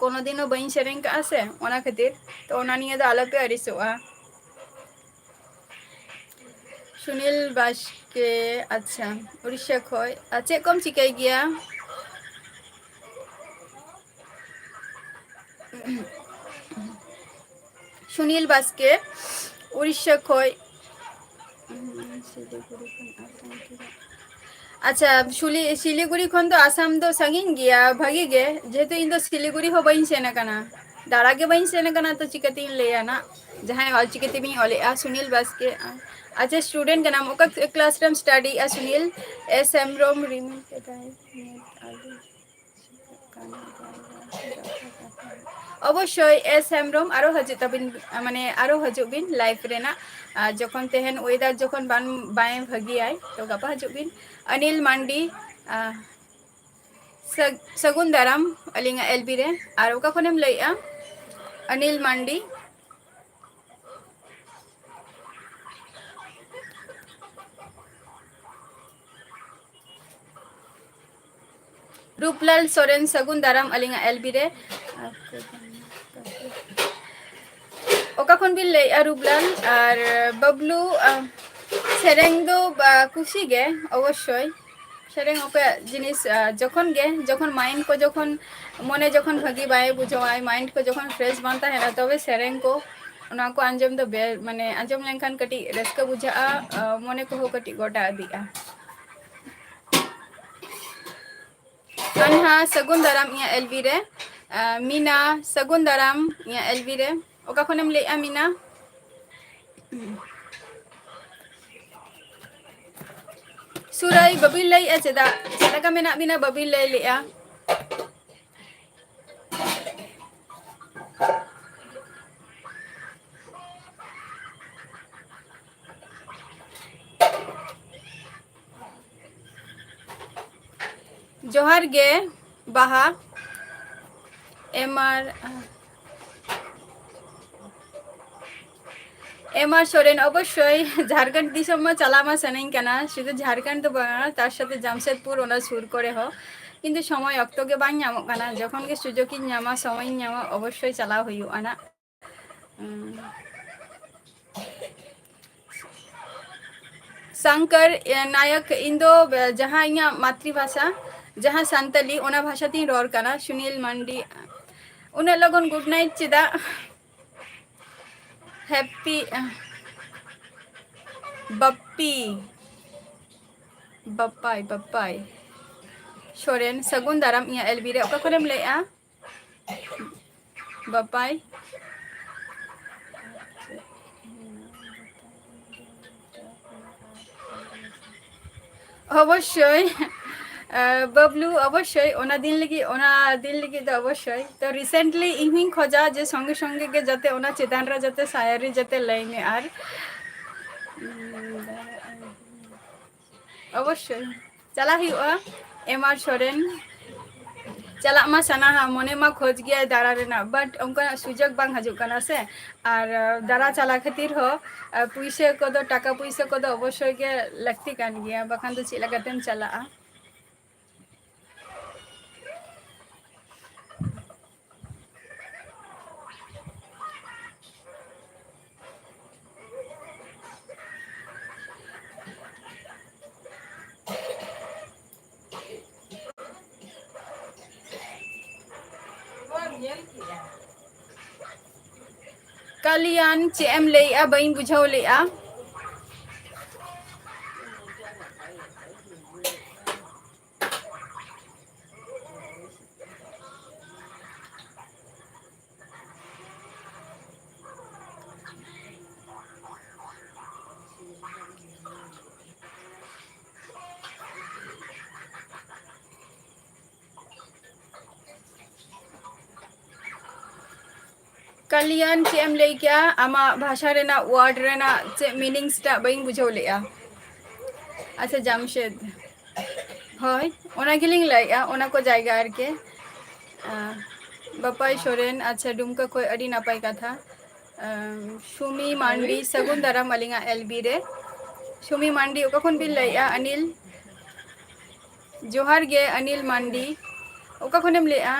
ᱠᱳᱱᱳ ᱫᱤᱱ ᱦᱚᱸ ᱵᱟᱹᱧ ᱥᱮᱨᱮᱧ ᱠᱟᱜᱼᱟ ᱥᱮ, ᱚᱱᱟ ᱠᱷᱟᱹᱛᱤᱨ᱾ ᱛᱚ, ᱚᱱᱟ ᱱᱤᱭᱮ ᱫᱚ ᱟᱞᱚᱯᱮ ᱟᱹᱲᱤᱥᱚᱜᱼᱟ᱾ ᱥᱩᱱᱤᱞ ᱵᱟᱥᱠᱮ, ᱟᱪᱪᱷᱟ, ᱩᱲᱤᱥᱥᱟ ᱠᱷᱚᱡ᱾ ᱟᱨ ᱪᱮᱫ ᱠᱚᱢ ᱪᱤᱠᱟᱹᱭ ᱜᱮᱭᱟ? ᱥᱩᱱᱤᱞ ᱵᱟᱥᱠᱮ, ᱩᱲᱤᱥᱥᱟ ᱠᱷᱚᱡ᱾ ᱟᱪᱪᱷᱟ, ᱥᱩᱞᱤ-, ᱥᱤᱞᱤᱜᱩᱲᱤ ᱠᱷᱚᱱ ᱫᱚ ᱟᱥᱟᱢ ᱫᱚ ᱥᱟᱺᱜᱤᱧ ᱜᱮᱭᱟ ᱵᱷᱟᱜᱤ ᱜᱮ, ᱡᱮᱦᱮᱛᱩ ᱤᱧ ᱫᱚ ᱥᱤᱞᱤᱜᱩᱲᱤ ᱦᱚᱸ ᱵᱟᱹᱧ ᱥᱮᱱ ᱟᱠᱟᱱᱟ, ᱫᱟᱬᱟ ᱜᱮ ᱵᱟᱹᱧ ᱥᱮᱱ ᱟᱠᱟᱱᱟ, ᱛᱚ ᱪᱤᱠᱟᱹᱛᱤᱧ ᱞᱟᱹᱭᱟ ᱱᱟᱜ ᱡᱟᱦᱟᱸᱭ ᱚᱞᱪᱤᱠᱤ ᱛᱮᱵᱤᱧ ᱚᱞᱮᱜᱼᱟ, ᱥᱩᱱᱤᱞ ᱵᱟᱥᱠᱮ᱾ ᱟᱪᱪᱷᱟ, student ᱠᱟᱱᱟᱢ, ᱚᱠᱟ class ᱨᱮᱢ studyᱜᱼᱟ ᱥᱩᱱᱤᱞ? ᱮᱥ ᱦᱮᱢᱵᱨᱚᱢ, ᱨᱤᱢᱤᱞ ᱠᱮᱫᱟᱭ, ᱢᱮᱫ ᱟᱹᱰᱤ ᱚᱵᱚᱥᱥᱳᱭ ᱮᱥ ᱦᱮᱢᱵᱨᱚᱢ, ᱟᱨᱚ ᱦᱤᱡᱩᱜ ᱛᱟᱵᱤᱱ, ᱢᱟᱱᱮ ᱟᱨᱚ ᱦᱤᱡᱩᱜ ᱵᱤᱱ ᱞᱟᱭᱤᱵᱷ ᱨᱮᱱᱟᱜ, ᱟᱨ ᱡᱚᱠᱷᱚᱱ ᱛᱮᱦᱮᱧ weather ᱡᱚᱠᱷᱚᱱ ᱵᱟᱝ, ᱵᱟᱭ ᱵᱷᱟᱹᱜᱤᱭᱟᱭ, ᱛᱚ ᱜᱟᱯᱟ ᱦᱤᱡᱩᱜ ᱵᱤᱱ᱾ ᱚᱱᱤᱞ ᱢᱟᱱᱰᱤ, ᱟᱨ ᱥᱟᱹᱜ-, ᱥᱟᱹᱜᱩᱱ ᱫᱟᱨᱟᱢ ᱟᱹᱞᱤᱧᱟᱜ ᱮᱞᱵᱤ ᱨᱮ᱾ ᱟᱨ ᱚᱠᱟ ᱠᱷᱚᱱᱮᱢ ᱞᱟᱹᱭᱮᱜᱼᱟ? ᱚᱱᱤᱞ ᱢᱟᱱᱰᱤ᱾ ᱨᱩᱯᱞᱟᱞ ᱥᱚᱨᱮᱱ, ᱥᱟᱹᱜᱩᱱ ᱫᱟᱨᱟᱢ ᱟᱹᱞᱤᱧᱟᱜ ᱮᱞ ᱵᱤ ᱨᱮ᱾ ᱚᱠᱟ ᱠᱷᱚᱱ ᱵᱤᱱ ᱞᱟᱹᱭᱮᱫᱼᱟ ᱨᱩᱯᱞᱟᱞ? ᱟᱨ ᱵᱟᱵᱞᱩ, ᱟ, ᱥᱮᱨᱮᱧ ᱫᱚ, ᱟ, ᱠᱩᱥᱤ ᱜᱮ ᱚᱵᱚᱥᱥᱳᱭ᱾ ᱥᱮᱨᱮᱧ ᱚᱠᱚᱭᱟᱜ ᱡᱤᱱᱤᱥ, ᱟ, ᱡᱚᱠᱷᱚᱱ ᱜᱮ, ᱡᱚᱠᱷᱚᱱ mind ᱠᱚ, ᱡᱚᱠᱷᱚᱱ ᱢᱚᱱᱮ ᱡᱚᱠᱷᱚᱱ ᱵᱷᱟᱹᱜᱤ ᱵᱟᱭ ᱵᱩᱡᱷᱟᱹᱣᱟ, mind ᱠᱚ ᱡᱚᱠᱷᱚᱱ fresh ᱵᱟᱝ ᱛᱟᱦᱮᱱᱟ, ᱛᱚᱵᱮ ᱥᱮᱨᱮᱧ ᱠᱚ, ᱚᱱᱟ ᱠᱚ ᱟᱸᱡᱚᱢ ᱫᱚ ᱵᱮ-, ᱢᱟᱱᱮ ᱟᱸᱡᱚᱢ ᱞᱮᱱᱠᱷᱟᱱ ᱠᱟᱹᱴᱤᱡ ᱨᱟᱹᱥᱠᱟᱹ ᱵᱩᱡᱷᱟᱹᱜᱼᱟ, ᱟ, ᱢᱚᱱᱮ ᱠᱚᱦᱚᱸ ᱠᱟᱹᱴᱤᱡ ᱜᱚᱴᱟ ᱤᱫᱤᱜᱼᱟ᱾ ᱟᱱᱦᱟ, ᱥᱟᱹᱜᱩᱱ ᱫᱟᱨᱟᱢ ᱤᱧᱟᱹᱜ ᱮᱞ ᱵᱤ ᱨᱮ᱾ ᱟ, ᱢᱤᱱᱟ, ᱥᱟᱹᱜᱩᱱ ᱫᱟᱨᱟᱢ ᱤᱧᱟᱹᱜ ᱮᱞ ᱵᱤ ᱨᱮ᱾ ᱚᱠᱟ ᱠᱷᱚᱱᱮᱢ ᱞᱟᱹᱭᱮᱜᱼᱟ ᱢᱤᱱᱟ? ᱥᱩᱨᱟᱹᱭ, ᱵᱟᱹᱵᱤᱱ ᱞᱟᱹᱭᱮᱜᱼᱟ ᱪᱮᱫᱟᱜ? ᱪᱮᱫ ᱞᱮᱠᱟ ᱢᱮᱱᱟᱜ ᱵᱤᱱᱟ ᱵᱟᱹᱵᱤᱱ ᱞᱟᱹᱭ ᱞᱮᱜᱼᱟ? ᱡᱚᱦᱟᱨ ᱜᱮ ᱵᱟᱦᱟ᱾ ᱮᱢ ᱟᱨ, ᱮᱢ ᱟᱨ ᱥᱚᱨᱮᱱ, ᱚᱵᱚᱥᱥᱳᱭ ᱡᱷᱟᱲᱠᱷᱚᱸᱰ ᱫᱤᱥᱚᱢ ᱢᱟ ᱪᱟᱞᱟᱣ ᱢᱟ ᱥᱟᱱᱟᱧ ᱠᱟᱱᱟ, ᱥᱩᱫᱷᱩ ᱡᱷᱟᱲᱠᱷᱚᱸᱰ ᱫᱚ ᱵᱟᱝᱟ, ᱛᱟᱨ ᱥᱟᱛᱷᱮ ᱡᱟᱢᱥᱮᱫᱽᱯᱩᱨ, ᱚᱱᱟ ᱥᱩᱨ ᱠᱚᱨᱮ ᱦᱚᱸ, ᱠᱤᱱᱛᱩ ᱥᱚᱢᱚᱭ ᱚᱠᱛᱚ ᱜᱮ ᱵᱟᱝ ᱧᱟᱢᱚᱜ ᱠᱟᱱᱟ᱾ ᱡᱚᱠᱷᱚᱱ ᱜᱮ ᱥᱩᱡᱳᱜᱽ ᱤᱧ ᱧᱟᱢᱟ, ᱥᱚᱢᱚᱭ ᱤᱧ ᱧᱟᱢᱟ, ᱚᱵᱚᱥᱥᱳᱭ ᱪᱟᱞᱟᱣ ᱦᱩᱭᱩᱜᱼᱟ ᱱᱟᱜ᱾ ᱩᱸ᱾ ᱥᱟᱝᱠᱟᱨ, ᱮ, ᱱᱟᱭᱚᱠ, ᱤᱧ ᱫᱚ, ᱮ, ᱡᱟᱦᱟᱸ ᱤᱧᱟᱹᱜ ᱢᱟᱛᱨᱤ ᱵᱷᱟᱥᱟ, ᱡᱟᱦᱟᱸ ᱥᱟᱱᱛᱟᱞᱤ, ᱚᱱᱟ ᱵᱷᱟᱥᱟ ᱛᱤᱧ ᱨᱚᱲ ᱠᱟᱱᱟ᱾ ᱥᱩᱱᱤᱞ ᱢᱟᱱᱰᱤ, ᱩᱱᱟᱹᱜ ᱞᱚᱜᱚᱱ good night ᱪᱮᱫᱟᱜ? ᱦᱮᱯᱤ, ᱮ, ᱵᱟᱯᱯᱤ, ᱵᱟᱯᱟᱭ, ᱵᱟᱯᱟᱭ ᱥᱚᱨᱮᱱ, ᱥᱟᱹᱜᱩᱱ ᱫᱟᱨᱟᱢ ᱤᱧᱟᱹᱜ ᱮᱞ ᱵᱤ ᱨᱮ᱾ ᱚᱠᱟ ᱠᱷᱚᱱᱮᱢ ᱞᱟᱹᱭᱮᱜᱼᱟ? ᱵᱟᱯᱟᱭ᱾ ᱚᱵᱚᱥᱥᱳᱭ, ᱟᱸ, ᱵᱟᱵᱞᱩ, ᱚᱵᱚᱥᱥᱳᱭ, ᱚᱱᱟ ᱫᱤᱱ ᱞᱟᱹᱜᱤᱫ, ᱚᱱᱟ ᱫᱤᱱ ᱞᱟᱹᱜᱤᱫ ᱫᱚ ᱚᱵᱚᱥᱥᱳᱭ᱾ ᱛᱚ, recently ᱤᱧ ᱦᱚᱸᱧ ᱠᱷᱚᱡᱟ ᱡᱮ ᱥᱚᱸᱜᱮ ᱥᱚᱸᱜᱮ ᱜᱮ ᱡᱟᱛᱮ ᱚᱱᱟ ᱪᱮᱛᱟᱱ ᱨᱮ ᱡᱟᱛᱮ ᱥᱟᱭᱟᱨᱤ ᱡᱟᱛᱮ ᱞᱟᱹᱭ ᱢᱮ ᱟᱨ, ᱚᱵᱚᱥᱥᱳᱭ᱾ ᱪᱟᱞᱟᱜ ᱦᱩᱭᱩᱜᱼᱟ, ᱮᱢ ᱟᱨ ᱥᱚᱨᱮᱱ᱾ ᱪᱟᱞᱟᱜ ᱢᱟ ᱥᱟᱱᱟᱣᱟ, ᱢᱚᱱᱮ ᱢᱟ ᱠᱷᱚᱡᱽ ᱜᱮᱭᱟᱭ ᱫᱟᱬᱟ ᱨᱮᱱᱟᱜ, but ᱚᱱᱠᱟᱱᱟᱜ ᱥᱩᱡᱳᱜᱽ ᱵᱟᱝ ᱦᱤᱡᱩᱜ ᱠᱟᱱᱟ ᱥᱮ᱾ ᱟᱨ, ᱟᱨ ᱫᱟᱬᱟ ᱪᱟᱞᱟᱜ ᱠᱷᱟᱹᱛᱤᱨ ᱦᱚᱸ, ᱟᱨ ᱯᱩᱭᱥᱟᱹ ᱠᱚᱫᱚ, ᱴᱟᱠᱟ ᱯᱩᱭᱥᱟᱹ ᱠᱚᱫᱚ ᱚᱵᱚᱥᱥᱳᱭ ᱜᱮ ᱞᱟᱹᱠᱛᱤ ᱠᱟᱱ ᱜᱮᱭᱟ, ᱵᱟᱠᱷᱟᱱ ᱫᱚ ᱪᱮᱫ ᱞᱮᱠᱟᱛᱮᱢ ᱪᱟᱞᱟᱜᱼᱟ? ᱠᱟᱞᱤᱭᱟᱱ, ᱪᱮᱫ ᱮᱢ ᱞᱟᱹᱭᱮᱜᱼᱟ? ᱵᱟᱹᱧ ᱵᱩᱡᱷᱟᱹᱣ ᱞᱮᱜᱼᱟ᱾ ᱠᱟᱞᱤᱭᱟᱱ, ᱪᱮᱫ ᱮᱢ ᱞᱟᱹᱭ ᱠᱮᱜᱼᱟ? ᱟᱢᱟᱜ ᱵᱷᱟᱥᱟ ᱨᱮᱱᱟᱜ word ᱨᱮᱱᱟᱜ ᱪᱮᱫ meanings ᱴᱟᱜ ᱵᱟᱹᱧ ᱵᱩᱡᱷᱟᱹᱣ ᱞᱮᱜᱼᱟ᱾ ᱟᱪᱪᱷᱟ, ᱡᱟᱢᱥᱮᱫ᱾ ᱦᱳᱭ, ᱚᱱᱟ ᱜᱮᱞᱤᱧ ᱞᱟᱹᱭᱮᱜᱼᱟ, ᱚᱱᱟ ᱠᱚ ᱡᱟᱭᱜᱟ ᱟᱨᱠᱤ᱾ ᱟᱸ, ᱵᱟᱯᱟᱭ ᱥᱚᱨᱮᱱ, ᱟᱪᱪᱷᱟ, ᱰᱩᱢᱠᱟ ᱠᱷᱚᱡ, ᱟᱹᱰᱤ ᱱᱟᱯᱟᱭ ᱠᱟᱛᱷᱟ᱾ ᱟᱸ, ᱥᱩᱢᱤ ᱢᱟᱱᱰᱤ, ᱥᱟᱹᱜᱩᱱ ᱫᱟᱨᱟᱢ ᱟᱹᱞᱤᱧᱟᱜ L B ᱨᱮ᱾ ᱥᱩᱢᱤ ᱢᱟᱱᱰᱤ, ᱚᱠᱟ ᱠᱷᱚᱱ ᱵᱤᱱ ᱞᱟᱹᱭᱮᱜᱼᱟ? ᱚᱱᱤᱞ, ᱡᱚᱦᱟᱨ ᱜᱮ ᱚᱱᱤᱞ ᱢᱟᱱᱰᱤ, ᱚᱠᱟ ᱠᱷᱚᱱᱮᱢ ᱞᱟᱹᱭᱮᱜᱼᱟ?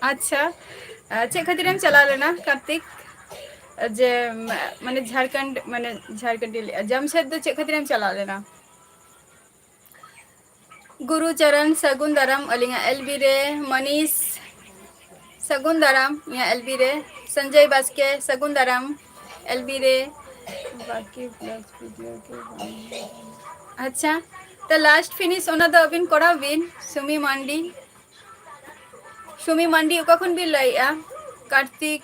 ᱟᱪᱪᱷᱟ, ᱟᱸ, ᱪᱮᱫ ᱠᱷᱟᱹᱛᱤᱨᱮᱢ ᱪᱟᱞᱟᱣ ᱞᱮᱱᱟ ᱠᱟᱨᱛᱤᱠ? ᱡᱮ, ᱢᱟ-, ᱢᱟᱱᱮ ᱡᱷᱟᱲᱠᱷᱚᱸᱰ, ᱢᱟᱱᱮ ᱡᱷᱟᱲᱠᱷᱚᱸᱰ ᱤᱧ ᱞᱟᱹᱭᱮᱜᱼᱟ, ᱡᱟᱢᱥᱮᱫ ᱫᱚ ᱪᱮᱫ ᱠᱷᱟᱹᱛᱤᱨᱮᱢ ᱪᱟᱞᱟᱣ ᱞᱮᱱᱟ? ᱜᱩᱨᱩ ᱪᱚᱨᱚᱱ, ᱥᱟᱹᱜᱩᱱ ᱫᱟᱨᱟᱢ ᱟᱹᱞᱤᱧᱟᱜ L B ᱨᱮ᱾ ᱢᱟᱱᱤᱥ, ᱥᱟᱹᱜᱩᱱ ᱫᱟᱨᱟᱢ ᱤᱧᱟᱹᱜ L B ᱨᱮ᱾ ᱥᱚᱧᱡᱚᱭ ᱵᱟᱥᱠᱮ, ᱥᱟᱹᱜᱩᱱ ᱫᱟᱨᱟᱢ L B ᱨᱮ᱾ ᱵᱟᱠᱤ vlogs video ᱜᱮ ᱵᱟᱝ᱾ ᱟᱪᱪᱷᱟ, ᱛᱚ last finish ᱚᱱᱟ ᱫᱚ ᱟᱹᱵᱤᱱ ᱠᱚᱨᱟᱣ ᱵᱤᱱ᱾ ᱥᱩᱢᱤ ᱢᱟᱱᱰᱤ, ᱥᱩᱢᱤ ᱢᱟᱱᱰᱤ ᱚᱠᱟ ᱠᱷᱚᱱ ᱵᱤᱱ ᱞᱟᱹᱭᱮᱜᱼᱟ? ᱠᱟᱨᱛᱤᱠ,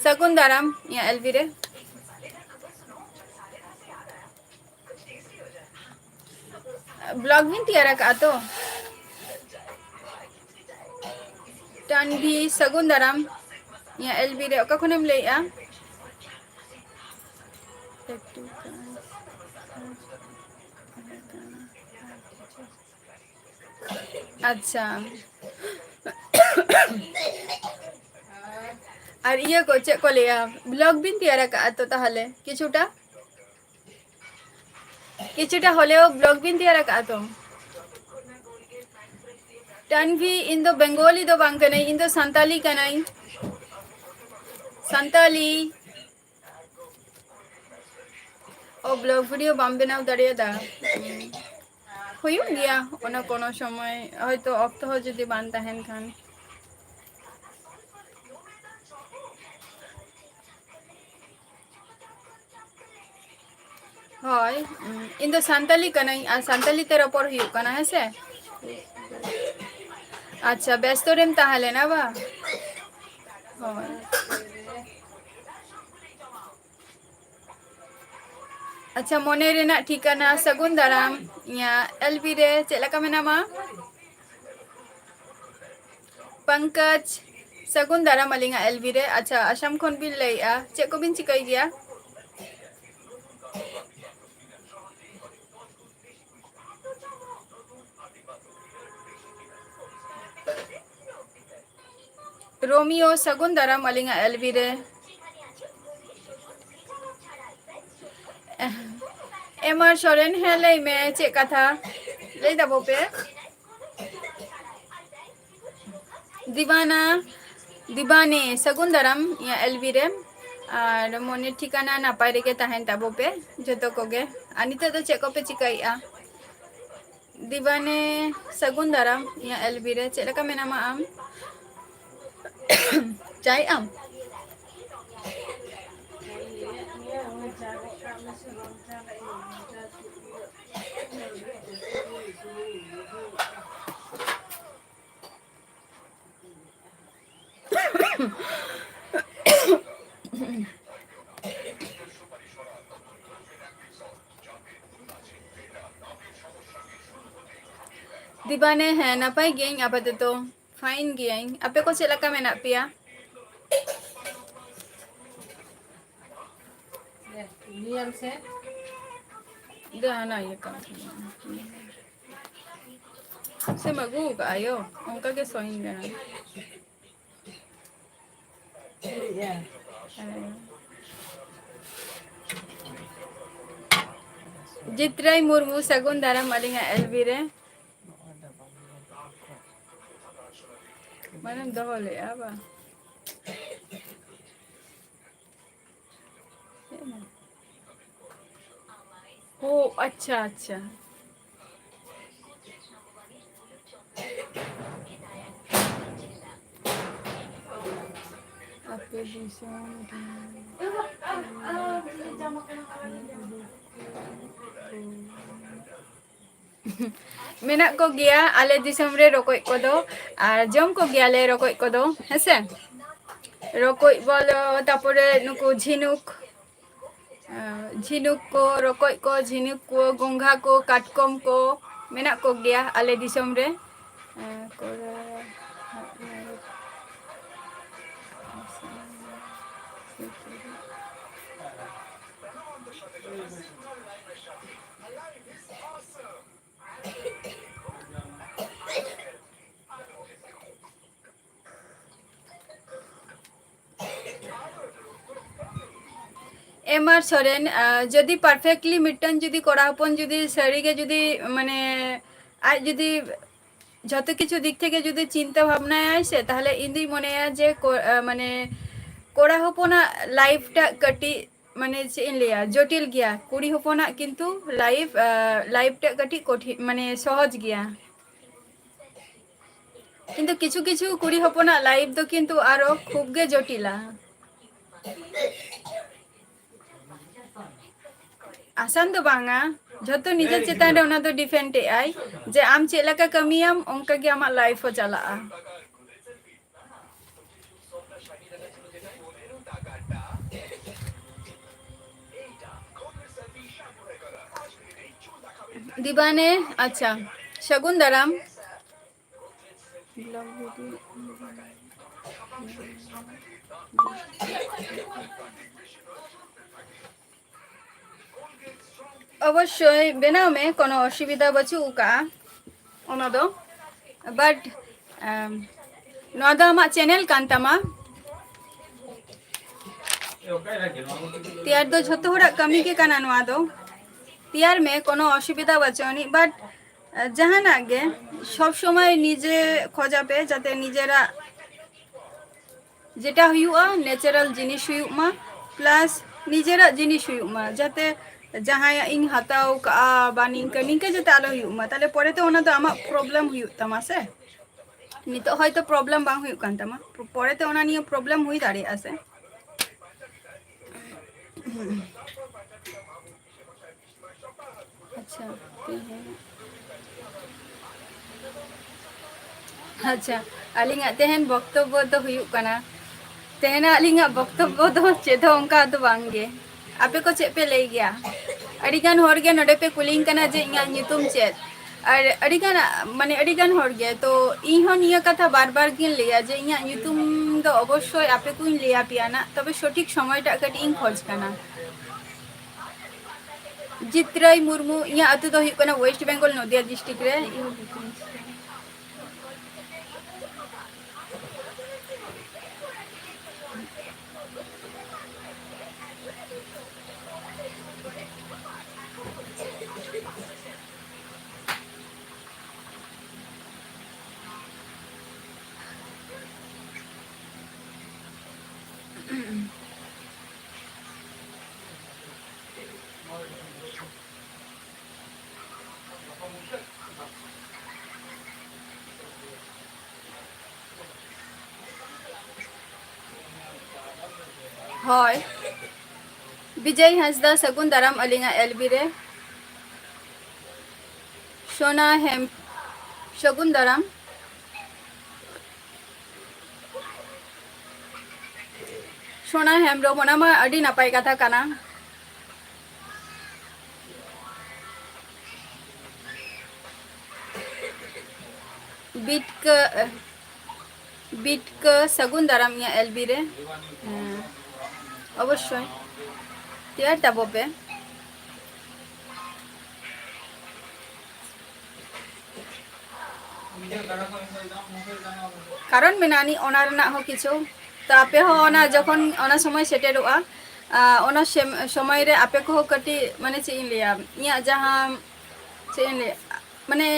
ᱥᱟᱹᱜᱩᱱ ᱫᱟᱨᱟᱢ ᱤᱧᱟᱹᱜ L B ᱨᱮ᱾ Vlog ᱵᱤᱱ ᱛᱮᱭᱟᱨ ᱟᱠᱟᱫᱼᱟ ᱛᱚ? ᱴᱟᱱᱵᱷᱤ, ᱥᱟᱹᱜᱩᱱ ᱫᱟᱨᱟᱢ ᱤᱧᱟᱹᱜ L B ᱨᱮ᱾ ᱚᱠᱟ ᱠᱷᱚᱱᱮᱢ ᱞᱟᱹᱭᱮᱜᱼᱟ? ᱟᱪᱪᱷᱟ᱾ ᱟᱨ ᱤᱭᱟᱹ ᱠᱚ ᱪᱮᱫ ᱠᱚ ᱞᱟᱹᱭᱟ, ᱵᱞᱚᱜ ᱵᱤᱱ ᱛᱮᱭᱟᱨ ᱟᱠᱟᱫᱼᱟ ᱛᱚ ᱛᱟᱦᱚᱞᱮ ᱠᱤᱪᱷᱩᱴᱟ? ᱠᱤᱪᱷᱩᱴᱟ ᱦᱚᱞᱮᱣ ᱵᱞᱚᱜ ᱵᱤᱱ ᱛᱮᱭᱟᱨ ᱟᱠᱟᱫᱼᱟ ᱛᱚ? ᱴᱟᱱᱵᱷᱤ, ᱤᱧ ᱫᱚ ᱵᱮᱝᱜᱚᱞᱤ ᱫᱚ ᱵᱟᱝ ᱠᱟᱹᱱᱟᱹᱧ, ᱤᱧ ᱫᱚ ᱥᱟᱱᱛᱟᱞᱤ ᱠᱟᱹᱱᱟᱹᱧ᱾ ᱥᱟᱱᱛᱟᱞᱤ᱾ ᱚ, ᱵᱞᱚᱜ ᱵᱷᱤᱰᱤᱭᱳ ᱵᱟᱢ ᱵᱮᱱᱟᱣ ᱫᱟᱲᱮᱭᱟᱫᱟ? ᱦᱩᱭᱩᱜ ᱜᱮᱭᱟ, ᱚᱱᱟ ᱠᱳᱱᱳ ᱥᱚᱢᱚᱭ ᱦᱚᱭᱛᱳ ᱚᱠᱛᱚ ᱦᱚᱸ ᱡᱩᱫᱤ ᱵᱟᱝ ᱛᱟᱦᱮᱱ ᱠᱷᱟᱱ᱾ ᱦᱳᱭ, ᱤᱧ ᱫᱚ ᱥᱟᱱᱛᱟᱞᱤ ᱠᱟᱹᱱᱟᱹᱧ ᱟᱨ ᱥᱟᱱᱛᱟᱞᱤ ᱛᱮ ᱨᱚᱯᱚᱲ ᱦᱩᱭᱩᱜ ᱠᱟᱱᱟ, ᱦᱮᱸ ᱥᱮ? ᱟᱪᱪᱷᱟ, ᱵᱮᱥᱛᱚ ᱨᱮᱢ ᱛᱟᱦᱮᱸ ᱞᱮᱱᱟ ᱵᱟ? ᱦᱳᱭ᱾ ᱟᱪᱪᱷᱟ, ᱢᱚᱱᱮ ᱨᱮᱱᱟᱜ ᱴᱷᱤᱠᱟᱹᱱᱟ, ᱥᱟᱹᱜᱩᱱ ᱫᱟᱨᱟᱢ᱾ ᱤᱧᱟᱹᱜ ᱮᱞ ᱵᱤ ᱨᱮ ᱪᱮᱫ ᱞᱮᱠᱟ ᱢᱮᱱᱟᱢᱟ? ᱯᱚᱝᱠᱚᱡᱽ, ᱥᱟᱹᱜᱩᱱ ᱫᱟᱨᱟᱢ ᱟᱹᱞᱤᱧᱟᱜ ᱮᱞ ᱵᱤ ᱨᱮ᱾ ᱟᱪᱪᱷᱟ, ᱟᱥᱟᱢ ᱠᱷᱚᱱ ᱵᱤᱱ ᱞᱟᱹᱭᱮᱜᱼᱟ, ᱪᱮᱫ ᱠᱚᱵᱤᱱ ᱪᱤᱠᱟᱹᱭ ᱜᱮᱭᱟ? ᱨᱳᱢᱤᱭᱳ, ᱥᱟᱹᱜᱩᱱ ᱫᱟᱨᱟᱢ ᱟᱹᱞᱤᱧᱟᱜ ᱮᱞ ᱵᱤ ᱨᱮ᱾ ᱮᱢ ᱟᱨ ᱥᱚᱨᱮᱱ, ᱦᱮᱸ, ᱞᱟᱹᱭ ᱢᱮ, ᱪᱮᱫ ᱠᱟᱛᱷᱟ ᱞᱟᱹᱭ ᱫᱟᱵᱚ ᱯᱮ? ᱫᱤᱵᱟᱱᱟ, ᱫᱤᱵᱟᱱᱮ, ᱥᱟᱹᱜᱩᱱ ᱫᱟᱨᱟᱢ ᱤᱧᱟᱹᱜ ᱮᱞ ᱵᱤ ᱨᱮ᱾ ᱟᱨ ᱢᱚᱱᱮ ᱴᱷᱤᱠᱟᱱᱟ ᱱᱟᱯᱟᱭ ᱨᱮᱜᱮ ᱛᱟᱦᱮᱱ ᱛᱟᱵᱚ ᱯᱮ ᱡᱚᱛᱚ ᱠᱚᱜᱮ᱾ ᱟᱨ ᱱᱤᱛᱚᱜ ᱫᱚ ᱪᱮᱫ ᱠᱚᱯᱮ ᱪᱤᱠᱟᱹᱭᱮᱫᱼᱟ? ᱫᱤᱵᱟᱱᱮ, ᱥᱟᱹᱜᱩᱱ ᱫᱟᱨᱟᱢ ᱤᱧᱟᱹᱜ ᱮᱞ ᱵᱤ ᱨᱮ᱾ ᱪᱮᱫ ᱞᱮᱠᱟ ᱢᱮᱱᱟᱢᱟ ᱟᱢ? ᱪᱟᱭᱮᱫ ᱟᱢ? ᱫᱤᱵᱟᱱᱮ, ᱦᱮᱸ, ᱱᱟᱯᱟᱭ ᱜᱤᱭᱟᱹᱧ ᱟᱯᱟᱛᱚᱛᱚ, ᱯᱷᱟᱭᱤᱱ ᱜᱤᱭᱟᱹᱧ᱾ ᱟᱯᱮ ᱠᱚ ᱪᱮᱫ ᱞᱮᱠᱟ ᱢᱮᱱᱟᱜ ᱯᱮᱭᱟ? ᱧᱮᱞ ᱥᱮ᱾ ᱫᱮ, ᱦᱟᱱᱟ ᱤᱭᱟᱹ ᱠᱟᱱ ᱛᱤᱧᱟ᱾ ᱥᱮᱢ ᱟᱹᱜᱩ ᱟᱠᱟᱫᱼᱟ ᱭᱳ? ᱚᱱᱠᱟ ᱜᱮ ᱥᱚᱭᱤᱧ ᱠᱟᱱᱟ᱾ ᱦᱮᱸ᱾ ᱡᱤᱛᱨᱟᱹᱭ ᱢᱩᱨᱢᱩ, ᱥᱟᱹᱜᱩᱱ ᱫᱟᱨᱟᱢ ᱟᱹᱞᱤᱧᱟᱜ ᱮᱞ ᱵᱤ ᱨᱮ᱾ ᱢᱟᱱᱮᱢ ᱫᱚᱦᱚ ᱞᱮᱜᱼᱟ ᱵᱟᱝ? ᱚ, ᱟᱪᱪᱷᱟ, ᱟᱪᱪᱷᱟ᱾ ᱟᱯᱮ ᱫᱤᱥᱚᱢ ᱨᱮ ᱢᱮᱱᱟᱜ ᱠᱚᱜᱮᱭᱟ ᱟᱞᱮ ᱫᱤᱥᱚᱢ ᱨᱮ ᱨᱚᱠᱚᱡ ᱠᱚᱫᱚ, ᱟᱨ ᱡᱚᱢ ᱠᱚᱜᱮᱭᱟᱞᱮ ᱨᱚᱠᱚᱡ ᱠᱚᱫᱚ, ᱦᱮᱸᱥᱮ? ᱨᱚᱠᱚᱡ ᱵᱚᱞᱚ, ᱛᱟᱯᱚᱨᱮ ᱱᱩᱠᱩ ᱡᱷᱤᱱᱩᱠ, ᱟᱨ ᱡᱷᱤᱱᱩᱠ ᱠᱚ, ᱨᱚᱠᱚᱡ ᱠᱚ, ᱡᱷᱤᱱᱩᱠ ᱠᱚ, ᱜᱚᱸᱜᱷᱟ ᱠᱚ, ᱠᱟᱴᱠᱚᱢ ᱠᱚ ᱢᱮᱱᱟᱜ ᱠᱚᱜᱮᱭᱟ ᱟᱞᱮ ᱫᱤᱥᱚᱢ ᱨᱮ᱾ ᱟᱨ ᱠᱚᱨᱮ ᱮᱢ ᱟᱨ ᱥᱚᱨᱮᱱ, ᱟᱸ, ᱡᱩᱫᱤ perfectly ᱢᱤᱫᱴᱟᱝ ᱡᱩᱫᱤ ᱠᱚᱲᱟ ᱦᱚᱯᱚᱱ ᱡᱩᱫᱤ ᱥᱟᱹᱨᱤᱜᱮ ᱡᱩᱫᱤ, ᱢᱟᱱᱮ, ᱟᱡ ᱡᱩᱫᱤ ᱡᱷᱚᱛᱚ ᱠᱤᱪᱷᱩ ᱫᱤᱠ ᱛᱷᱮᱠᱮ ᱡᱩᱫᱤ ᱪᱤᱱᱛᱟᱹ ᱵᱷᱟᱵᱽᱱᱟᱭᱟᱭ ᱥᱮ, ᱛᱟᱦᱞᱮ ᱤᱧ ᱫᱩᱧ ᱢᱚᱱᱮᱭᱟ ᱡᱮ ᱠᱚ-, ᱟᱸ, ᱢᱟᱱᱮ, ᱠᱚᱲᱟ ᱦᱚᱯᱚᱱᱟᱜ life ᱴᱟᱜ ᱠᱟᱹᱴᱤᱡ, ᱢᱟᱱᱮ, ᱪᱮᱫ ᱤᱧ ᱞᱟᱹᱭᱟ, ᱡᱚᱴᱤᱞ ᱜᱮᱭᱟ᱾ ᱠᱩᱲᱤ ᱦᱚᱯᱚᱱᱟᱜ ᱠᱤᱱᱛᱩ life, ᱟᱸ, life ᱴᱟᱜ ᱠᱟᱹᱴᱤᱡ ᱠᱚᱴᱷᱤᱱ, ᱢᱟᱱᱮ, ᱥᱚᱦᱚᱡ ᱜᱮᱭᱟ᱾ ᱠᱤᱱᱛᱩ ᱠᱤᱪᱷᱩ ᱠᱤᱪᱷᱩ ᱠᱩᱲᱤ ᱦᱚᱯᱚᱱᱟᱜ life ᱫᱚ ᱠᱤᱱᱛᱩ ᱟᱨᱚ ᱠᱷᱩᱵ ᱜᱮ ᱡᱚᱴᱤᱞᱟ᱾ ᱟᱥᱟᱱ ᱫᱚ ᱵᱟᱝᱟ, ᱡᱷᱚᱛᱚ ᱱᱤᱡᱮ ᱪᱮᱛᱟᱱ ᱨᱮ ᱚᱱᱟ ᱫᱚ depend ᱮᱜ ᱟᱭ, ᱡᱮ ᱟᱢ ᱪᱮᱫ ᱞᱮᱠᱟ ᱠᱟᱹᱢᱤᱭᱟᱢ, ᱚᱱᱠᱟ ᱜᱮ ᱟᱢᱟᱜ life ᱦᱚᱸ ᱪᱟᱞᱟᱜᱼᱟ᱾ ᱫᱤᱵᱟᱱᱮ, ᱟᱪᱪᱷᱟ, ᱥᱟᱹᱜᱩᱱ ᱫᱟᱨᱟᱢ᱾ ᱚᱵᱚᱥᱥᱳᱭ ᱵᱮᱱᱟᱣ ᱢᱮ, ᱠᱳᱱᱳ ᱚᱥᱩᱵᱤᱫᱷᱟ ᱵᱟᱹᱪᱩᱜ ᱟᱠᱟᱜᱼᱟ᱾ ᱚᱱᱟ ᱫᱚ᱾ But ᱱᱚᱣᱟ ᱫᱚ ᱟᱢᱟᱜ ᱪᱮᱱᱮᱞ ᱠᱟᱱ ᱛᱟᱢᱟ᱾ ᱛᱮᱭᱟᱨ ᱫᱚ ᱡᱷᱚᱛᱚ ᱦᱚᱲᱟᱜ ᱠᱟᱹᱢᱤ ᱜᱮ ᱠᱟᱱᱟ ᱱᱚᱣᱟ ᱫᱚ᱾ ᱛᱮᱭᱟᱨ ᱢᱮ, ᱠᱳᱱᱳ ᱚᱥᱩᱵᱤᱫᱷᱟ ᱵᱟᱹᱪᱩᱜ ᱟᱹᱱᱤᱡ᱾ But ᱡᱟᱦᱟᱱᱟᱜ ᱜᱮ ᱥᱚᱵ ᱥᱚᱢᱚᱭ ᱱᱤᱡᱮ ᱠᱷᱚᱡᱟ ᱯᱮ, ᱡᱟᱛᱮ ᱱᱤᱡᱮᱨᱟᱜ ᱡᱮᱴᱟ ᱦᱩᱭᱩᱜᱼᱟ, natural ᱡᱤᱱᱤᱥ ᱦᱩᱭᱩᱜ ᱢᱟ, plus ᱱᱤᱡᱮᱨᱟᱜ ᱡᱤᱱᱤᱥ ᱦᱩᱭᱩᱜ ᱢᱟ, ᱡᱟᱛᱮ ᱡᱟᱦᱟᱸᱭᱟᱜ ᱤᱧ ᱦᱟᱛᱟᱣ ᱠᱟᱜᱼᱟ ᱵᱟ ᱱᱤᱝᱠᱟᱹ ᱱᱤᱝᱠᱟᱹ ᱡᱟᱛᱮ ᱟᱞᱚ ᱦᱩᱭᱩᱜ ᱢᱟ᱾ ᱛᱟᱦᱞᱮ ᱯᱚᱨᱮᱛᱮ ᱚᱱᱟ ᱫᱚ ᱟᱢᱟᱜ problem ᱦᱩᱭᱩᱜ ᱛᱟᱢᱟ ᱥᱮ᱾ ᱱᱤᱛᱚᱜ ᱦᱚᱭᱛᱳ problem ᱵᱟᱝ ᱦᱩᱭᱩᱜ ᱠᱟᱱ ᱛᱟᱢᱟ, ᱯᱚᱨᱮᱛᱮ ᱚᱱᱟ ᱱᱤᱭᱮ problem ᱦᱩᱭ ᱫᱟᱲᱮᱭᱟᱜᱼᱟ ᱥᱮ᱾ ᱟᱪᱪᱷᱟ, ᱛᱮᱦᱮᱧ, ᱟᱪᱪᱷᱟ, ᱟᱹᱞᱤᱧᱟᱜ ᱛᱮᱦᱮᱧ ᱵᱚᱠᱛᱚᱵᱵᱚ ᱫᱚ ᱦᱩᱭᱩᱜ ᱠᱟᱱᱟ, ᱛᱮᱦᱮᱧᱟᱜ ᱟᱹᱞᱤᱧᱟᱜ ᱵᱚᱠᱛᱚᱵᱵᱚ ᱫᱚ ᱪᱮᱫ ᱦᱚᱸ ᱚᱱᱠᱟ ᱫᱚ ᱵᱟᱝ ᱜᱮ᱾ ᱟᱯᱮ ᱠᱚ ᱪᱮᱫ ᱯᱮ ᱞᱟᱹᱭ ᱜᱮᱭᱟ? ᱟᱹᱰᱤ ᱜᱟᱱ ᱦᱚᱲ ᱜᱮ ᱱᱚᱰᱮ ᱯᱮ ᱠᱩᱞᱤᱧ ᱠᱟᱱᱟ ᱡᱮ ᱤᱧᱟᱹᱜ ᱧᱩᱛᱩᱢ ᱪᱮᱫ? ᱟᱨ ᱟᱹᱰᱤ ᱜᱟᱱ, ᱢᱟᱱᱮ ᱟᱹᱰᱤ ᱜᱟᱱ ᱦᱚᱲ ᱜᱮ, ᱛᱚ ᱤᱧ ᱦᱚᱸ ᱱᱤᱭᱟᱹ ᱠᱟᱛᱷᱟ ᱵᱟᱨ ᱵᱟᱨ ᱜᱤᱧ ᱞᱟᱹᱭᱟ ᱡᱮ ᱤᱧᱟᱹᱜ ᱧᱩᱛᱩᱢ ᱫᱚ ᱚᱵᱚᱥᱥᱳᱭ ᱟᱯᱮ ᱠᱚᱧ ᱞᱟᱹᱭ ᱟᱯᱮᱭᱟ ᱱᱟᱜ, ᱛᱚᱵᱮ ᱥᱚᱴᱷᱤᱠ ᱥᱚᱢᱚᱭᱴᱟᱜ ᱠᱟᱹᱴᱤᱡ ᱤᱧ ᱠᱷᱚᱡᱽ ᱠᱟᱱᱟ᱾ ᱡᱤᱛᱨᱟᱹᱭ ᱢᱩᱨᱢᱩ, ᱤᱧᱟᱹᱜ ᱟᱹᱛᱩ ᱫᱚ ᱦᱩᱭᱩᱜ ᱠᱟᱱᱟ West Bengal, ᱱᱚᱫᱤᱭᱟ district ᱨᱮ᱾ ᱦᱳᱭ, ᱵᱤᱡᱚᱭ ᱦᱟᱸᱥᱫᱟ, ᱥᱟᱹᱜᱩᱱ ᱫᱟᱨᱟᱢ ᱟᱹᱞᱤᱧᱟᱜ L B ᱨᱮ᱾ ᱥᱳᱱᱟ ᱦᱮᱢ, ᱥᱟᱹᱜᱩᱱ ᱫᱟᱨᱟᱢ᱾ ᱥᱳᱱᱟ ᱦᱮᱢᱵᱨᱚᱢ, ᱚᱱᱟ ᱢᱟ ᱟᱹᱰᱤ ᱱᱟᱯᱟᱭ ᱠᱟᱛᱷᱟ ᱠᱟᱱᱟ᱾ ᱵᱤᱴᱠᱟᱹ, ᱵᱤᱴᱠᱟᱹ, ᱥᱟᱹᱜᱩᱱ ᱫᱟᱨᱟᱢ ᱤᱧᱟᱹᱜ L B ᱨᱮ᱾ ᱦᱮᱸ, ᱚᱵᱚᱥᱥᱳᱭ, ᱛᱮᱭᱟᱨ ᱛᱟᱵᱚ ᱯᱮ᱾ ᱠᱟᱨᱚᱱ ᱢᱮᱱᱟᱜ ᱟᱹᱱᱤᱡ ᱚᱱᱟ ᱨᱮᱱᱟᱜ ᱦᱚᱸ ᱠᱤᱪᱷᱩ᱾ ᱛᱚ ᱟᱯᱮ ᱦᱚᱸ ᱚᱱᱟ ᱡᱚᱠᱷᱚᱱ ᱚᱱᱟ ᱥᱚᱢᱚᱭ ᱥᱮᱴᱮᱨᱚᱜᱼᱟ, ᱟᱸ, ᱚᱱᱟ ᱥᱮᱢ-, ᱥᱚᱢᱚᱭ ᱨᱮ ᱟᱯᱮ ᱠᱚᱦᱚᱸ ᱠᱟᱹᱴᱤᱡ, ᱢᱟᱱᱮ ᱪᱮᱫ ᱤᱧ ᱞᱟᱹᱭᱟ, ᱤᱧᱟᱹᱜ ᱡᱟᱦᱟᱸ, ᱪᱮᱫ ᱤᱧ ᱞᱟᱹᱭᱟ, ᱢᱟᱱᱮ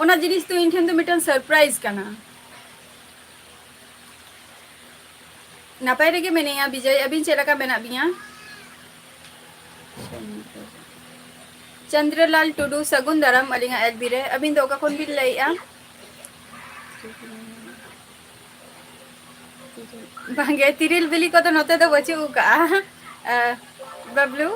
ᱚᱱᱟ ᱡᱤᱱᱤᱥ ᱫᱚ ᱤᱧ ᱴᱷᱮᱱ ᱫᱚ ᱢᱤᱫᱴᱟᱝ surprise ᱠᱟᱱᱟ᱾ ᱱᱟᱯᱟᱭ ᱨᱮᱜᱮ ᱢᱮᱱᱟᱧᱟ ᱵᱤᱡᱚᱭ, ᱟᱹᱵᱤᱱ ᱪᱮᱫ ᱞᱮᱠᱟ ᱢᱮᱱᱟᱜ ᱵᱤᱱᱟ? ᱪᱚᱱᱫᱨᱚᱞᱟᱞ ᱴᱩᱰᱩ, ᱥᱟᱹᱜᱩᱱ ᱫᱟᱨᱟᱢ ᱟᱹᱞᱤᱧᱟᱜ ᱮᱯ ᱵᱤ ᱨᱮ᱾ ᱟᱹᱵᱤᱱ ᱫᱚ ᱚᱠᱟ ᱠᱷᱚᱱ ᱵᱤᱱ ᱞᱟᱹᱭᱮᱜᱼᱟ? ᱵᱟᱝᱜᱮ, ᱛᱤᱨᱤᱞ ᱵᱤᱞᱤ ᱠᱚᱫᱚ ᱱᱚᱛᱮ ᱫᱚ ᱵᱟᱹᱪᱩᱜ ᱟᱠᱟᱜᱼᱟ᱾ ᱟᱸ, ᱵᱟᱵᱞᱩ?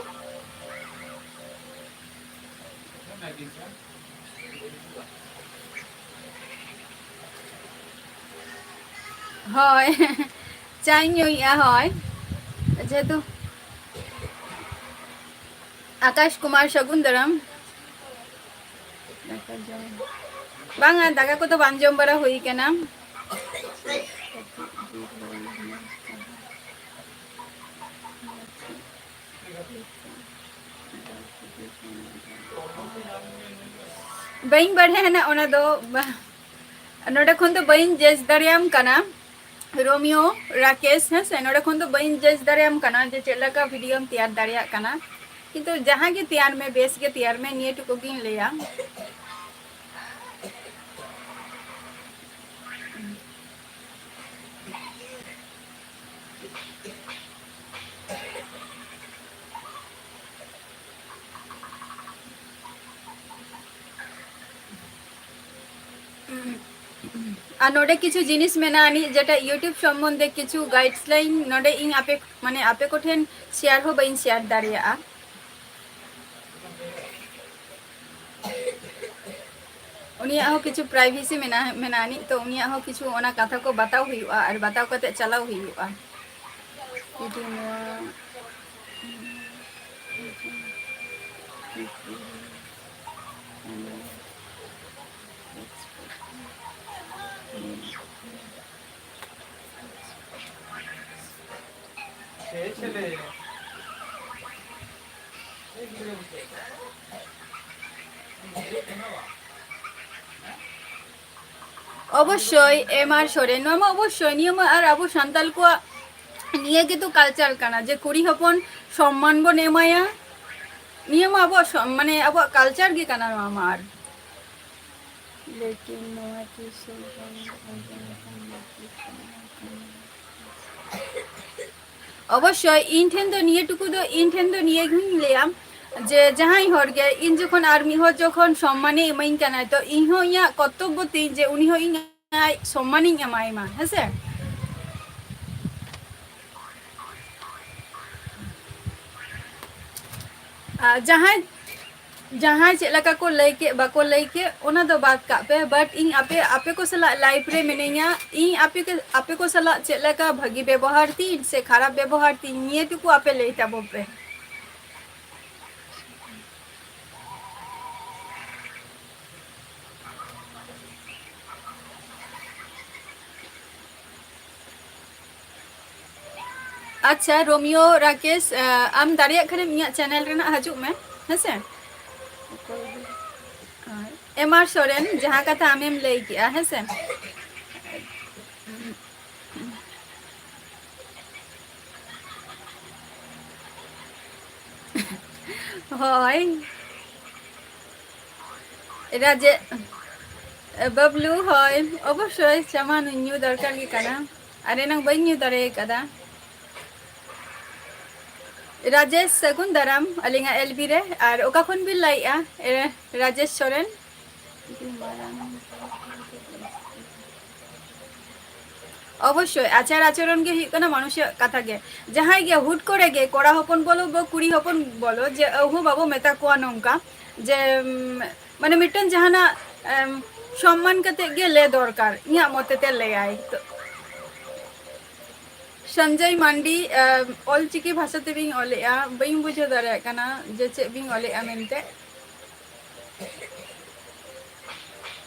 ᱦᱳᱭ, ᱪᱟᱧ ᱧᱩᱭᱮᱜᱼᱟ, ᱦᱳᱭ᱾ ᱡᱮᱦᱮᱛᱩ ᱟᱠᱟᱥ ᱠᱩᱢᱟᱨ, ᱥᱟᱹᱜᱩᱱ ᱫᱟᱨᱟᱢ᱾ ᱵᱟᱝᱟ, ᱫᱟᱠᱟ ᱠᱚᱫᱚ ᱵᱟᱝ ᱡᱚᱢ ᱵᱟᱲᱟ ᱦᱩᱭ ᱠᱟᱱᱟ᱾ ᱵᱟᱹᱧ ᱵᱟᱲᱟᱭᱟ ᱱᱟᱜ ᱚᱱᱟ ᱫᱚ, ᱵᱟ-, ᱱᱚᱰᱮ ᱠᱷᱚᱱ ᱫᱚ ᱵᱟᱹᱧ ᱡᱟᱡᱽ ᱫᱟᱲᱮᱭᱟᱢ ᱠᱟᱱᱟ᱾ ᱨᱳᱢᱤᱭᱳ, ᱨᱟᱠᱮᱥ, ᱦᱮᱸ ᱥᱮ, ᱱᱚᱰᱮ ᱠᱷᱚᱱ ᱫᱚ ᱵᱟᱹᱧ ᱡᱟᱡᱽ ᱫᱟᱲᱮᱭᱟᱢ ᱠᱟᱱᱟ ᱡᱮ ᱪᱮᱫ ᱞᱮᱠᱟ ᱵᱷᱤᱰᱤᱭᱳᱢ ᱛᱮᱭᱟᱨ ᱫᱟᱲᱮᱭᱟᱜ ᱠᱟᱱᱟ, ᱠᱤᱱᱛᱩ ᱡᱟᱦᱟᱸ ᱜᱮ ᱛᱮᱭᱟᱨ ᱢᱮ, ᱵᱮᱥ ᱜᱮ ᱛᱮᱭᱟᱨ ᱢᱮ, ᱱᱤᱭᱟᱹ ᱴᱩᱠᱩ ᱜᱤᱧ ᱞᱟᱹᱭᱟ᱾ ᱟᱨ ᱱᱚᱰᱮ ᱠᱤᱪᱷᱩ ᱡᱤᱱᱤᱥ ᱢᱮᱱᱟᱜᱼᱟ ᱟᱹᱱᱤᱡ, ᱡᱮᱴᱟ YouTube ᱥᱚᱢᱵᱚᱱᱫᱷᱮ ᱠᱤᱪᱷᱩ guideline ᱱᱚᱰᱮ ᱤᱧ ᱟᱯᱮ, ᱢᱟᱱᱮ, ᱟᱯᱮ ᱠᱚᱴᱷᱮᱱ ᱥᱮᱭᱟᱨ ᱦᱚᱸ ᱵᱟᱹᱧ ᱥᱮᱭᱟᱨ ᱫᱟᱲᱮᱭᱟᱜᱼᱟ᱾ ᱩᱱᱤᱭᱟᱜ ᱦᱚᱸ ᱠᱤᱪᱷᱩ privacy ᱢᱮᱱᱟᱜᱼᱟ, ᱢᱮᱱᱟᱜᱼᱟ ᱟᱹᱱᱤᱡ, ᱛᱚ ᱩᱱᱤᱭᱟᱜ ᱦᱚᱸ ᱠᱤᱪᱷᱩ ᱚᱱᱟ ᱠᱟᱛᱷᱟ ᱠᱚ ᱵᱟᱛᱟᱣ ᱦᱩᱭᱩᱜᱼᱟ ᱟᱨ ᱵᱟᱛᱟᱣ ᱠᱟᱛᱮ ᱪᱟᱞᱟᱣ ᱦᱩᱭᱩᱜᱼᱟ᱾ ᱡᱩᱫᱤ ᱱᱚᱣᱟ ᱚᱵᱚᱥᱥᱳᱭ, ᱮᱢ ᱟᱨ ᱥᱚᱨᱮᱱ, ᱱᱚᱣᱟ ᱢᱟ ᱚᱵᱚᱥᱥᱳᱭ, ᱱᱤᱭᱟᱹ ᱢᱟ ᱟᱨ ᱟᱵᱚ ᱥᱟᱱᱛᱟᱞ ᱠᱚᱣᱟᱜ ᱱᱤᱭᱟᱹ ᱜᱮᱛᱚ culture ᱠᱟᱱᱟ ᱡᱮ ᱠᱩᱲᱤ ᱦᱚᱯᱚᱱ ᱥᱚᱢᱢᱟᱱ ᱵᱚᱱ ᱮᱢᱟᱭᱟ᱾ ᱱᱤᱭᱟᱹ ᱢᱟ ᱟᱵᱚᱣᱟᱜ ᱥᱚ-, ᱢᱟᱱᱮ ᱟᱵᱚᱣᱟᱜ culture ᱜᱮ ᱠᱟᱱᱟ ᱱᱚᱣᱟ ᱢᱟ᱾ ᱟᱨ ᱞᱮᱠᱤᱱ ᱱᱚᱣᱟ ᱪᱤᱡᱽ ᱥᱚᱢᱢᱟᱱ ᱮᱢ ᱞᱮᱠᱷᱟᱱ ᱞᱟᱹᱠᱛᱤ ᱠᱟᱱᱟ᱾ ᱚᱵᱚᱥᱥᱳᱭ, ᱤᱧ ᱴᱷᱮᱱ ᱫᱚ ᱱᱤᱭᱟᱹ ᱴᱩᱠᱩ ᱫᱚ, ᱤᱧ ᱴᱷᱮᱱ ᱫᱚ ᱱᱤᱭᱟᱹ ᱜᱤᱧ ᱞᱟᱹᱭᱟ ᱡᱮ ᱡᱟᱦᱟᱸᱭ ᱦᱚᱲ ᱜᱮ ᱤᱧ ᱡᱚᱠᱷᱚᱱ ᱟᱨ ᱢᱤᱫ ᱦᱚᱲ ᱡᱚᱠᱷᱚᱱ ᱥᱚᱢᱢᱟᱱᱮ ᱮᱢᱟᱹᱧ ᱠᱟᱱᱟᱭ, ᱛᱚ ᱤᱧ ᱦᱚᱸ ᱤᱧᱟᱹᱜ ᱠᱚᱨᱛᱚᱵᱵᱚ ᱛᱤᱧ ᱡᱮ ᱩᱱᱤ ᱦᱚᱸ ᱤᱧ ᱟᱡ ᱥᱚᱢᱢᱟᱱᱤᱧ ᱮᱢᱟᱭ ᱢᱟ, ᱦᱮᱸᱥᱮ? ᱟᱨ ᱡᱟᱦᱟᱸᱭ, ᱡᱟᱦᱟᱸᱭ ᱪᱮᱫ ᱞᱮᱠᱟ ᱠᱚ ᱞᱟᱹᱭ ᱠᱮᱫ, ᱵᱟᱠᱚ ᱞᱟᱹᱭ ᱠᱮᱫ, ᱚᱱᱟ ᱫᱚ ᱵᱟᱫ ᱠᱟᱜ ᱯᱮ, but ᱤᱧ ᱟᱯᱮ, ᱟᱯᱮ ᱠᱚ ᱥᱟᱞᱟᱜ live ᱨᱮ ᱢᱤᱱᱟᱹᱧᱟ᱾ ᱤᱧ ᱟᱯᱮ ᱠᱚ, ᱟᱯᱮ ᱠᱚ ᱥᱟᱞᱟᱜ ᱪᱮᱫ ᱞᱮᱠᱟ ᱵᱷᱟᱹᱜᱤ ᱵᱮᱵᱚᱦᱟᱨ ᱛᱤᱧ ᱥᱮ ᱠᱷᱟᱨᱟᱯ ᱵᱮᱵᱚᱦᱟᱨ ᱛᱤᱧ, ᱱᱤᱭᱟᱹ ᱴᱩᱠᱩ ᱟᱯᱮ ᱞᱟᱹᱭ ᱛᱟᱵᱚᱱ ᱯᱮ᱾ ᱟᱪᱪᱷᱟ, ᱨᱳᱢᱤᱭᱳ ᱨᱟᱠᱮᱥ, ᱟᱢ ᱫᱟᱲᱮᱭᱟᱜ ᱠᱷᱟᱱᱮᱢ ᱤᱧᱟᱹᱜ channel ᱨᱮᱱᱟᱜ ᱦᱤᱡᱩᱜ ᱢᱮ, ᱦᱮᱸᱥᱮ? ᱮᱢ ᱟᱨ ᱥᱚᱨᱮᱱ, ᱡᱟᱦᱟᱸ ᱠᱟᱛᱷᱟ ᱟᱢᱮᱢ ᱞᱟᱹᱭ ᱠᱮᱜᱼᱟ, ᱦᱮᱸᱥᱮ? ᱦᱳᱭ᱾ ᱨᱟᱡᱮ-, ᱵᱟᱵᱞᱩ, ᱦᱳᱭ, ᱚᱵᱚᱥᱥᱳᱭ ᱪᱟ ᱢᱟ ᱧᱩ ᱫᱚᱨᱠᱟᱨ ᱜᱮ ᱠᱟᱱᱟ, ᱟᱨ ᱮᱱᱟᱝ ᱵᱟᱹᱧ ᱧᱩ ᱫᱟᱲᱮ ᱠᱟᱫᱟ᱾ ᱨᱟᱡᱮᱥ, ᱥᱟᱹᱜᱩᱱ ᱫᱟᱨᱟᱢ ᱟᱹᱞᱤᱧᱟᱜ L B ᱨᱮ᱾ ᱟᱨ ᱚᱠᱟ ᱠᱷᱚᱱ ᱵᱤᱱ ᱞᱟᱹᱭᱮᱜᱼᱟ, ᱮ, ᱨᱟᱡᱮᱥ ᱥᱚᱨᱮᱱ? ᱚᱵᱚᱥᱥᱳᱭ, ᱟᱪᱟᱨ ᱟᱪᱚᱨᱚᱱ ᱜᱮ ᱦᱩᱭᱩᱜ ᱠᱟᱱᱟ ᱢᱟᱱᱩᱥᱤᱭᱟᱜ ᱠᱟᱛᱷᱟ ᱜᱮ᱾ ᱡᱟᱦᱟᱸᱭ ᱜᱮ ᱦᱩᱴ ᱠᱚᱨᱮ ᱜᱮ, ᱠᱚᱲᱟ ᱦᱚᱯᱚᱱ ᱵᱚᱞᱚ ᱵᱟ ᱠᱩᱲᱤ ᱦᱚᱯᱚᱱ ᱵᱚᱞᱚ, ᱡᱮ ᱟᱹᱦᱩ ᱵᱟᱵᱚ ᱢᱮᱛᱟ ᱠᱚᱣᱟ ᱱᱚᱝᱠᱟ ᱡᱮ, ᱩᱢ, ᱢᱟᱱᱮ ᱢᱤᱫᱴᱮᱱ ᱡᱟᱦᱟᱱᱟᱜ, ᱮᱢ, ᱥᱚᱢᱢᱟᱱ ᱠᱟᱛᱮ ᱜᱮ ᱞᱟᱹᱭ ᱫᱚᱨᱠᱟᱨ, ᱤᱧᱟᱹᱜ ᱢᱚᱛᱮ ᱛᱮ ᱞᱟᱹᱭᱟᱭ᱾ ᱛᱚ, ᱥᱚᱧᱡᱚᱭ ᱢᱟᱱᱰᱤ, ᱮᱢ, ᱚᱞᱪᱤᱠᱤ ᱵᱷᱟᱥᱟ ᱛᱮᱵᱤᱱ ᱚᱞᱮᱜᱼᱟ, ᱵᱟᱹᱧ ᱵᱩᱡᱷᱟᱹᱣ ᱫᱟᱲᱮᱭᱟᱜ ᱠᱟᱱᱟ ᱡᱮ ᱪᱮᱫ ᱵᱤᱱ ᱚᱞᱮᱜᱼᱟ ᱢᱮᱱᱛᱮ᱾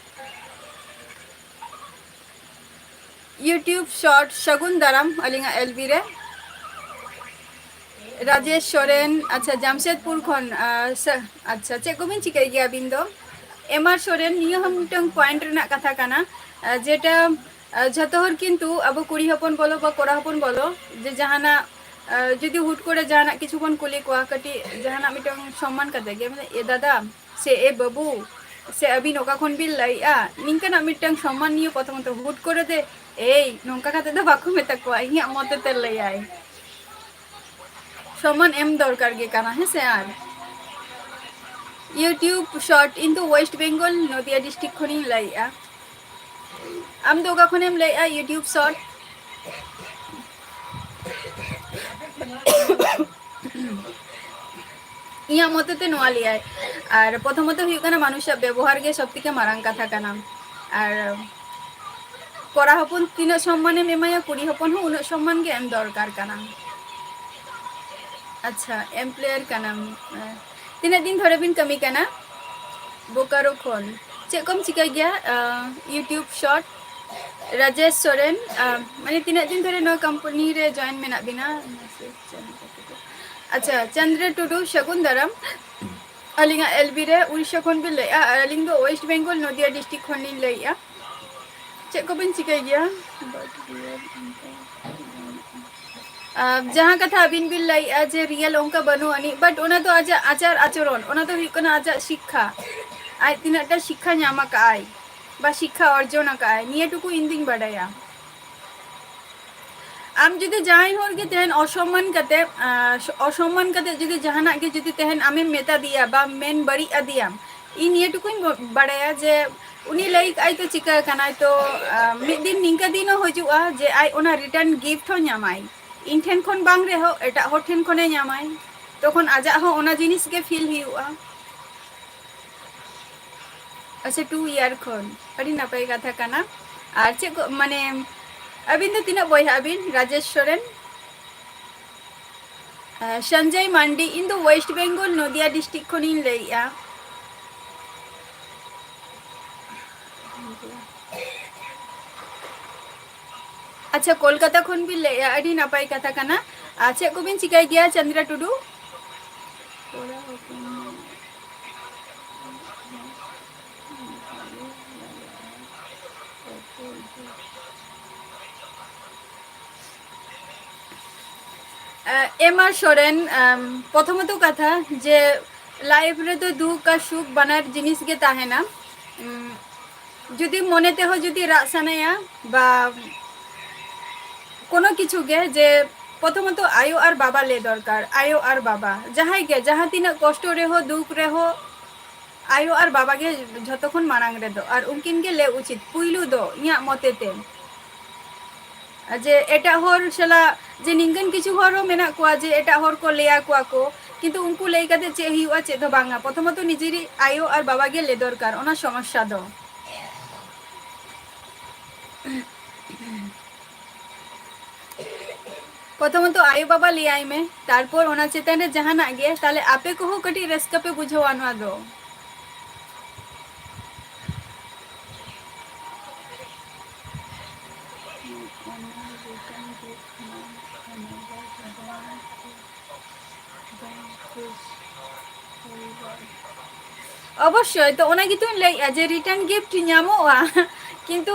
YouTube short ᱥᱟᱹᱜᱩᱱ ᱫᱟᱨᱟᱢ ᱟᱹᱞᱤᱧᱟᱜ L B ᱨᱮ᱾ ᱨᱟᱡᱮᱥ ᱥᱚᱨᱮᱱ, ᱟᱪᱪᱷᱟ, ᱡᱟᱢᱥᱮᱫᱽᱯᱩᱨ ᱠᱷᱚᱱ, ᱟ, ᱥᱟ-, ᱟᱪᱪᱷᱟ, ᱪᱮᱫ ᱠᱚᱵᱤᱱ ᱪᱤᱠᱟᱹᱭ ᱜᱮᱭᱟ ᱟᱹᱵᱤᱱ ᱫᱚ? M R ᱥᱚᱨᱮᱱ, ᱱᱤᱭᱟᱹ ᱦᱚᱸ ᱢᱤᱫᱴᱟᱝ point ᱨᱮᱱᱟᱜ ᱠᱟᱛᱷᱟ ᱠᱟᱱᱟ᱾ ᱟᱨ ᱡᱮᱴᱟ, ᱟᱨ ᱡᱷᱚᱛᱚ ᱦᱚᱲ ᱠᱤᱱᱛᱩ ᱟᱵᱚ ᱠᱩᱲᱤ ᱦᱚᱯᱚᱱ ᱵᱚᱞᱚ ᱵᱟ ᱠᱚᱲᱟ ᱦᱚᱯᱚᱱ ᱵᱚᱞᱚ, ᱡᱮ ᱡᱟᱦᱟᱱᱟᱜ, ᱟᱨ ᱡᱩᱫᱤ ᱦᱩᱴ ᱠᱚᱨᱮ ᱡᱟᱦᱟᱱᱟᱜ ᱠᱤᱪᱷᱩ ᱵᱚᱱ ᱠᱩᱞᱤ ᱠᱚᱣᱟ, ᱠᱟᱹᱴᱤᱡ ᱡᱟᱦᱟᱱᱟᱜ ᱢᱤᱫᱴᱟᱝ ᱥᱚᱢᱢᱟᱱ ᱠᱟᱛᱮ ᱜᱮ, ᱢᱟᱱᱮ, "ᱮ ᱫᱟᱫᱟ", ᱥᱮ "ᱮ ᱵᱟᱹᱵᱩ", ᱥᱮ "ᱟᱹᱵᱤᱱ ᱚᱠᱟ ᱠᱷᱚᱱ ᱵᱤᱱ ᱞᱟᱹᱭᱮᱜᱼᱟ?" ᱱᱤᱝᱠᱟᱱᱟᱜ ᱢᱤᱫᱴᱟᱝ ᱥᱚᱢᱢᱟᱱᱤᱭᱚ ᱠᱚᱛᱷᱟ ᱢᱚᱛᱚ ᱦᱩᱴ ᱠᱚᱨᱮ ᱫᱮ, ᱮᱭ, ᱱᱚᱝᱠᱟ ᱠᱟᱛᱮ ᱫᱚ ᱵᱟᱠᱚ ᱢᱮᱛᱟ ᱠᱚᱣᱟ, ᱤᱧᱟᱹᱜ ᱢᱚᱛᱮ ᱛᱮ ᱞᱟᱹᱭᱟᱭ᱾ ᱥᱚᱢᱢᱟᱱ ᱮᱢ ᱫᱚᱨᱠᱟᱨ ᱜᱮ ᱠᱟᱱᱟ, ᱦᱮᱸ ᱥᱮ? ᱟᱨ YouTube short, ᱤᱧ ᱫᱚ West Bengal, ᱱᱚᱫᱤᱭᱟ district ᱠᱷᱚᱱᱤᱧ ᱞᱟᱹᱭᱮᱜᱼᱟ᱾ ᱟᱢ ᱫᱚ ᱚᱠᱟ ᱠᱷᱚᱱᱮᱢ ᱞᱟᱹᱭᱮᱜᱼᱟ YouTube short? ᱤᱧᱟᱹᱜ ᱢᱚᱛᱮ ᱛᱮ ᱱᱚᱣᱟ ᱞᱟᱹᱭᱟᱭ, ᱟᱨ ᱯᱨᱚᱛᱷᱚᱢᱚᱛᱚ ᱦᱩᱭᱩᱜ ᱠᱟᱱᱟ, ᱢᱟᱱᱩᱥᱟᱜ ᱵᱮᱵᱚᱦᱟᱨ ᱜᱮ ᱥᱚᱵ ᱛᱷᱮᱠᱮ ᱢᱟᱨᱟᱝ ᱠᱟᱛᱷᱟ ᱠᱟᱱᱟ᱾ ᱟᱨ ᱠᱚᱲᱟ ᱦᱚᱯᱚᱱ ᱛᱤᱱᱟᱹᱜ ᱥᱚᱢᱢᱟᱱᱮᱢ ᱮᱢᱟᱭᱟ, ᱠᱩᱲᱤ ᱦᱚᱯᱚᱱ ᱦᱚᱸ ᱩᱱᱟᱹᱜ ᱥᱚᱢᱢᱟᱱ ᱜᱮ ᱮᱢ ᱫᱚᱨᱠᱟᱨ ᱠᱟᱱᱟ᱾ ᱟᱪᱪᱷᱟ, employer ᱠᱟᱱᱟᱢ᱾ ᱛᱤᱱᱟᱹᱜ ᱫᱤᱱ ᱫᱷᱚᱨᱮ ᱵᱤᱱ ᱠᱟᱹᱢᱤ ᱠᱟᱱᱟ? ᱵᱳᱠᱟᱨᱳ ᱠᱷᱚᱱ᱾ ᱪᱮᱫ ᱠᱚᱢ ᱪᱤᱠᱟᱹᱭ ᱜᱮᱭᱟ? ᱟᱸ, YouTube short᱾ ᱨᱟᱡᱮᱥ ᱥᱚᱨᱮᱱ, ᱟᱸ, ᱢᱟᱱᱮ, ᱛᱤᱱᱟᱹᱜ ᱫᱤᱱ ᱫᱷᱚᱨᱮ ᱱᱚᱣᱟ company ᱨᱮ join ᱢᱮᱱᱟᱜ ᱵᱤᱱᱟ? ᱟᱪᱪᱷᱟ, ᱪᱚᱱᱫᱨᱟ ᱴᱩᱰᱩ, ᱥᱟᱹᱜᱩᱱ ᱫᱟᱨᱟᱢ᱾ ᱟᱹᱞᱤᱧᱟᱜ LB ᱨᱮ ᱩᱲᱤᱥᱥᱟ ᱠᱷᱚᱱ ᱵᱤᱱ ᱞᱟᱹᱭᱮᱜᱼᱟ, ᱟᱨ ᱟᱹᱞᱤᱧ ᱫᱚ West Bengal, ᱱᱚᱫᱤᱭᱟ district ᱠᱷᱚᱱ ᱞᱤᱧ ᱞᱟᱹᱭᱮᱜᱼᱟ᱾ ᱪᱮᱫ ᱠᱚᱵᱤᱱ ᱪᱤᱠᱟᱹᱭ ᱜᱮᱭᱟ? ᱟᱨ ᱡᱟᱦᱟᱸ ᱠᱟᱛᱷᱟ ᱟᱹᱵᱤᱱ ᱵᱤᱱ ᱞᱟᱹᱭᱮᱜᱼᱟ ᱡᱮ real ᱚᱱᱠᱟ ᱵᱟᱹᱱᱩᱜ ᱟᱹᱱᱤᱡ, but ᱚᱱᱟ ᱫᱚ ᱟᱡᱟᱜ ᱟᱪᱟᱨ ᱟᱪᱚᱨᱚᱱ, ᱚᱱᱟ ᱫᱚ ᱦᱩᱭᱩᱜ ᱠᱟᱱᱟ ᱟᱡᱟᱜ ᱥᱤᱠᱠᱷᱟ, ᱟᱡ ᱛᱤᱱᱟᱹᱜ ᱴᱟ ᱥᱤᱠᱠᱷᱟ ᱧᱟᱢ ᱟᱠᱟᱫ ᱟᱭ ᱵᱟ ᱥᱤᱠᱠᱷᱟ ᱚᱨᱡᱚᱱ ᱟᱠᱟᱫ ᱟᱭ, ᱱᱤᱭᱟᱹ ᱴᱩᱠᱩ ᱤᱧ ᱫᱩᱧ ᱵᱟᱰᱟᱭᱟ᱾ ᱟᱢ ᱡᱩᱫᱤ ᱡᱟᱦᱟᱸᱭ ᱦᱚᱲ ᱜᱮ ᱛᱮᱦᱮᱱ ᱚᱥᱚᱢᱢᱟᱱ ᱠᱟᱛᱮ, ᱟᱸ, ᱚᱥᱚᱢᱢᱟᱱ ᱠᱟᱛᱮ ᱡᱩᱫᱤ ᱡᱟᱦᱟᱱᱟᱜ ᱜᱮ ᱡᱩᱫᱤ ᱛᱮᱦᱮᱱ ᱟᱢᱮᱢ ᱢᱮᱛᱟ ᱫᱮᱭᱟ ᱵᱟ ᱢᱮᱱ ᱵᱟᱹᱲᱤᱡ ᱟᱫᱮᱭᱟᱢ, ᱤᱧ ᱱᱤᱭᱟᱹ ᱴᱩᱠᱩᱧ ᱵᱚ-, ᱵᱟᱲᱟᱭᱟ ᱡᱮ ᱩᱱᱤ ᱞᱟᱹᱭ ᱠᱟᱜᱼᱟᱭ ᱛᱚ ᱪᱤᱠᱟᱹ ᱠᱟᱱᱟᱭ ᱛᱚ, ᱟᱸ, ᱢᱤᱫ ᱫᱤᱱ ᱱᱤᱝᱠᱟᱹ ᱫᱤᱱ ᱦᱚᱸ ᱦᱤᱡᱩᱜᱼᱟ ᱡᱮ ᱟᱡ ᱚᱱᱟ return gift ᱦᱚᱸ ᱧᱟᱢᱟᱭ᱾ ᱤᱧ ᱴᱷᱮᱱ ᱠᱷᱚᱱ ᱵᱟᱝ ᱨᱮᱦᱚᱸ ᱮᱴᱟᱜ ᱦᱚᱲ ᱴᱷᱮᱱ ᱠᱷᱚᱱᱮ ᱧᱟᱢᱟᱭ, ᱛᱚᱠᱷᱚᱱ ᱟᱡᱟᱜ ᱦᱚᱸ ᱚᱱᱟ ᱡᱤᱱᱤᱥ ᱜᱮ feel ᱦᱩᱭᱩᱜᱼᱟ᱾ ᱟᱪᱪᱷᱟ, two year ᱠᱷᱚᱱ, ᱟᱹᱰᱤ ᱱᱟᱯᱟᱭ ᱠᱟᱛᱷᱟ ᱠᱟᱱᱟ᱾ ᱟᱨ ᱪᱮᱫ ᱠᱚ, ᱢᱟᱱᱮ, ᱟᱹᱵᱤᱱ ᱫᱚ ᱛᱤᱱᱟᱹᱜ ᱵᱚᱭᱦᱟᱜ ᱟᱹᱵᱤᱱ? ᱨᱟᱡᱮᱥ ᱥᱚᱨᱮᱱ᱾ ᱟᱨ ᱥᱚᱧᱡᱚᱭ ᱢᱟᱱᱰᱤ, ᱤᱧ ᱫᱚ West Bengal, ᱱᱚᱫᱤᱭᱟ district ᱠᱷᱚᱱᱤᱧ ᱞᱟᱹᱭᱮᱜᱼᱟ᱾ ᱟᱪᱪᱷᱟ, ᱠᱳᱞᱠᱟᱛᱟ ᱠᱷᱚᱱ ᱵᱤᱱ ᱞᱟᱹᱭᱮᱜᱼᱟ, ᱟᱹᱰᱤ ᱱᱟᱯᱟᱭ ᱠᱟᱛᱷᱟ ᱠᱟᱱᱟ᱾ ᱟᱨ ᱪᱮᱫ ᱠᱚᱵᱤᱱ ᱪᱤᱠᱟᱹᱭ ᱜᱮᱭᱟ, ᱪᱚᱱᱫᱨᱟ ᱴᱩᱰᱩ? ᱠᱚᱲᱟ ᱦᱚᱯᱚᱱ᱾ ᱮᱢ ᱟᱨ ᱥᱚᱨᱮᱱ, ᱮᱢ, ᱯᱨᱚᱛᱷᱚᱢᱚᱛᱚ ᱠᱟᱛᱷᱟ ᱡᱮ life ᱨᱮᱫᱚ ᱫᱩᱠ ᱟᱨ ᱥᱩᱠ ᱵᱟᱱᱟᱨ ᱡᱤᱱᱤᱥ ᱜᱮ ᱛᱟᱦᱮᱱᱟ᱾ ᱩᱢ, ᱡᱩᱫᱤ ᱢᱚᱱᱮ ᱛᱮᱦᱚᱸ ᱡᱩᱫᱤ ᱨᱟᱜ ᱥᱟᱱᱟᱭᱟ ᱵᱟ ᱠᱳᱱᱳ ᱠᱤᱪᱷᱩ ᱜᱮ, ᱡᱮ ᱯᱨᱚᱛᱷᱚᱢᱚᱛᱚ ᱟᱭᱳ ᱟᱨ ᱵᱟᱵᱟ ᱞᱟᱹᱭ ᱫᱚᱨᱠᱟᱨ, ᱟᱭᱳ ᱟᱨ ᱵᱟᱵᱟ ᱡᱟᱦᱟᱸᱭ ᱜᱮ, ᱡᱟᱦᱟᱸ ᱛᱤᱱᱟᱹᱜ ᱠᱚᱥᱴᱚ ᱨᱮᱦᱚᱸ ᱫᱩᱠ ᱨᱮᱦᱚᱸ ᱟᱭᱳ ᱟᱨ ᱵᱟᱵᱟ ᱜᱮ ᱡᱷᱚᱛᱚ ᱠᱷᱚᱱ ᱢᱟᱲᱟᱝ ᱨᱮᱫᱚ, ᱟᱨ ᱩᱱᱠᱤᱱ ᱜᱮ ᱞᱟᱹᱭ ᱩᱪᱤᱛ ᱯᱩᱭᱞᱩ ᱫᱚ ᱤᱧᱟᱹᱜ ᱢᱚᱛᱮ ᱛᱮ᱾ ᱡᱮ ᱮᱴᱟᱜ ᱦᱚᱲ ᱥᱟᱞᱟᱜ, ᱡᱮ ᱱᱤᱝᱠᱟᱹᱱ ᱠᱤᱪᱷᱩ ᱦᱚᱲ ᱦᱚᱸ ᱢᱮᱱᱟᱜ ᱠᱚᱣᱟ ᱡᱮ ᱮᱴᱟᱜ ᱦᱚᱲ ᱠᱚ ᱞᱟᱹᱭ ᱟᱠᱚᱣᱟ ᱠᱚ, ᱠᱤᱱᱛᱩ ᱩᱱᱠᱩ ᱞᱟᱹᱭ ᱠᱟᱛᱮ ᱪᱮᱫ ᱦᱩᱭᱩᱜᱼᱟ? ᱪᱮᱫ ᱦᱚᱸ ᱵᱟᱝᱟ᱾ ᱯᱨᱚᱛᱷᱚᱢᱚᱛᱚ ᱱᱤᱡᱮᱨᱤᱡ ᱟᱭᱳ ᱟᱨ ᱵᱟᱵᱟ ᱜᱮ ᱞᱟᱹᱭ ᱫᱚᱨᱠᱟᱨ ᱚᱱᱟ ᱥᱚᱢᱚᱥᱥᱟ ᱫᱚ᱾ ᱯᱨᱚᱛᱷᱚᱢᱚᱛᱚ ᱟᱭᱳ ᱵᱟᱵᱟ ᱞᱟᱹᱭᱟᱭ ᱢᱮ, ᱛᱟᱨᱯᱚᱨ ᱚᱱᱟ ᱪᱮᱛᱟᱱ ᱨᱮ ᱡᱟᱦᱟᱱᱟᱜ ᱜᱮ, ᱛᱟᱦᱞᱮ ᱟᱯᱮ ᱠᱚᱦᱚᱸ ᱠᱟᱹᱴᱤᱡ ᱨᱟᱹᱥᱠᱟᱹ ᱯᱮ ᱵᱩᱡᱷᱟᱹᱣᱟ ᱱᱚᱣᱟ ᱫᱚ᱾ ᱚᱵᱚᱥᱥᱳᱭ, ᱛᱚ ᱚᱱᱟ ᱜᱮᱛᱚᱧ ᱞᱟᱹᱭᱮᱫᱼᱟ ᱡᱮ return gift ᱧᱟᱢᱚᱜᱼᱟ, ᱠᱤᱱᱛᱩ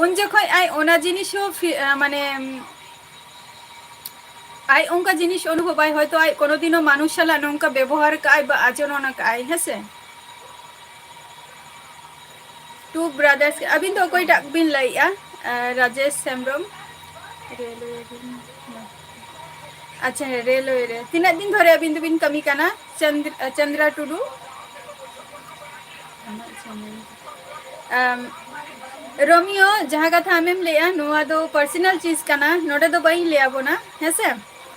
ᱩᱱ ᱡᱚᱠᱷᱚᱡ ᱟᱡ ᱚᱱᱟ ᱡᱤᱱᱤᱥ ᱦᱚᱸ ᱯᱷᱤ-, ᱟᱸ, ᱢᱟᱱᱮ, ᱟᱡ ᱚᱱᱠᱟ ᱡᱤᱱᱤᱥ ᱚᱱᱩᱵᱷᱚᱵᱟᱭ, ᱦᱚᱭᱛᱳ ᱟᱡ ᱠᱳᱱᱳ ᱫᱤᱱ ᱦᱚᱸ ᱢᱟᱱᱩᱥ ᱥᱟᱞᱟᱜ ᱱᱚᱝᱠᱟ ᱵᱮᱵᱚᱦᱟᱨ ᱠᱟᱜᱼᱟᱭ ᱵᱟ ᱟᱪᱚᱨᱚᱱ ᱟᱠᱟᱜᱼᱟᱭ, ᱦᱮᱸᱥᱮ? Two brothers, ᱟᱹᱵᱤᱱ ᱫᱚ ᱚᱠᱚᱭᱴᱟᱜ ᱵᱤᱱ ᱞᱟᱹᱭᱮᱜᱼᱟ? ᱟᱸ, ᱨᱟᱡᱮᱥ ᱦᱮᱢᱵᱨᱚᱢ? ᱨᱮᱞᱣᱮ ᱨᱮᱱ, ᱟᱪᱪᱷᱟ, ᱦᱮᱸ, ᱨᱮᱞᱣᱮ ᱨᱮ᱾ ᱛᱤᱱᱟᱹᱜ ᱫᱤᱱ ᱫᱷᱚᱨᱮ ᱟᱹᱵᱤᱱ ᱫᱚᱵᱤᱱ ᱠᱟᱹᱢᱤ ᱠᱟᱱᱟ? ᱪᱚᱱᱫᱨ-, ᱪᱚᱱᱫᱨᱟ ᱴᱩᱰᱩ? ᱟᱢ, ᱨᱳᱢᱤᱭᱳ, ᱡᱟᱦᱟᱸ ᱠᱟᱛᱷᱟ ᱟᱢᱮᱢ ᱞᱟᱹᱭᱮᱜᱼᱟ, ᱱᱚᱣᱟ ᱫᱚ personal ᱪᱤᱡᱽ ᱠᱟᱱᱟ, ᱱᱚᱰᱮ ᱫᱚ ᱵᱟᱹᱧ ᱞᱟᱹᱭ ᱟᱵᱚᱱᱟ, ᱦᱮᱸᱥᱮ?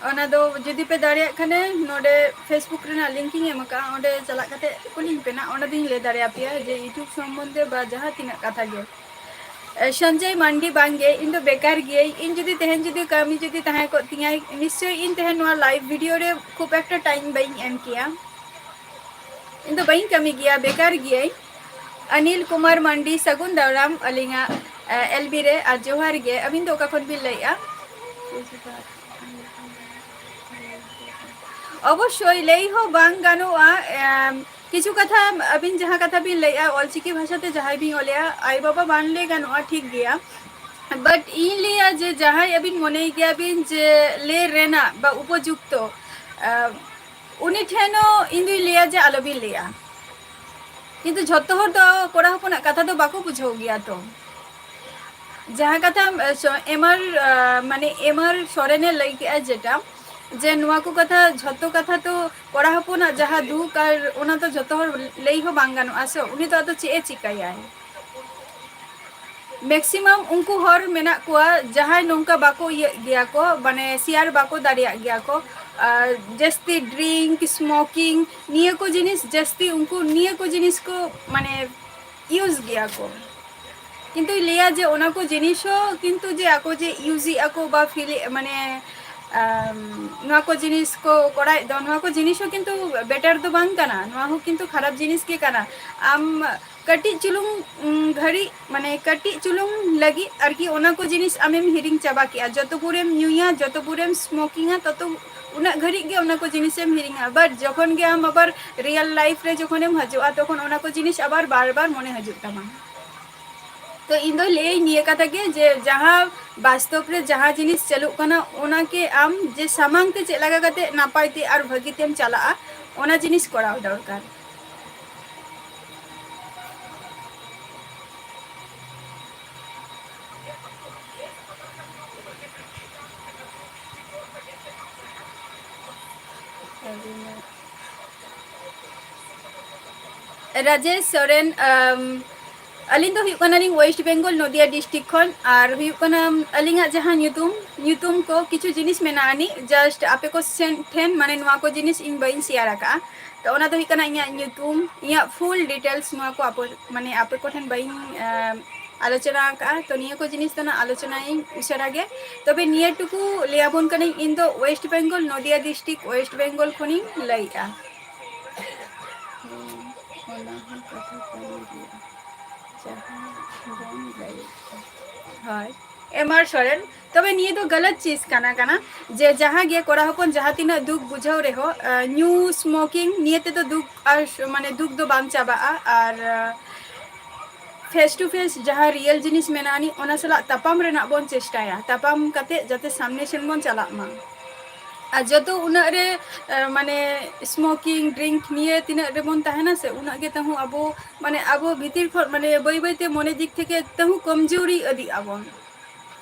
ᱚᱱᱟ ᱫᱚ ᱡᱩᱫᱤ ᱯᱮ ᱫᱟᱲᱮᱭᱟᱜ ᱠᱷᱟᱱᱮ, ᱱᱚᱰᱮ Facebook ᱨᱮᱱᱟᱜ link ᱤᱧ ᱮᱢ ᱟᱠᱟᱫᱼᱟ, ᱚᱸᱰᱮ ᱪᱟᱞᱟᱜ ᱠᱟᱛᱮ ᱠᱩᱞᱤᱧ ᱯᱮ ᱱᱟᱜ, ᱚᱸᱰᱮ ᱫᱚᱧ ᱞᱟᱹᱭ ᱫᱟᱲᱮᱭᱟᱯᱮᱭᱟ ᱡᱮ YouTube ᱥᱚᱢᱵᱚᱱᱫᱷᱮ ᱵᱟ ᱡᱟᱦᱟᱸ ᱛᱤᱱᱟᱹᱜ ᱠᱟᱛᱷᱟ ᱜᱮ᱾ ᱮ, ᱥᱚᱧᱡᱚᱭ ᱢᱟᱱᱰᱤ, ᱵᱟᱝᱜᱮ, ᱤᱧ ᱫᱚ ᱵᱮᱠᱟᱨ ᱜᱤᱭᱟᱹᱧ᱾ ᱤᱧ ᱡᱩᱫᱤ ᱛᱮᱦᱮᱧ ᱡᱩᱫᱤ ᱠᱟᱹᱢᱤ ᱡᱩᱫᱤ ᱛᱟᱦᱮᱸ ᱠᱚᱜ ᱛᱤᱧᱟᱹ, ᱱᱤᱥᱪᱳᱭ ᱤᱧ ᱛᱮᱦᱮᱧ ᱱᱚᱣᱟ live video ᱨᱮ ᱠᱷᱩᱵ ᱮᱠᱴᱟ time ᱵᱟᱹᱧ ᱮᱢ ᱠᱮᱭᱟ᱾ ᱤᱧ ᱫᱚ ᱵᱟᱹᱧ ᱠᱟᱹᱢᱤ ᱜᱮᱭᱟ, ᱵᱮᱠᱟᱨ ᱜᱤᱭᱟᱹᱧ᱾ ᱚᱱᱤᱞ ᱠᱩᱢᱟᱨ ᱢᱟᱱᱰᱤ, ᱥᱟᱹᱜᱩᱱ ᱫᱟᱨᱟᱢ ᱟᱹᱞᱤᱧᱟᱜ, ᱮ, ᱮᱞ ᱵᱤ ᱨᱮ, ᱟᱨ ᱡᱚᱦᱟᱨ ᱜᱮ᱾ ᱟᱹᱵᱤᱱ ᱫᱚ ᱚᱠᱟ ᱠᱷᱚᱱ ᱵᱤᱱ ᱞᱟᱹᱭᱮᱜᱼᱟ? ᱚᱵᱚᱥᱥᱳᱭ, ᱞᱟᱹᱭ ᱦᱚᱸ ᱵᱟᱝ ᱜᱟᱱᱚᱜᱼᱟ᱾ ᱮᱢ, ᱠᱤᱪᱷᱩ ᱠᱟᱛᱷᱟ, ᱟᱹᱵᱤᱱ ᱡᱟᱦᱟᱸ ᱠᱟᱛᱷᱟ ᱵᱤᱱ ᱞᱟᱹᱭᱮᱜᱼᱟ, ᱚᱞᱪᱤᱠᱤ ᱵᱷᱟᱥᱟᱛᱮ ᱡᱟᱦᱟᱸᱭ ᱵᱤᱱ ᱚᱞᱮᱜᱼᱟ, ᱟᱭᱳ ᱵᱟᱵᱟ ᱵᱟᱝ ᱞᱟᱹᱭ ᱜᱟᱱᱚᱜᱼᱟ, ᱴᱷᱤᱠ ᱜᱮᱭᱟ᱾ But ᱤᱧ ᱞᱟᱹᱭᱟ ᱡᱮ ᱡᱟᱦᱟᱸᱭ ᱟᱹᱵᱤᱱ ᱢᱚᱱᱮᱭ ᱜᱮᱭᱟ ᱵᱤᱱ ᱡᱮ ᱞᱟᱹᱭ ᱨᱮᱱᱟᱜ ᱵᱟ ᱩᱯᱚᱡᱩᱠᱛᱚ, ᱟᱸ, ᱩᱱᱤ ᱴᱷᱮᱱ ᱦᱚᱸ ᱤᱧ ᱫᱩᱧ ᱞᱟᱹᱭᱟ ᱡᱮ ᱟᱞᱚᱵᱤᱱ ᱞᱟᱹᱭᱟ᱾ ᱠᱤᱱᱛᱩ ᱡᱷᱚᱛᱚ ᱦᱚᱲ ᱫᱚ ᱠᱚᱲᱟ ᱦᱚᱯᱚᱱᱟᱜ ᱠᱟᱛᱷᱟ ᱫᱚ ᱵᱟᱠᱚ ᱵᱩᱡᱷᱟᱹᱣ ᱜᱮᱭᱟ ᱛᱚ᱾ ᱡᱟᱦᱟᱸ ᱠᱟᱛᱷᱟ, ᱟᱸ, ᱥᱚ-, ᱮᱢ ᱟᱨ, ᱟᱸ, ᱢᱟᱱᱮ ᱮᱢ ᱟᱨ ᱥᱚᱨᱮᱱᱮ ᱞᱟᱹᱭ ᱠᱮᱜᱼᱟ ᱡᱮᱴᱟ, ᱡᱮ ᱱᱚᱣᱟ ᱠᱚ ᱠᱟᱛᱷᱟ, ᱡᱷᱚᱛᱚ ᱠᱟᱛᱷᱟ ᱛᱚ ᱠᱚᱲᱟ ᱦᱚᱯᱚᱱᱟᱜ ᱡᱟᱦᱟᱸ ᱫᱩᱠ ᱟᱨ ᱚᱱᱟ ᱛᱚ ᱡᱷᱚᱛᱚ ᱦᱚᱲ ᱞᱟᱹᱭ ᱦᱚᱸ ᱵᱟᱝ ᱜᱟᱱᱚᱜᱼᱟ ᱥᱮ, ᱩᱱᱤ ᱫᱚ ᱟᱫᱚ ᱪᱮᱫ ᱮ ᱪᱤᱠᱟᱹᱭᱟᱭ? Maximum ᱩᱱᱠᱩ ᱦᱚᱲ ᱢᱮᱱᱟᱜ ᱠᱚᱣᱟ ᱡᱟᱦᱟᱸᱭ ᱱᱚᱝᱠᱟ ᱵᱟᱠᱚ ᱤᱭᱟᱹᱜ ᱜᱮᱭᱟ ᱠᱚ, ᱢᱟᱱᱮ share ᱵᱟᱠᱚ ᱫᱟᱲᱮᱭᱟᱜ ᱜᱮᱭᱟ ᱠᱚ, ᱟᱨ ᱡᱟᱹᱥᱛᱤ drink, smoking, ᱱᱤᱭᱟᱹ ᱠᱚ ᱡᱤᱱᱤᱥ ᱡᱟᱹᱥᱛᱤ ᱩᱱᱠᱩ ᱱᱤᱭᱟᱹ ᱠᱚ ᱡᱤᱱᱤᱥ ᱠᱚ ᱢᱟᱱᱮ use ᱜᱮᱭᱟ ᱠᱚ᱾ ᱠᱤᱱᱛᱩ ᱞᱟᱹᱭᱟ ᱡᱮ ᱚᱱᱟ ᱠᱚ ᱡᱤᱱᱤᱥ ᱦᱚᱸ ᱠᱤᱱᱛᱩ ᱡᱮ ᱟᱠᱚ ᱡᱮ use ᱮᱫ ᱟᱠᱚ ᱵᱟ feel ᱮᱫ, ᱢᱟᱱᱮ, ᱟᱢ, ᱱᱚᱣᱟ ᱠᱚ ᱡᱤᱱᱤᱥ ᱠᱚ ᱠᱚᱨᱟᱣᱮᱫ ᱫᱚ, ᱱᱚᱣᱟ ᱠᱚ ᱡᱤᱱᱤᱥ ᱦᱚᱸ ᱠᱤᱱᱛᱩ better ᱫᱚ ᱵᱟᱝ ᱠᱟᱱᱟ, ᱱᱚᱣᱟ ᱦᱚᱸ ᱠᱤᱱᱛᱩ ᱠᱷᱟᱨᱟᱯ ᱡᱤᱱᱤᱥ ᱜᱮ ᱠᱟᱱᱟ᱾ ᱟᱢ ᱠᱟᱹᱴᱤᱡ ᱪᱩᱞᱩᱝ, ᱩᱢ, ᱜᱷᱟᱹᱲᱤᱡ, ᱢᱟᱱᱮ ᱠᱟᱹᱴᱤᱡ ᱪᱩᱞᱩᱝ ᱞᱟᱹᱜᱤᱫ ᱟᱨᱠᱤ ᱚᱱᱟ ᱠᱚ ᱡᱤᱱᱤᱥ ᱟᱢᱮᱢ ᱦᱤᱲᱤᱧ ᱪᱟᱵᱟ ᱠᱮᱜᱼᱟ᱾ ᱡᱚᱛᱚ ᱵᱷᱳᱨᱮᱢ ᱧᱩᱭᱟ, ᱡᱚᱛᱚ ᱵᱷᱳᱨᱮᱢ smoking ᱟ, ᱛᱚᱛᱚ ᱩᱱᱟᱹᱜ ᱜᱷᱟᱹᱲᱤᱡ ᱜᱮ ᱚᱱᱟ ᱠᱚ ᱡᱤᱱᱤᱥᱮᱢ ᱦᱤᱲᱤᱧᱟ᱾ But ᱡᱚᱠᱷᱚᱱ ᱜᱮ ᱟᱢ ᱟᱵᱟᱨ real life ᱨᱮ ᱡᱚᱠᱷᱚᱱᱮᱢ ᱦᱤᱡᱩᱜᱼᱟ, ᱛᱚᱠᱷᱚᱱ ᱚᱱᱟ ᱠᱚ ᱡᱤᱱᱤᱥ ᱟᱵᱟᱨ ᱵᱟᱨ ᱵᱟᱨ ᱢᱚᱱᱮ ᱦᱤᱡᱩᱜ ᱛᱟᱢᱟ᱾ ᱛᱚ ᱤᱧ ᱫᱚ ᱞᱟᱹᱭᱟᱹᱧ ᱱᱤᱭᱟᱹ ᱠᱟᱛᱷᱟ ᱜᱮ ᱡᱮ ᱡᱟᱦᱟᱸ ᱵᱟᱥᱛᱚᱵ ᱨᱮ ᱡᱟᱦᱟᱸ ᱡᱤᱱᱤᱥ ᱪᱟᱹᱞᱩᱜ ᱠᱟᱱᱟ, ᱚᱱᱟ ᱜᱮ ᱟᱢ ᱡᱮ ᱥᱟᱢᱟᱝ ᱛᱮ ᱪᱮᱫ ᱞᱮᱠᱟ ᱠᱟᱛᱮ ᱱᱟᱯᱟᱭ ᱛᱮ ᱟᱨ ᱵᱷᱟᱹᱜᱤ ᱛᱮᱢ ᱪᱟᱞᱟᱜᱼᱟ, ᱚᱱᱟ ᱡᱤᱱᱤᱥ ᱠᱚᱨᱟᱣ ᱫᱚᱨᱠᱟᱨ᱾ ᱨᱟᱡᱮᱥ ᱥᱚᱨᱮᱱ, ᱟᱢ, ᱟᱹᱞᱤᱧ ᱫᱚ ᱦᱩᱭᱩᱜ ᱠᱟᱱᱟᱞᱤᱧ West Bengal, ᱱᱚᱫᱤᱭᱟ district ᱠᱷᱚᱱ᱾ ᱟᱨ ᱦᱩᱭᱩᱜ ᱠᱟᱱᱟ ᱟᱹᱞᱤᱧᱟᱜ ᱡᱟᱦᱟᱸ ᱧᱩᱛᱩᱢ, ᱧᱩᱛᱩᱢ ᱠᱚ ᱠᱤᱪᱷᱩ ᱡᱤᱱᱤᱥ ᱢᱮᱱᱟᱜ ᱟᱹᱱᱤᱡ, just ᱟᱯᱮ ᱠᱚ ᱥᱮᱱ ᱴᱷᱮᱱ, ᱢᱟᱱᱮ, ᱱᱚᱣᱟ ᱠᱚ ᱡᱤᱱᱤᱥ ᱤᱧ ᱵᱟᱹᱧ share ᱟᱠᱟᱫᱼᱟ᱾ ᱛᱚ ᱚᱱᱟ ᱫᱚ ᱦᱩᱭᱩᱜ ᱠᱟᱱᱟ ᱤᱧᱟᱹᱜ ᱧᱩᱛᱩᱢ, ᱤᱧᱟᱹᱜ full details, ᱱᱚᱣᱟ ᱠᱚ ᱟᱯᱮ, ᱢᱟᱱᱮ, ᱟᱯᱮ ᱠᱚᱴᱷᱮᱱ ᱵᱟᱹᱧ, ᱟᱢ, ᱟᱞᱳᱪᱚᱱᱟ ᱟᱠᱟᱫᱼᱟ᱾ ᱛᱚ ᱱᱤᱭᱟᱹ ᱠᱚ ᱡᱤᱱᱤᱥ ᱫᱚ ᱱᱟᱜ ᱟᱞᱳᱪᱚᱱᱟᱭᱟᱹᱧ ᱩᱥᱟᱹᱨᱟ ᱜᱮ᱾ ᱛᱚᱵᱮ ᱱᱤᱭᱟᱹ ᱴᱩᱠᱩ ᱞᱟᱹᱭ ᱟᱵᱚᱱ ᱠᱟᱹᱱᱟᱹᱧ, ᱤᱧ ᱫᱚ West Bengal, ᱱᱚᱫᱤᱭᱟ district, West Bengal ᱠᱷᱚᱱᱤᱧ ᱞᱟᱹᱭᱮᱫᱼᱟ᱾ ᱚᱱᱟ ᱦᱚᱸ ᱠᱟᱛᱷᱟ ᱠᱟᱱ ᱜᱮᱭᱟ, ᱡᱟᱦᱟᱸ ᱵᱚᱱ ᱞᱟᱹᱭᱮᱫᱼᱟ᱾ ᱦᱳᱭ, ᱮᱢ ᱟᱨ ᱥᱚᱨᱮᱱ᱾ ᱛᱚᱵᱮ ᱱᱤᱭᱟᱹ ᱫᱚ ᱜᱟᱞᱟᱛ ᱪᱤᱡᱽ ᱠᱟᱱᱟ, ᱠᱟᱱᱟ ᱡᱮ ᱡᱟᱦᱟᱸ ᱜᱮ ᱠᱚᱲᱟ ᱦᱚᱯᱚᱱ ᱡᱟᱦᱟᱸ ᱛᱤᱱᱟᱹᱜ ᱫᱩᱠ ᱵᱩᱡᱷᱟᱹᱣ ᱨᱮᱦᱚᱸ, ᱟᱸ, ᱧᱩ, smoking ᱱᱤᱭᱟᱹ ᱛᱮᱫᱚ ᱫᱩᱠ ᱟᱨ ᱥ-, ᱢᱟᱱᱮ ᱫᱩᱠ ᱫᱚ ᱵᱟᱝ ᱪᱟᱵᱟᱜᱼᱟ᱾ ᱟᱨ, ᱟᱸ, face to face ᱡᱟᱦᱟᱸ real ᱡᱤᱱᱤᱥ ᱢᱮᱱᱟᱜ ᱟᱹᱱᱤᱡ, ᱚᱱᱟ ᱥᱟᱞᱟᱜ ᱛᱟᱯᱟᱢ ᱨᱮᱱᱟᱜ ᱵᱚᱱ ᱪᱮᱥᱴᱟᱭᱟ, ᱛᱟᱯᱟᱢ ᱠᱟᱛᱮ ᱡᱟᱛᱮ ᱥᱟᱢᱱᱮ ᱥᱮᱱ ᱵᱚᱱ ᱪᱟᱞᱟᱜ ᱢᱟ᱾ ᱟᱨ ᱡᱚᱛᱚ ᱩᱱᱟᱹᱜ ᱨᱮ ᱢᱟᱱᱮ smoking drink ᱱᱤᱭᱟᱹ ᱛᱤᱱᱟᱹᱜ ᱨᱮᱵᱚᱱ ᱛᱟᱦᱮᱱᱟ ᱥᱮ, ᱩᱱᱟᱹᱜ ᱜᱮ ᱛᱟᱹᱦᱩ ᱟᱵᱚ ᱢᱟᱱᱮ ᱟᱵᱚ ᱵᱷᱤᱛᱤᱨ ᱠᱷᱚᱱ ᱢᱟᱱᱮ ᱵᱟᱹᱭ ᱵᱟᱹᱭ ᱛᱮ ᱢᱚᱱᱮ ᱫᱤᱠ ᱛᱷᱮᱠᱮ ᱛᱟᱹᱦᱩ ᱠᱚᱢᱡᱳᱨᱤ ᱤᱫᱤᱜ ᱟᱵᱚᱱ᱾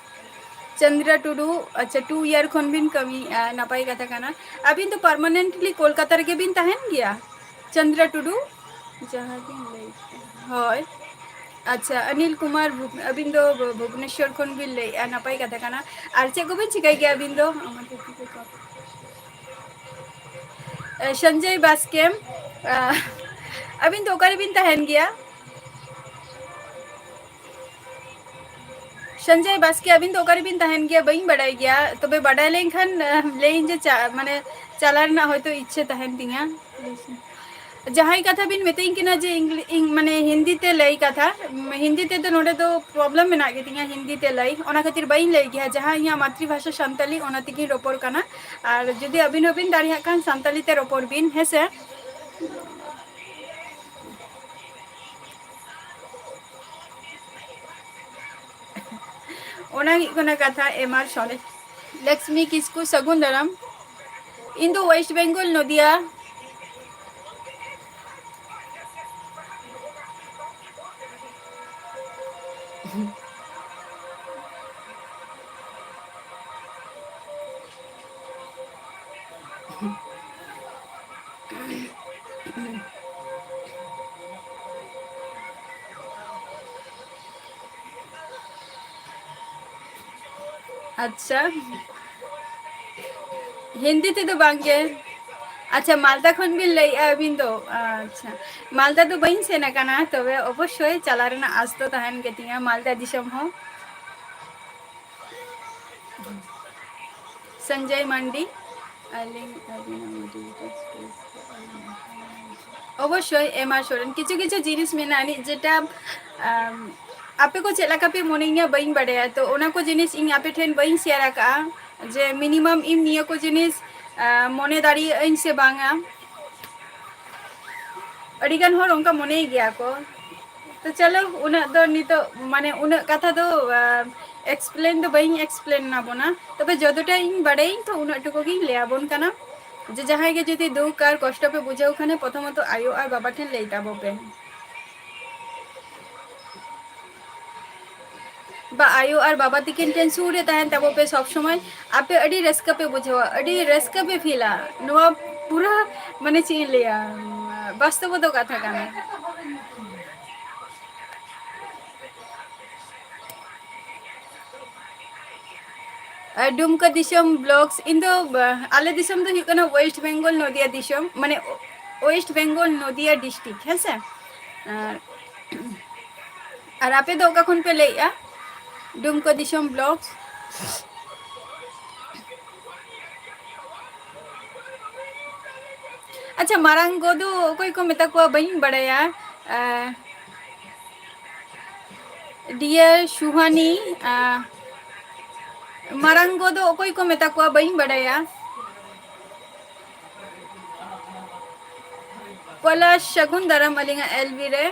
ᱪᱚᱱᱫᱨᱟ ᱴᱩᱰᱩ, ᱟᱪᱪᱷᱟ, two year ᱠᱷᱚᱱ ᱵᱤᱱ ᱠᱟᱹᱢᱤᱭᱮᱫᱼᱟ, ᱱᱟᱯᱟᱭ ᱠᱟᱛᱷᱟ ᱠᱟᱱᱟ᱾ ᱟᱹᱵᱤᱱ ᱫᱚ permanently ᱠᱳᱞᱠᱟᱛᱟ ᱨᱮᱜᱮ ᱵᱤᱱ ᱛᱟᱦᱮᱱ ᱜᱮᱭᱟ? ᱪᱚᱱᱫᱨᱟ ᱴᱩᱰᱩ, ᱡᱟᱦᱟᱸ ᱵᱤᱱ ᱞᱟᱹᱭ ᱠᱮᱫ, ᱦᱳᱭ᱾ ᱟᱪᱪᱷᱟ, ᱚᱱᱤᱞ ᱠᱩᱢᱟᱨ ᱵᱷᱩᱵ-, ᱟᱹᱵᱤᱱ ᱫᱚ ᱵᱷᱩ-, ᱵᱷᱩᱵᱽᱱᱮᱥᱚᱨ ᱠᱷᱚᱱ ᱵᱤᱱ ᱞᱟᱹᱭᱮᱫᱼᱟ, ᱱᱟᱯᱟᱭ ᱠᱟᱛᱷᱟ ᱠᱟᱱᱟ᱾ ᱟᱨ ᱪᱮᱫ ᱠᱚᱵᱤᱱ ᱪᱤᱠᱟᱹᱭ ᱜᱮᱭᱟ ᱟᱹᱵᱤᱱ ᱫᱚ? ᱮ, ᱥᱚᱧᱡᱚᱭ ᱵᱟᱥᱠᱮ, ᱮ, ᱟᱹᱵᱤᱱ ᱫᱚ ᱚᱠᱟ ᱨᱮᱵᱤᱱ ᱛᱟᱦᱮᱱ ᱜᱮᱭᱟ? ᱥᱚᱧᱡᱚᱭ ᱵᱟᱥᱠᱮ, ᱟᱹᱵᱤᱱ ᱫᱚ ᱚᱠᱟ ᱨᱮᱵᱤᱱ ᱛᱟᱦᱮᱱ ᱜᱮᱭᱟ? ᱵᱟᱹᱧ ᱵᱟᱰᱟᱭ ᱜᱮᱭᱟ, ᱛᱚᱵᱮ ᱵᱟᱰᱟᱭ ᱞᱮᱱᱠᱷᱟᱱ, ᱮ, ᱞᱟᱹᱭᱟᱹᱧ ᱡᱮ ᱪᱟ-, ᱢᱟᱱᱮ ᱪᱟᱞᱟᱣ ᱨᱮᱱᱟᱜ ᱦᱚᱭᱛᱳ ᱤᱪᱪᱷᱟᱹ ᱛᱟᱦᱮᱱ ᱛᱤᱧᱟ᱾ ᱡᱟᱦᱟᱸᱭ ᱠᱟᱛᱷᱟ ᱵᱤᱱ ᱢᱤᱛᱟᱹᱧ ᱠᱟᱱᱟ ᱡᱮ ᱤᱝᱞᱤ-, ᱤᱝ-, ᱢᱟᱱᱮ ᱦᱤᱱᱫᱤ ᱛᱮ ᱞᱟᱹᱭ ᱠᱟᱛᱷᱟ, ᱩᱢ, ᱦᱤᱱᱫᱤ ᱛᱮᱫᱚ ᱱᱚᱰᱮ ᱫᱚ problem ᱢᱮᱱᱟᱜ ᱜᱮᱛᱤᱧᱟ ᱦᱤᱱᱫᱤ ᱛᱮ ᱞᱟᱹᱭ, ᱚᱱᱟ ᱠᱷᱟᱹᱛᱤᱨ ᱵᱟᱹᱧ ᱞᱟᱹᱭ ᱜᱮᱭᱟ᱾ ᱡᱟᱦᱟᱸ ᱤᱧᱟᱹᱜ ᱢᱟᱛᱨᱤ ᱵᱷᱟᱥᱟ ᱥᱟᱱᱛᱟᱞᱤ, ᱚᱱᱟ ᱛᱮᱜᱤᱧ ᱨᱚᱯᱚᱲ ᱠᱟᱱᱟ᱾ ᱟᱨ ᱡᱩᱫᱤ ᱟᱹᱵᱤᱱ ᱦᱚᱸᱵᱤᱱ ᱫᱟᱲᱮᱭᱟᱜ ᱠᱷᱟᱱ ᱥᱟᱱᱛᱟᱞᱤ ᱛᱮ ᱨᱚᱯᱚᱲ ᱵᱤᱱ, ᱦᱮᱸ ᱥᱮ? ᱚᱱᱟ ᱦᱩᱭᱩᱜ ᱠᱟᱱᱟ ᱠᱟᱛᱷᱟ, ᱮᱢ ᱟᱨ ᱥᱚᱨᱮᱥ᱾ ᱞᱚᱠᱥᱢᱤ ᱠᱤᱥᱠᱩ, ᱥᱟᱹᱜᱩᱱ ᱫᱟᱨᱟᱢ᱾ ᱤᱧ ᱫᱚ West Bengal, ᱱᱚᱫᱤᱭᱟ᱾ ᱟᱪᱪᱷᱟ, ᱦᱤᱱᱫᱤ ᱛᱮᱫᱚ ᱵᱟᱝᱜᱮ᱾ ᱟᱪᱪᱷᱟ, ᱢᱟᱞᱫᱟ ᱠᱷᱚᱱ ᱵᱤᱱ ᱞᱟᱹᱭᱮᱫᱼᱟ ᱟᱹᱵᱤᱱ ᱫᱚ? ᱟᱪᱪᱷᱟ, ᱢᱟᱞᱫᱟ ᱫᱚ ᱵᱟᱹᱧ ᱥᱮᱱ ᱟᱠᱟᱱᱟ, ᱛᱚᱵᱮ ᱚᱵᱚᱥᱥᱳᱭ ᱪᱟᱞᱟᱣ ᱨᱮᱱᱟᱜ ᱟᱸᱥ ᱫᱚ ᱛᱟᱦᱮᱱ ᱜᱮᱛᱤᱧᱟ, ᱢᱟᱞᱫᱟ ᱫᱤᱥᱚᱢ ᱦᱚᱸ᱾ ᱥᱚᱧᱡᱚᱭ ᱢᱟᱱᱰᱤ, ᱟᱹᱞᱤᱧ ᱟᱹᱵᱤᱱᱟᱜ ᱢᱚᱫᱽᱫᱷᱮ ᱨᱮ ᱚᱵᱚᱥᱥᱳᱭ ᱮᱢ ᱟᱨ ᱥᱚᱨᱮᱱ, ᱠᱤᱪᱷᱩ ᱠᱤᱪᱷᱩ ᱡᱤᱱᱤᱥ ᱢᱮᱱᱟᱜᱼᱟ ᱟᱹᱱᱤᱡ ᱡᱮᱴᱟ, ᱟᱢ, ᱟᱯᱮ ᱠᱚ ᱪᱮᱫ ᱞᱮᱠᱟ ᱯᱮ ᱢᱚᱱᱮᱧᱟ ᱵᱟᱹᱧ ᱵᱟᱰᱟᱭᱟ, ᱛᱚ ᱚᱱᱟ ᱠᱚ ᱡᱤᱱᱤᱥ ᱤᱧ ᱟᱯᱮ ᱴᱷᱮᱱ ᱵᱟᱹᱧ share ᱟᱠᱟᱫᱼᱟ, ᱡᱮ minimum ᱤᱧ ᱱᱤᱭᱟᱹ ᱠᱚ ᱡᱤᱱᱤᱥ, ᱟᱢ, ᱢᱚᱱᱮ ᱫᱟᱲᱮᱭᱟᱜ ᱟᱹᱧ ᱥᱮ ᱵᱟᱝᱟ᱾ ᱟᱹᱰᱤᱜᱟᱱ ᱦᱚᱲ ᱚᱱᱠᱟ ᱢᱚᱱᱮᱭ ᱜᱮᱭᱟ ᱠᱚ᱾ ᱛᱚ ᱪᱚᱞᱚ, ᱩᱱᱟᱹᱜ ᱫᱚ ᱱᱤᱛᱚᱜ, ᱢᱟᱱᱮ, ᱩᱱᱟᱹᱜ ᱠᱟᱛᱷᱟ ᱫᱚ, ᱟᱸ, explain ᱫᱚ ᱵᱟᱹᱧ explain ᱟᱵᱚᱱᱟ᱾ ᱛᱚᱵᱮ ᱡᱚᱛᱚᱴᱟ ᱤᱧ ᱵᱟᱰᱟᱭᱟᱹᱧ, ᱛᱚ ᱩᱱᱟᱹᱜ ᱴᱩᱠᱩ ᱜᱤᱧ ᱞᱟᱹᱭ ᱟᱵᱚᱱ ᱠᱟᱱᱟ᱾ ᱡᱮ ᱡᱟᱦᱟᱸᱭ ᱜᱮ ᱡᱩᱫᱤ ᱫᱩᱠ ᱟᱨ ᱠᱚᱥᱴᱚ ᱯᱮ ᱵᱩᱡᱷᱟᱹᱣ ᱠᱷᱟᱱᱮ, ᱯᱨᱚᱛᱷᱚᱢᱚᱛᱚ ᱟᱭᱳ ᱟᱨ ᱵᱟᱵᱟ ᱴᱷᱮᱱ ᱞᱟᱹᱭ ᱛᱟᱵᱚ ᱯᱮ᱾ ᱵᱟ ᱟᱭᱳ ᱟᱨ ᱵᱟᱵᱟ ᱛᱤᱠᱤᱱ ᱴᱷᱮᱱ ᱥᱩᱨ ᱨᱮ ᱛᱟᱦᱮᱱ ᱛᱟᱵᱚ ᱯᱮ ᱥᱚᱵᱽ ᱥᱚᱢᱚᱭ᱾ ᱟᱯᱮ ᱟᱹᱰᱤ ᱨᱟᱹᱥᱠᱟᱹ ᱯᱮ ᱵᱩᱡᱷᱟᱹᱣᱟ, ᱟᱹᱰᱤ ᱨᱟᱹᱥᱠᱟᱹ ᱯᱮ ᱯᱷᱤᱞᱟ᱾ ᱱᱚᱣᱟ ᱯᱩᱨᱟᱹ, ᱢᱟᱱᱮ, ᱪᱮᱫ ᱤᱧ ᱞᱟᱹᱭᱟ, ᱵᱟᱥᱛᱚᱵᱚᱛᱚ ᱠᱟᱛᱷᱟ ᱠᱟᱱᱟ᱾ ᱟᱨ ᱰᱩᱢᱠᱟᱹ ᱫᱤᱥᱚᱢ vlogs, ᱤᱧ ᱫᱚ, ᱵᱟ, ᱟᱞᱮ ᱫᱤᱥᱚᱢ ᱫᱚ ᱦᱩᱭᱩᱜ ᱠᱟᱱᱟ West Bengal, ᱱᱚᱫᱤᱭᱟ ᱫᱤᱥᱚᱢ, ᱢᱟᱱᱮ, West Bengal, ᱱᱚᱫᱤᱭᱟ district, ᱦᱮᱸ ᱥᱮ? ᱟᱨ, ᱟᱨ ᱟᱯᱮ ᱫᱚ ᱚᱠᱟ ᱠᱷᱚᱱ ᱯᱮ ᱞᱟᱹᱭᱮᱜᱼᱟ? ᱰᱩᱢᱠᱟᱹ ᱫᱤᱥᱚᱢ vlogs᱾ ᱟᱪᱪᱷᱟ, ᱢᱟᱨᱟᱝ ᱜᱚ ᱫᱚ ᱚᱠᱚᱭ ᱠᱚ ᱢᱮᱛᱟ ᱠᱚᱣᱟ ᱵᱟᱹᱧ ᱵᱟᱲᱟᱭᱟ᱾ ᱟᱸ, dear ᱥᱩᱦᱟᱱᱤ, ᱟᱸ, ᱢᱟᱨᱟᱝ ᱜᱚ ᱫᱚ ᱚᱠᱚᱭ ᱠᱚ ᱢᱮᱛᱟ ᱠᱚᱣᱟ ᱵᱟᱹᱧ ᱵᱟᱲᱟᱭᱟ᱾ ᱯᱚᱞᱟᱥ, ᱥᱟᱹᱜᱩᱱ ᱫᱟᱨᱟᱢ ᱟᱹᱞᱤᱧᱟᱜ L B ᱨᱮ᱾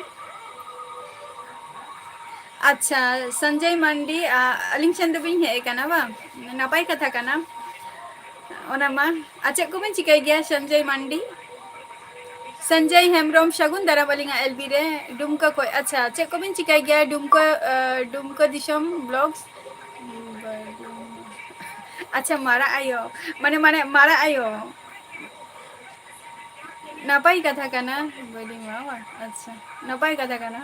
ᱟᱪᱪᱷᱟ, ᱥᱚᱧᱡᱚᱭ ᱢᱟᱱᱰᱤ, ᱟ, ᱟᱹᱞᱤᱧ ᱴᱷᱮᱱ ᱫᱚᱵᱤᱱ ᱦᱮᱡ ᱟᱠᱟᱱᱟ ᱵᱟᱝ? ᱱᱟᱯᱟᱭ ᱠᱟᱛᱷᱟ ᱠᱟᱱᱟ ᱚᱱᱟ ᱢᱟ᱾ ᱟᱨ ᱪᱮᱫ ᱠᱚᱵᱤᱱ ᱪᱤᱠᱟᱹᱭ ᱜᱮᱭᱟ, ᱥᱚᱧᱡᱚᱭ ᱢᱟᱱᱰᱤ? ᱥᱚᱧᱡᱚᱭ ᱦᱮᱢᱵᱨᱚᱢ, ᱥᱟᱹᱜᱩᱱ ᱫᱟᱨᱟᱢ ᱟᱹᱞᱤᱧᱟᱜ L B ᱨᱮ, ᱰᱩᱢᱠᱟᱹ ᱠᱷᱚᱡ᱾ ᱟᱪᱪᱷᱟ, ᱪᱮᱫ ᱠᱚᱵᱤᱱ ᱪᱤᱠᱟᱹᱭ ᱜᱮᱭᱟ, ᱰᱩᱢᱠᱟᱹ, ᱟ, ᱰᱩᱢᱠᱟᱹ ᱫᱤᱥᱚᱢ vlogs? ᱟᱪᱪᱷᱟ, ᱢᱟᱨᱟᱜ ᱟᱭᱳ, ᱢᱟᱱᱮ, ᱢᱟᱱᱮ, ᱢᱟᱨᱟᱜ ᱟᱭᱳ᱾ ᱱᱟᱯᱟᱭ ᱠᱟᱛᱷᱟ ᱠᱟᱱᱟ, ᱵᱟᱹᱞᱤ ᱢᱟ ᱵᱟᱝ᱾ ᱟᱪᱪᱷᱟ, ᱱᱟᱯᱟᱭ ᱠᱟᱛᱷᱟ ᱠᱟᱱᱟ᱾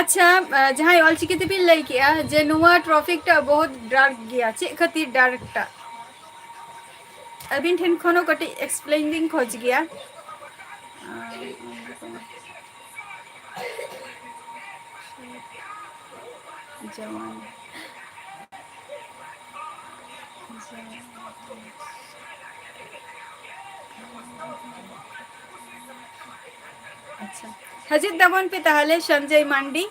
ᱟᱪᱪᱷᱟ, ᱟ, ᱡᱟᱦᱟᱸᱭ ᱚᱞᱪᱤᱠᱤ ᱛᱮᱵᱤᱱ ᱞᱟᱹᱭ ᱠᱮᱜᱼᱟ ᱡᱮ ᱱᱚᱣᱟ traffic ᱴᱟᱜ ᱵᱚᱦᱩᱛ dark ᱜᱮᱭᱟ, ᱪᱮᱫ ᱠᱷᱟᱹᱛᱤᱨ dark ᱴᱟᱜ? ᱟᱹᱵᱤᱱ ᱴᱷᱮᱱ ᱠᱷᱚᱱ ᱦᱚᱸ ᱠᱟᱹᱴᱤᱡ explain ᱞᱤᱧ ᱠᱷᱚᱡᱽ ᱜᱮᱭᱟ᱾ ᱡᱮᱢᱚᱱ, ᱟᱪᱪᱷᱟ, ᱦᱤᱡᱩᱜ ᱛᱟᱵᱚᱱ ᱯᱮ ᱛᱟᱦᱚᱞᱮ ᱥᱚᱧᱡᱚᱭ ᱢᱟᱱᱰᱤ᱾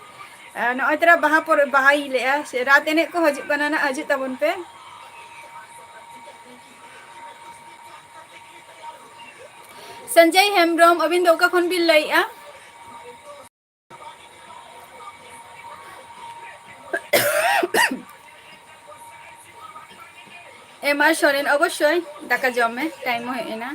ᱟᱨ ᱱᱚᱜᱼᱚᱭ ᱛᱚᱨᱟ ᱵᱟᱦᱟ ᱯᱚᱨᱚᱵᱽ, ᱵᱟᱦᱟᱭ ᱞᱟᱹᱭᱮᱜᱼᱟ, ᱥᱮ ᱨᱟᱛ ᱮᱱᱮᱡ ᱠᱚ ᱦᱤᱡᱩᱜ ᱠᱟᱱᱟ ᱱᱟᱜ, ᱦᱤᱡᱩᱜ ᱛᱟᱵᱚᱱ ᱯᱮ᱾ ᱥᱚᱧᱡᱚᱭ ᱦᱮᱢᱵᱨᱚᱢ, ᱟᱹᱵᱤᱱ ᱫᱚ ᱚᱠᱟ ᱠᱷᱚᱱ ᱵᱤᱱ ᱞᱟᱹᱭᱮᱜᱼᱟ? ᱮᱢ ᱟᱨ ᱥᱚᱨᱮᱱ, ᱚᱵᱚᱥᱥᱳᱭ ᱫᱟᱠᱟ ᱡᱚᱢ ᱢᱮ, ᱴᱟᱭᱤᱢ ᱦᱚᱸ ᱦᱮᱡ ᱮᱱᱟ᱾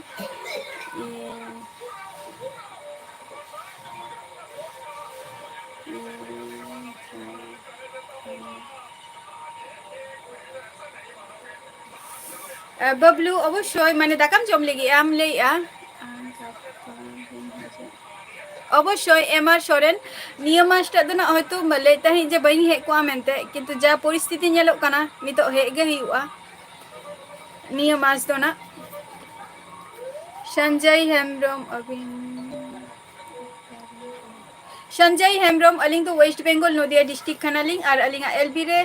ᱵᱟᱵᱞᱩ, ᱚᱵᱚᱥᱥᱳᱭ, ᱢᱟᱱᱮ ᱫᱟᱠᱟᱢ ᱡᱚᱢ ᱞᱟᱹᱜᱤᱫ ᱟᱢ ᱞᱟᱹᱭᱮᱜᱼᱟ? ᱚᱵᱚᱥᱥᱳᱭ, ᱮᱢ ᱟᱨ ᱥᱚᱨᱮᱱ, ᱱᱤᱭᱟᱹ ᱢᱟᱥᱴᱟᱜ ᱫᱚ ᱱᱟᱜ ᱦᱚᱭᱛᱳ ᱞᱟᱹᱭ ᱛᱟᱦᱮᱸᱫ ᱡᱮ ᱵᱟᱹᱧ ᱦᱮᱡ ᱠᱚᱜᱼᱟ ᱢᱮᱱᱛᱮ, ᱠᱤᱱᱛᱩ ᱡᱟ ᱯᱚᱨᱤᱥᱛᱷᱤᱛᱤ ᱧᱮᱞᱚᱜ ᱠᱟᱱᱟ, ᱱᱤᱛᱚᱜ ᱦᱮᱡ ᱜᱮ ᱦᱩᱭᱩᱜᱼᱟ ᱱᱤᱭᱟᱹ ᱢᱟᱥ ᱫᱚ ᱱᱟᱜ᱾ ᱥᱚᱧᱡᱚᱭ ᱦᱮᱢᱵᱨᱚᱢ, ᱟᱹᱵᱤᱱ? ᱥᱚᱧᱡᱚᱭ ᱦᱮᱢᱵᱨᱚᱢ, ᱟᱹᱞᱤᱧ ᱫᱚ ᱳᱭᱮᱥᱴ ᱵᱮᱝᱜᱚᱞ, ᱱᱚᱫᱤᱭᱟ ᱰᱤᱥᱴᱨᱤᱠᱴ ᱠᱟᱱᱟᱞᱤᱧ, ᱟᱨ ᱟᱹᱞᱤᱧᱟᱜ ᱮᱞ ᱵᱤ ᱨᱮ,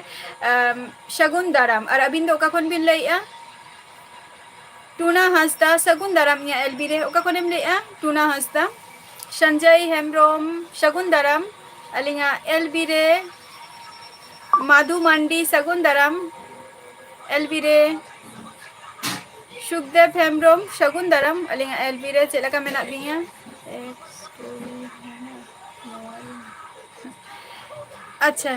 ᱟᱢ, ᱥᱟᱹᱜᱩᱱ ᱫᱟᱨᱟᱢ᱾ ᱟᱨ ᱟᱹᱵᱤᱱ ᱫᱚ ᱚᱠᱟ ᱠᱷᱚᱱ ᱵᱤᱱ ᱞᱟᱹᱭᱮᱜᱼᱟ? ᱴᱩᱱᱟ ᱦᱟᱸᱥᱫᱟ, ᱥᱟᱹᱜᱩᱱ ᱫᱟᱨᱟᱢ᱾ ᱤᱧᱟᱹᱜ ᱮᱞ ᱵᱤ ᱨᱮ ᱚᱠᱟ ᱠᱷᱚᱱᱮᱢ ᱞᱟᱹᱭᱮᱜᱼᱟ? ᱴᱩᱱᱟ ᱦᱟᱸᱥᱫᱟ᱾ ᱥᱚᱧᱡᱚᱭ ᱦᱮᱢᱵᱨᱚᱢ, ᱥᱟᱹᱜᱩᱱ ᱫᱟᱨᱟᱢ᱾ ᱟᱹᱞᱤᱧᱟᱜ ᱮᱞ ᱵᱤ ᱨᱮ ᱢᱟᱫᱷᱩ ᱢᱟᱱᱰᱤ, ᱥᱟᱹᱜᱩᱱ ᱫᱟᱨᱟᱢ᱾ ᱮᱞ ᱵᱤ ᱨᱮ ᱥᱩᱠᱫᱮᱵ ᱦᱮᱢᱵᱨᱚᱢ, ᱥᱟᱹᱜᱩᱱ ᱫᱟᱨᱟᱢ᱾ ᱟᱹᱞᱤᱧᱟᱜ ᱮᱞ ᱵᱤ ᱨᱮ ᱪᱮᱫ ᱞᱮᱠᱟ ᱢᱮᱱᱟᱜ ᱞᱤᱧᱟ? ᱟᱪᱪᱷᱟ,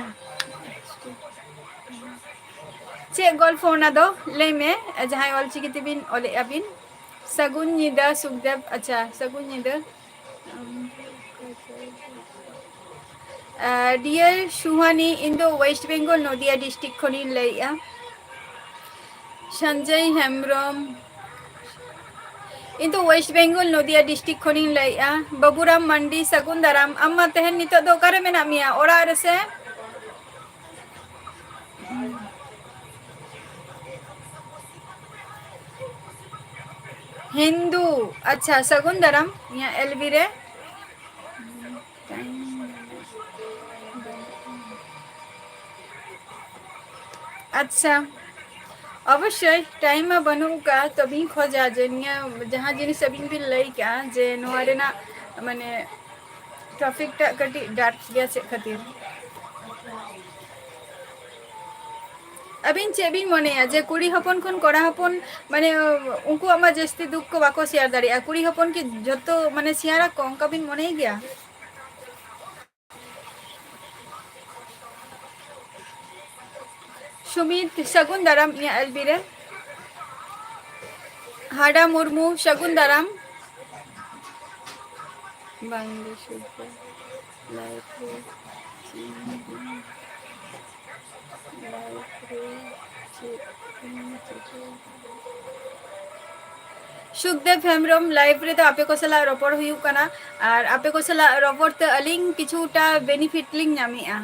ᱪᱮᱫ ᱜᱚᱞᱯᱷᱚ ᱚᱱᱟ ᱫᱚ? ᱞᱟᱹᱭ ᱢᱮ, ᱡᱟᱦᱟᱸᱭ ᱚᱞᱪᱤᱠᱤ ᱛᱮᱵᱤᱱ ᱚᱞᱮᱜᱼᱟ ᱵᱤᱱ᱾ ᱥᱟᱹᱜᱩᱱ ᱧᱤᱫᱟᱹ ᱥᱩᱠᱫᱮᱵ, ᱟᱪᱪᱷᱟ, ᱥᱟᱹᱜᱩᱱ ᱧᱤᱫᱟᱹ᱾ ᱰᱤᱭᱟᱨ ᱥᱩᱦᱟᱱᱤ, ᱤᱧ ᱫᱚ ᱳᱭᱮᱥᱴ ᱵᱮᱝᱜᱚᱞ, ᱱᱚᱫᱤᱭᱟ ᱰᱤᱥᱴᱨᱤᱠᱴ ᱠᱷᱚᱱᱤᱧ ᱞᱟᱹᱭᱮᱜᱼᱟ᱾ ᱥᱚᱧᱡᱚᱭ ᱦᱮᱢᱵᱨᱚᱢ, ᱤᱧ ᱫᱚ ᱳᱭᱮᱥᱴ ᱵᱮᱝᱜᱚᱞ, ᱱᱚᱫᱤᱭᱟ ᱰᱤᱥᱴᱨᱤᱠᱴ ᱠᱷᱚᱱᱤᱧ ᱞᱟᱹᱭᱮᱜᱼᱟ᱾ ᱵᱟᱹᱵᱩᱨᱟᱢ ᱢᱟᱱᱰᱤ, ᱥᱟᱹᱜᱩᱱ ᱫᱟᱨᱟᱢ᱾ ᱟᱢ ᱢᱟ ᱛᱮᱦᱮᱧ ᱱᱤᱛᱚᱜ ᱫᱚ ᱚᱠᱟᱨᱮ ᱢᱮᱱᱟᱜ ᱢᱮᱭᱟ? ᱚᱲᱟᱜ ᱨᱮᱥᱮ? ᱦᱤᱱᱫᱩ, ᱟᱪᱪᱷᱟ, ᱥᱟᱹᱜᱩᱱ ᱫᱟᱨᱟᱢ ᱤᱧᱟᱹᱜ ᱮᱞ ᱵᱤ ᱨᱮ᱾ ᱟᱪᱪᱷᱟ, ᱚᱵᱚᱥᱥᱳᱭ ᱴᱟᱭᱤᱢ ᱢᱟ ᱵᱟᱹᱱᱩᱜ ᱟᱠᱟᱫ, ᱛᱚᱵᱮᱧ ᱠᱷᱚᱡᱟ ᱡᱮ ᱱᱤᱭᱟᱹ ᱡᱟᱦᱟᱸ ᱡᱤᱱᱤᱥ ᱟᱹᱵᱤᱱ ᱵᱤᱱ ᱞᱟᱹᱭ ᱠᱮᱜᱼᱟ ᱡᱮ ᱱᱚᱣᱟ ᱨᱮᱱᱟᱜ ᱢᱟᱱᱮ ᱴᱨᱟᱯᱷᱤᱠ ᱴᱟᱜ ᱠᱟᱹᱴᱤᱡ ᱰᱟᱨᱠ ᱜᱮᱭᱟ ᱪᱮᱫ ᱠᱷᱟᱹᱛᱤᱨ᱾ ᱟᱹᱵᱤᱱ ᱪᱮᱫ ᱵᱤᱱ ᱢᱚᱱᱮᱭᱟ ᱡᱮ ᱠᱩᱲᱤ ᱦᱚᱯᱚᱱ ᱠᱷᱚᱱ ᱠᱚᱲᱟ ᱦᱚᱯᱚᱱ, ᱢᱟᱱᱮ, ᱩᱱᱠᱩᱣᱟᱜ ᱢᱟ ᱡᱟᱹᱥᱛᱤ ᱫᱩᱠ ᱠᱚ ᱵᱟᱠᱚ share ᱫᱟᱲᱮᱭᱟᱜᱼᱟ, ᱠᱩᱲᱤ ᱦᱚᱯᱚᱱ ᱠᱤ ᱡᱷᱚᱛᱚ, ᱢᱟᱱᱮ, share ᱟᱠᱚ, ᱚᱱᱠᱟ ᱵᱤᱱ ᱢᱚᱱᱮᱭ ᱜᱮᱭᱟ? ᱥᱩᱢᱤᱛ, ᱥᱟᱹᱜᱩᱱ ᱫᱟᱨᱟᱢ ᱤᱧᱟᱹᱜ ᱮᱞᱵᱤ ᱨᱮ᱾ ᱦᱟᱰᱟ ᱢᱩᱨᱢᱩ, ᱥᱟᱹᱜᱩᱱ ᱫᱟᱨᱟᱢ᱾ ᱵᱟᱝ ᱜᱮ ᱥᱩᱫᱷᱟᱹ ᱞᱟᱭᱤᱯᱷ ᱨᱮ ᱪᱮᱫ ᱮᱢ ᱪᱤᱠᱟᱹᱭᱟ? ᱞᱟᱭᱤᱯᱷ ᱨᱮ ᱪᱮᱫ ᱮᱢ ᱪᱤᱠᱟᱹᱭᱟ? ᱥᱩᱠᱫᱮᱵ ᱦᱮᱢᱵᱨᱚᱢ, ᱞᱟᱭᱤᱵᱷ ᱨᱮᱫᱚ ᱟᱯᱮ ᱠᱚ ᱥᱟᱞᱟᱜ ᱨᱚᱯᱚᱲ ᱦᱩᱭᱩᱜ ᱠᱟᱱᱟ, ᱟᱨ ᱟᱯᱮ ᱠᱚ ᱥᱟᱞᱟᱜ ᱨᱚᱯᱚᱲ ᱛᱮ ᱟᱹᱞᱤᱧ ᱠᱤᱪᱷᱩᱴᱟ benefit ᱞᱤᱧ ᱧᱟᱢᱮᱜᱼᱟ᱾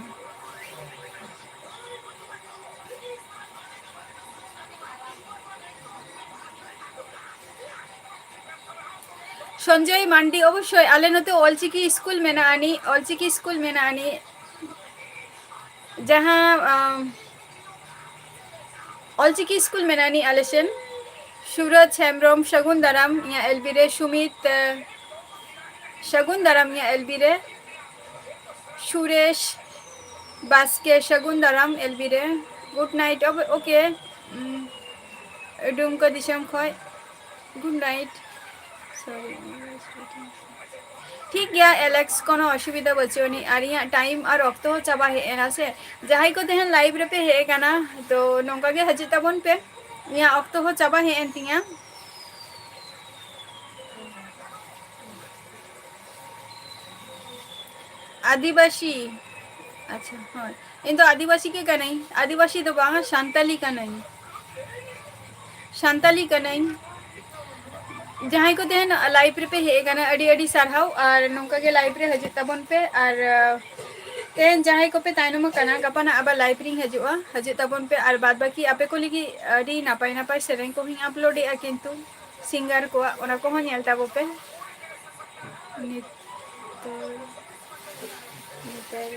ᱥᱚᱧᱡᱚᱭ ᱢᱟᱱᱰᱤ, ᱚᱵᱚᱥᱥᱳᱭ ᱟᱞᱮ ᱱᱚᱛᱮ ᱚᱞᱪᱤᱠᱤ ᱥᱠᱩᱞ ᱢᱮᱱᱟᱜ ᱟᱹᱱᱤᱡ, ᱚᱞᱪᱤᱠᱤ ᱥᱠᱩᱞ ᱢᱮᱱᱟᱜ ᱟᱹᱱᱤᱡ, ᱡᱟᱦᱟᱸ, ᱟᱢ, ᱚᱞᱪᱤᱠᱤ ᱥᱠᱩᱞ ᱢᱮᱱᱟᱜ ᱟᱹᱱᱤᱡ ᱟᱞᱮ ᱥᱮᱱ᱾ ᱥᱩᱨᱚᱡᱽ ᱦᱮᱢᱵᱨᱚᱢ, ᱥᱟᱹᱜᱩᱱ ᱫᱟᱨᱟᱢ ᱤᱧᱟᱹᱜ ᱮᱞᱵᱤ ᱨᱮ᱾ ᱥᱩᱢᱤᱛ, ᱮ, ᱥᱟᱹᱜᱩᱱ ᱫᱟᱨᱟᱢ ᱤᱧᱟᱹᱜ ᱮᱞᱵᱤ ᱨᱮ᱾ ᱥᱩᱨᱮᱥ ᱵᱟᱥᱠᱮ, ᱥᱟᱹᱜᱩᱱ ᱫᱟᱨᱟᱢ ᱮᱞᱵᱤ ᱨᱮ᱾ Good night, okay, okay. ᱩᱢ, ᱰᱩᱢᱠᱟ ᱫᱤᱥᱚᱢ ᱠᱷᱚᱡ᱾ Good night. Sorry. ᱴᱷᱤᱠ ᱜᱮᱭᱟ ᱮᱞᱮᱠᱥ, ᱠᱳᱱᱳ ᱚᱥᱩᱵᱤᱫᱷᱟ ᱵᱟᱹᱪᱩᱜ ᱟᱹᱱᱤᱡ᱾ ᱟᱨ ᱤᱧᱟᱹᱜ time ᱟᱨ ᱚᱠᱛᱚ ᱦᱚᱸ ᱪᱟᱵᱟ ᱦᱮᱡ ᱮᱱᱟ ᱥᱮ᱾ ᱡᱟᱦᱟᱸᱭ ᱠᱚ ᱛᱮᱦᱮᱧ live ᱨᱮᱯᱮ ᱦᱮᱡ ᱟᱠᱟᱱᱟ, ᱛᱚ ᱱᱚᱝᱠᱟ ᱜᱮ ᱦᱤᱡᱩᱜ ᱛᱟᱵᱚᱱ ᱯᱮ᱾ ᱤᱧᱟᱹᱜ ᱚᱠᱛᱚ ᱦᱚᱸ ᱪᱟᱵᱟ ᱦᱮᱡ ᱮᱱ ᱛᱤᱧᱟ᱾ ᱟᱹᱫᱤᱵᱟᱹᱥᱤ, ᱟᱪᱪᱷᱟ, ᱦᱳᱭ, ᱤᱧ ᱫᱚ ᱟᱹᱫᱤᱵᱟᱹᱥᱤ ᱜᱮ ᱠᱟᱹᱱᱟᱹᱧ᱾ ᱟᱹᱫᱤᱵᱟᱹᱥᱤ ᱫᱚ ᱵᱟᱝ, ᱥᱟᱱᱛᱟᱞᱤ ᱠᱟᱹᱱᱟᱹᱧ, ᱥᱟᱱᱛᱟᱞᱤ ᱠᱟᱹᱱᱟᱹᱧ᱾ ᱡᱟᱦᱟᱸᱭ ᱠᱚ ᱛᱮᱦᱮᱧ live ᱨᱮᱯᱮ ᱦᱮᱡ ᱟᱠᱟᱱᱟ, ᱟᱹᱰᱤ ᱟᱹᱰᱤ ᱥᱟᱨᱦᱟᱣ᱾ ᱟᱨ ᱱᱚᱝᱠᱟ ᱜᱮ live ᱨᱮ ᱦᱤᱡᱩᱜ ᱛᱟᱵᱚᱱ ᱯᱮ᱾ ᱟᱨ, ᱟᱸ, ᱛᱮᱦᱮᱧ ᱡᱟᱦᱟᱸᱭ ᱠᱚᱯᱮ ᱛᱟᱭᱱᱚᱢ ᱟᱠᱟᱱᱟ, ᱜᱟᱯᱟ ᱱᱟᱜ ᱟᱵᱟᱨ live ᱨᱤᱧ ᱦᱤᱡᱩᱜᱼᱟ, ᱦᱤᱡᱩᱜ ᱛᱟᱵᱚᱱ ᱯᱮ᱾ ᱟᱨ ᱵᱟᱫ ᱵᱟᱹᱠᱤ ᱟᱯᱮ ᱠᱚ ᱞᱟᱹᱜᱤᱫ ᱟᱹᱰᱤ ᱱᱟᱯᱟᱭ ᱱᱟᱯᱟᱭ ᱥᱮᱨᱮᱧ ᱠᱚᱦᱚᱸᱧ upload ᱮᱫᱼᱟ, ᱠᱤᱱᱛᱩ singer ᱠᱚᱣᱟᱜ, ᱚᱱᱟ ᱠᱚᱦᱚᱸ ᱧᱮᱞ ᱛᱟᱵᱚ ᱯᱮ᱾ ᱱᱤᱛᱚᱜ, ᱱᱤᱛᱚᱜ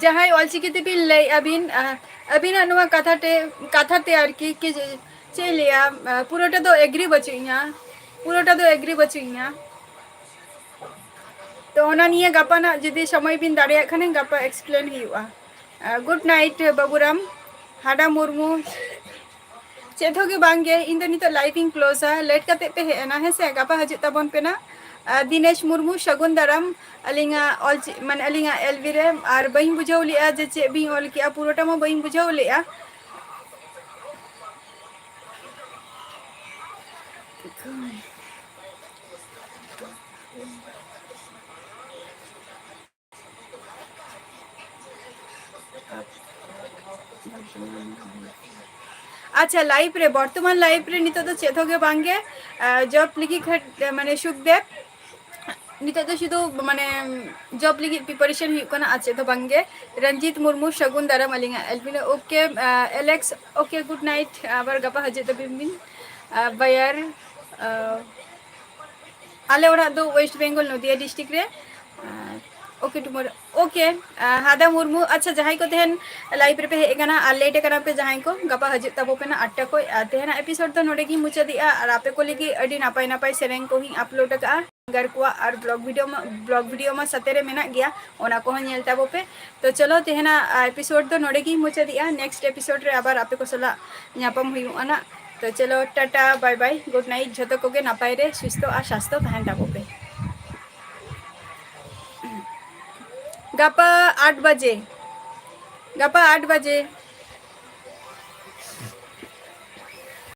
ᱡᱟᱦᱟᱸᱭ ᱚᱞᱪᱤᱠᱤ ᱛᱮᱵᱤᱱ ᱞᱟᱹᱭᱮᱫᱼᱟ ᱵᱤᱱ, ᱟᱹᱵᱤᱱᱟᱜ ᱱᱚᱣᱟ ᱠᱟᱛᱷᱟ ᱛᱮ, ᱠᱟᱛᱷᱟ ᱛᱮ ᱟᱨᱠᱤ, ᱠᱤ ᱪᱮᱫ ᱤᱧ ᱞᱟᱹᱭᱟ, ᱯᱩᱨᱟᱹᱴᱟ ᱫᱚ ᱮᱜᱽᱨᱤ ᱵᱟᱹᱪᱩᱜ ᱤᱧᱟ, ᱯᱩᱨᱟᱹᱴᱟ ᱫᱚ ᱮᱜᱽᱨᱤ ᱵᱟᱹᱪᱩᱜ ᱤᱧᱟ᱾ ᱛᱚ ᱚᱱᱟ ᱱᱤᱭᱮ ᱜᱟᱯᱟ ᱱᱟᱜ ᱡᱩᱫᱤ ᱥᱚᱢᱚᱭ ᱵᱤᱱ ᱫᱟᱲᱮᱭᱟᱜ ᱠᱷᱟᱱ ᱜᱟᱯᱟ explain ᱦᱩᱭᱩᱜᱼᱟ᱾ ᱜᱩᱰ ᱱᱟᱭᱤᱴ ᱵᱟᱹᱵᱩᱨᱟᱢ, ᱦᱟᱰᱟ ᱢᱩᱨᱢᱩ᱾ ᱪᱮᱫ ᱦᱚᱸ ᱜᱮ ᱵᱟᱝ ᱜᱮ, ᱤᱧ ᱫᱚ ᱱᱤᱛᱚᱜ live ᱤᱧ ᱠᱞᱳᱡᱟ᱾ ᱞᱮᱴ ᱠᱟᱛᱮ ᱯᱮ ᱦᱮᱡ ᱮᱱᱟ, ᱦᱮᱸ ᱥᱮ? ᱜᱟᱯᱟ ᱦᱤᱡᱩᱜ ᱛᱟᱵᱚᱱ ᱯᱮ ᱱᱟᱜ᱾ ᱫᱤᱱᱮᱥ ᱢᱩᱨᱢᱩ, ᱥᱟᱹᱜᱩᱱ ᱫᱟᱨᱟᱢ ᱟᱹᱞᱤᱧᱟᱜ ᱚᱞ ᱪᱤ-, ᱢᱟᱱᱮ ᱟᱹᱞᱤᱧᱟᱜ ᱮᱞ ᱵᱤ ᱨᱮ᱾ ᱟᱨ ᱵᱟᱹᱧ ᱵᱩᱡᱷᱟᱹᱣ ᱞᱮᱜᱼᱟ ᱡᱮ ᱪᱮᱫ ᱵᱤᱱ ᱚᱞ ᱠᱮᱜᱼᱟ, ᱯᱩᱨᱟᱹᱴᱟ ᱢᱟ ᱵᱟᱹᱧ ᱵᱩᱡᱷᱟᱹᱣ ᱞᱮᱜᱼᱟ᱾ ᱟᱪᱪᱷᱟ, live ᱨᱮ, ᱵᱚᱨᱛᱚᱢᱟᱱ live ᱨᱮ ᱱᱤᱛᱚᱜ ᱫᱚ ᱪᱮᱫ ᱦᱚᱸ ᱜᱮ ᱵᱟᱝ ᱜᱮ᱾ ᱡᱚᱵ ᱞᱟᱹᱜᱤᱫ ᱠᱷᱟᱴ-, ᱢᱟᱱᱮ ᱥᱩᱠᱫᱮᱵ, ᱱᱤᱛᱚᱜ ᱫᱚ ᱥᱩᱫᱷᱩ ᱢᱟᱱᱮ ᱡᱚᱵ ᱞᱟᱹᱜᱤᱫ preparation ᱦᱩᱭᱩᱜ ᱠᱟᱱᱟ, ᱟᱨ ᱪᱮᱫ ᱦᱚᱸ ᱵᱟᱝ ᱜᱮ᱾ ᱨᱚᱧᱡᱤᱛ ᱢᱩᱨᱢᱩ, ᱥᱟᱹᱜᱩᱱ ᱫᱟᱨᱟᱢ ᱟᱹᱞᱤᱧᱟᱜ ᱮᱞ ᱵᱤ ᱨᱮ᱾ Okay, Alex, okay, good night. ᱟᱵᱟᱨ ᱜᱟᱯᱟ ᱦᱤᱡᱩᱜ ᱛᱟᱵᱤᱱ ᱵᱤᱱ᱾ ᱵᱟᱭᱟᱨ, ᱟᱞᱮ ᱚᱲᱟᱜ ᱫᱚ ᱳᱭᱮᱥᱴ ᱵᱮᱝᱜᱚᱞ, ᱱᱚᱫᱤᱭᱟ ᱰᱤᱥᱴᱨᱤᱠᱴ ᱨᱮ᱾ ᱳᱠᱮ, tomorrow, ᱳᱠᱮ, ᱦᱟᱫᱟ ᱢᱩᱨᱢᱩ, ᱟᱪᱪᱷᱟ, ᱡᱟᱦᱟᱸᱭ ᱠᱚ ᱛᱮᱦᱮᱧ live ᱨᱮᱯᱮ ᱦᱮᱡ ᱟᱠᱟᱱᱟ ᱟᱨ ᱞᱮᱴ ᱟᱠᱟᱱᱟ ᱯᱮ ᱡᱟᱦᱟᱸᱭ ᱠᱚ, ᱜᱟᱯᱟ ᱦᱤᱡᱩᱜ ᱛᱟᱵᱚ ᱯᱮ ᱱᱟᱜ ᱟᱴ ᱴᱟ ᱠᱷᱚᱡ᱾ ᱟᱨ ᱛᱮᱦᱮᱧᱟᱜ episode ᱫᱚ ᱱᱚᱰᱮ ᱜᱤᱧ ᱢᱩᱪᱟᱹᱫᱮᱜᱼᱟ᱾ ᱟᱨ ᱟᱯᱮ ᱠᱚ ᱞᱟᱹᱜᱤᱫ ᱟᱹᱰᱤ ᱱᱟᱯᱟᱭ ᱱᱟᱯᱟᱭ ᱥᱮᱨᱮᱧ ᱠᱚᱦᱚᱸᱧ upload ᱟᱠᱟᱫᱼᱟ᱾ Singer ᱠᱚᱣᱟᱜ ᱟᱨ vlog video ᱢᱟ, vlog video ᱢᱟ ᱥᱟᱛᱮ ᱨᱮ ᱢᱮᱱᱟᱜ ᱜᱮᱭᱟ, ᱚᱱᱟ ᱠᱚᱦᱚᱸ ᱧᱮᱞ ᱛᱟᱵᱚ ᱯᱮ᱾ ᱛᱚ ᱪᱚᱞᱚ, ᱛᱮᱦᱮᱧᱟᱜ episode ᱫᱚ ᱱᱚᱰᱮ ᱜᱤᱧ ᱢᱩᱪᱟᱹᱫᱮᱜᱼᱟ᱾ Next episode ᱨᱮ ᱟᱵᱟᱨ ᱟᱯᱮ ᱠᱚ ᱥᱟᱞᱟᱜ ᱧᱟᱯᱟᱢ ᱦᱩᱭᱩᱜᱼᱟ ᱱᱟᱜ᱾ ᱛᱚ ᱪᱚᱞᱚ, Tata, bye bye, good night᱾ ᱡᱷᱚᱛᱚ ᱠᱚᱜᱮ ᱱᱟᱯᱟᱭ ᱨᱮ, ᱥᱩᱥᱛᱷᱚ ᱟᱨ ᱥᱟᱥᱛᱷᱚ ᱛᱟᱦᱮᱱ ᱛᱟᱵᱚ ᱯᱮ᱾ ᱜᱟᱯᱟ ᱟᱴ ᱵᱟᱡᱮ, ᱜᱟᱯᱟ ᱟᱴ ᱵᱟᱡᱮ᱾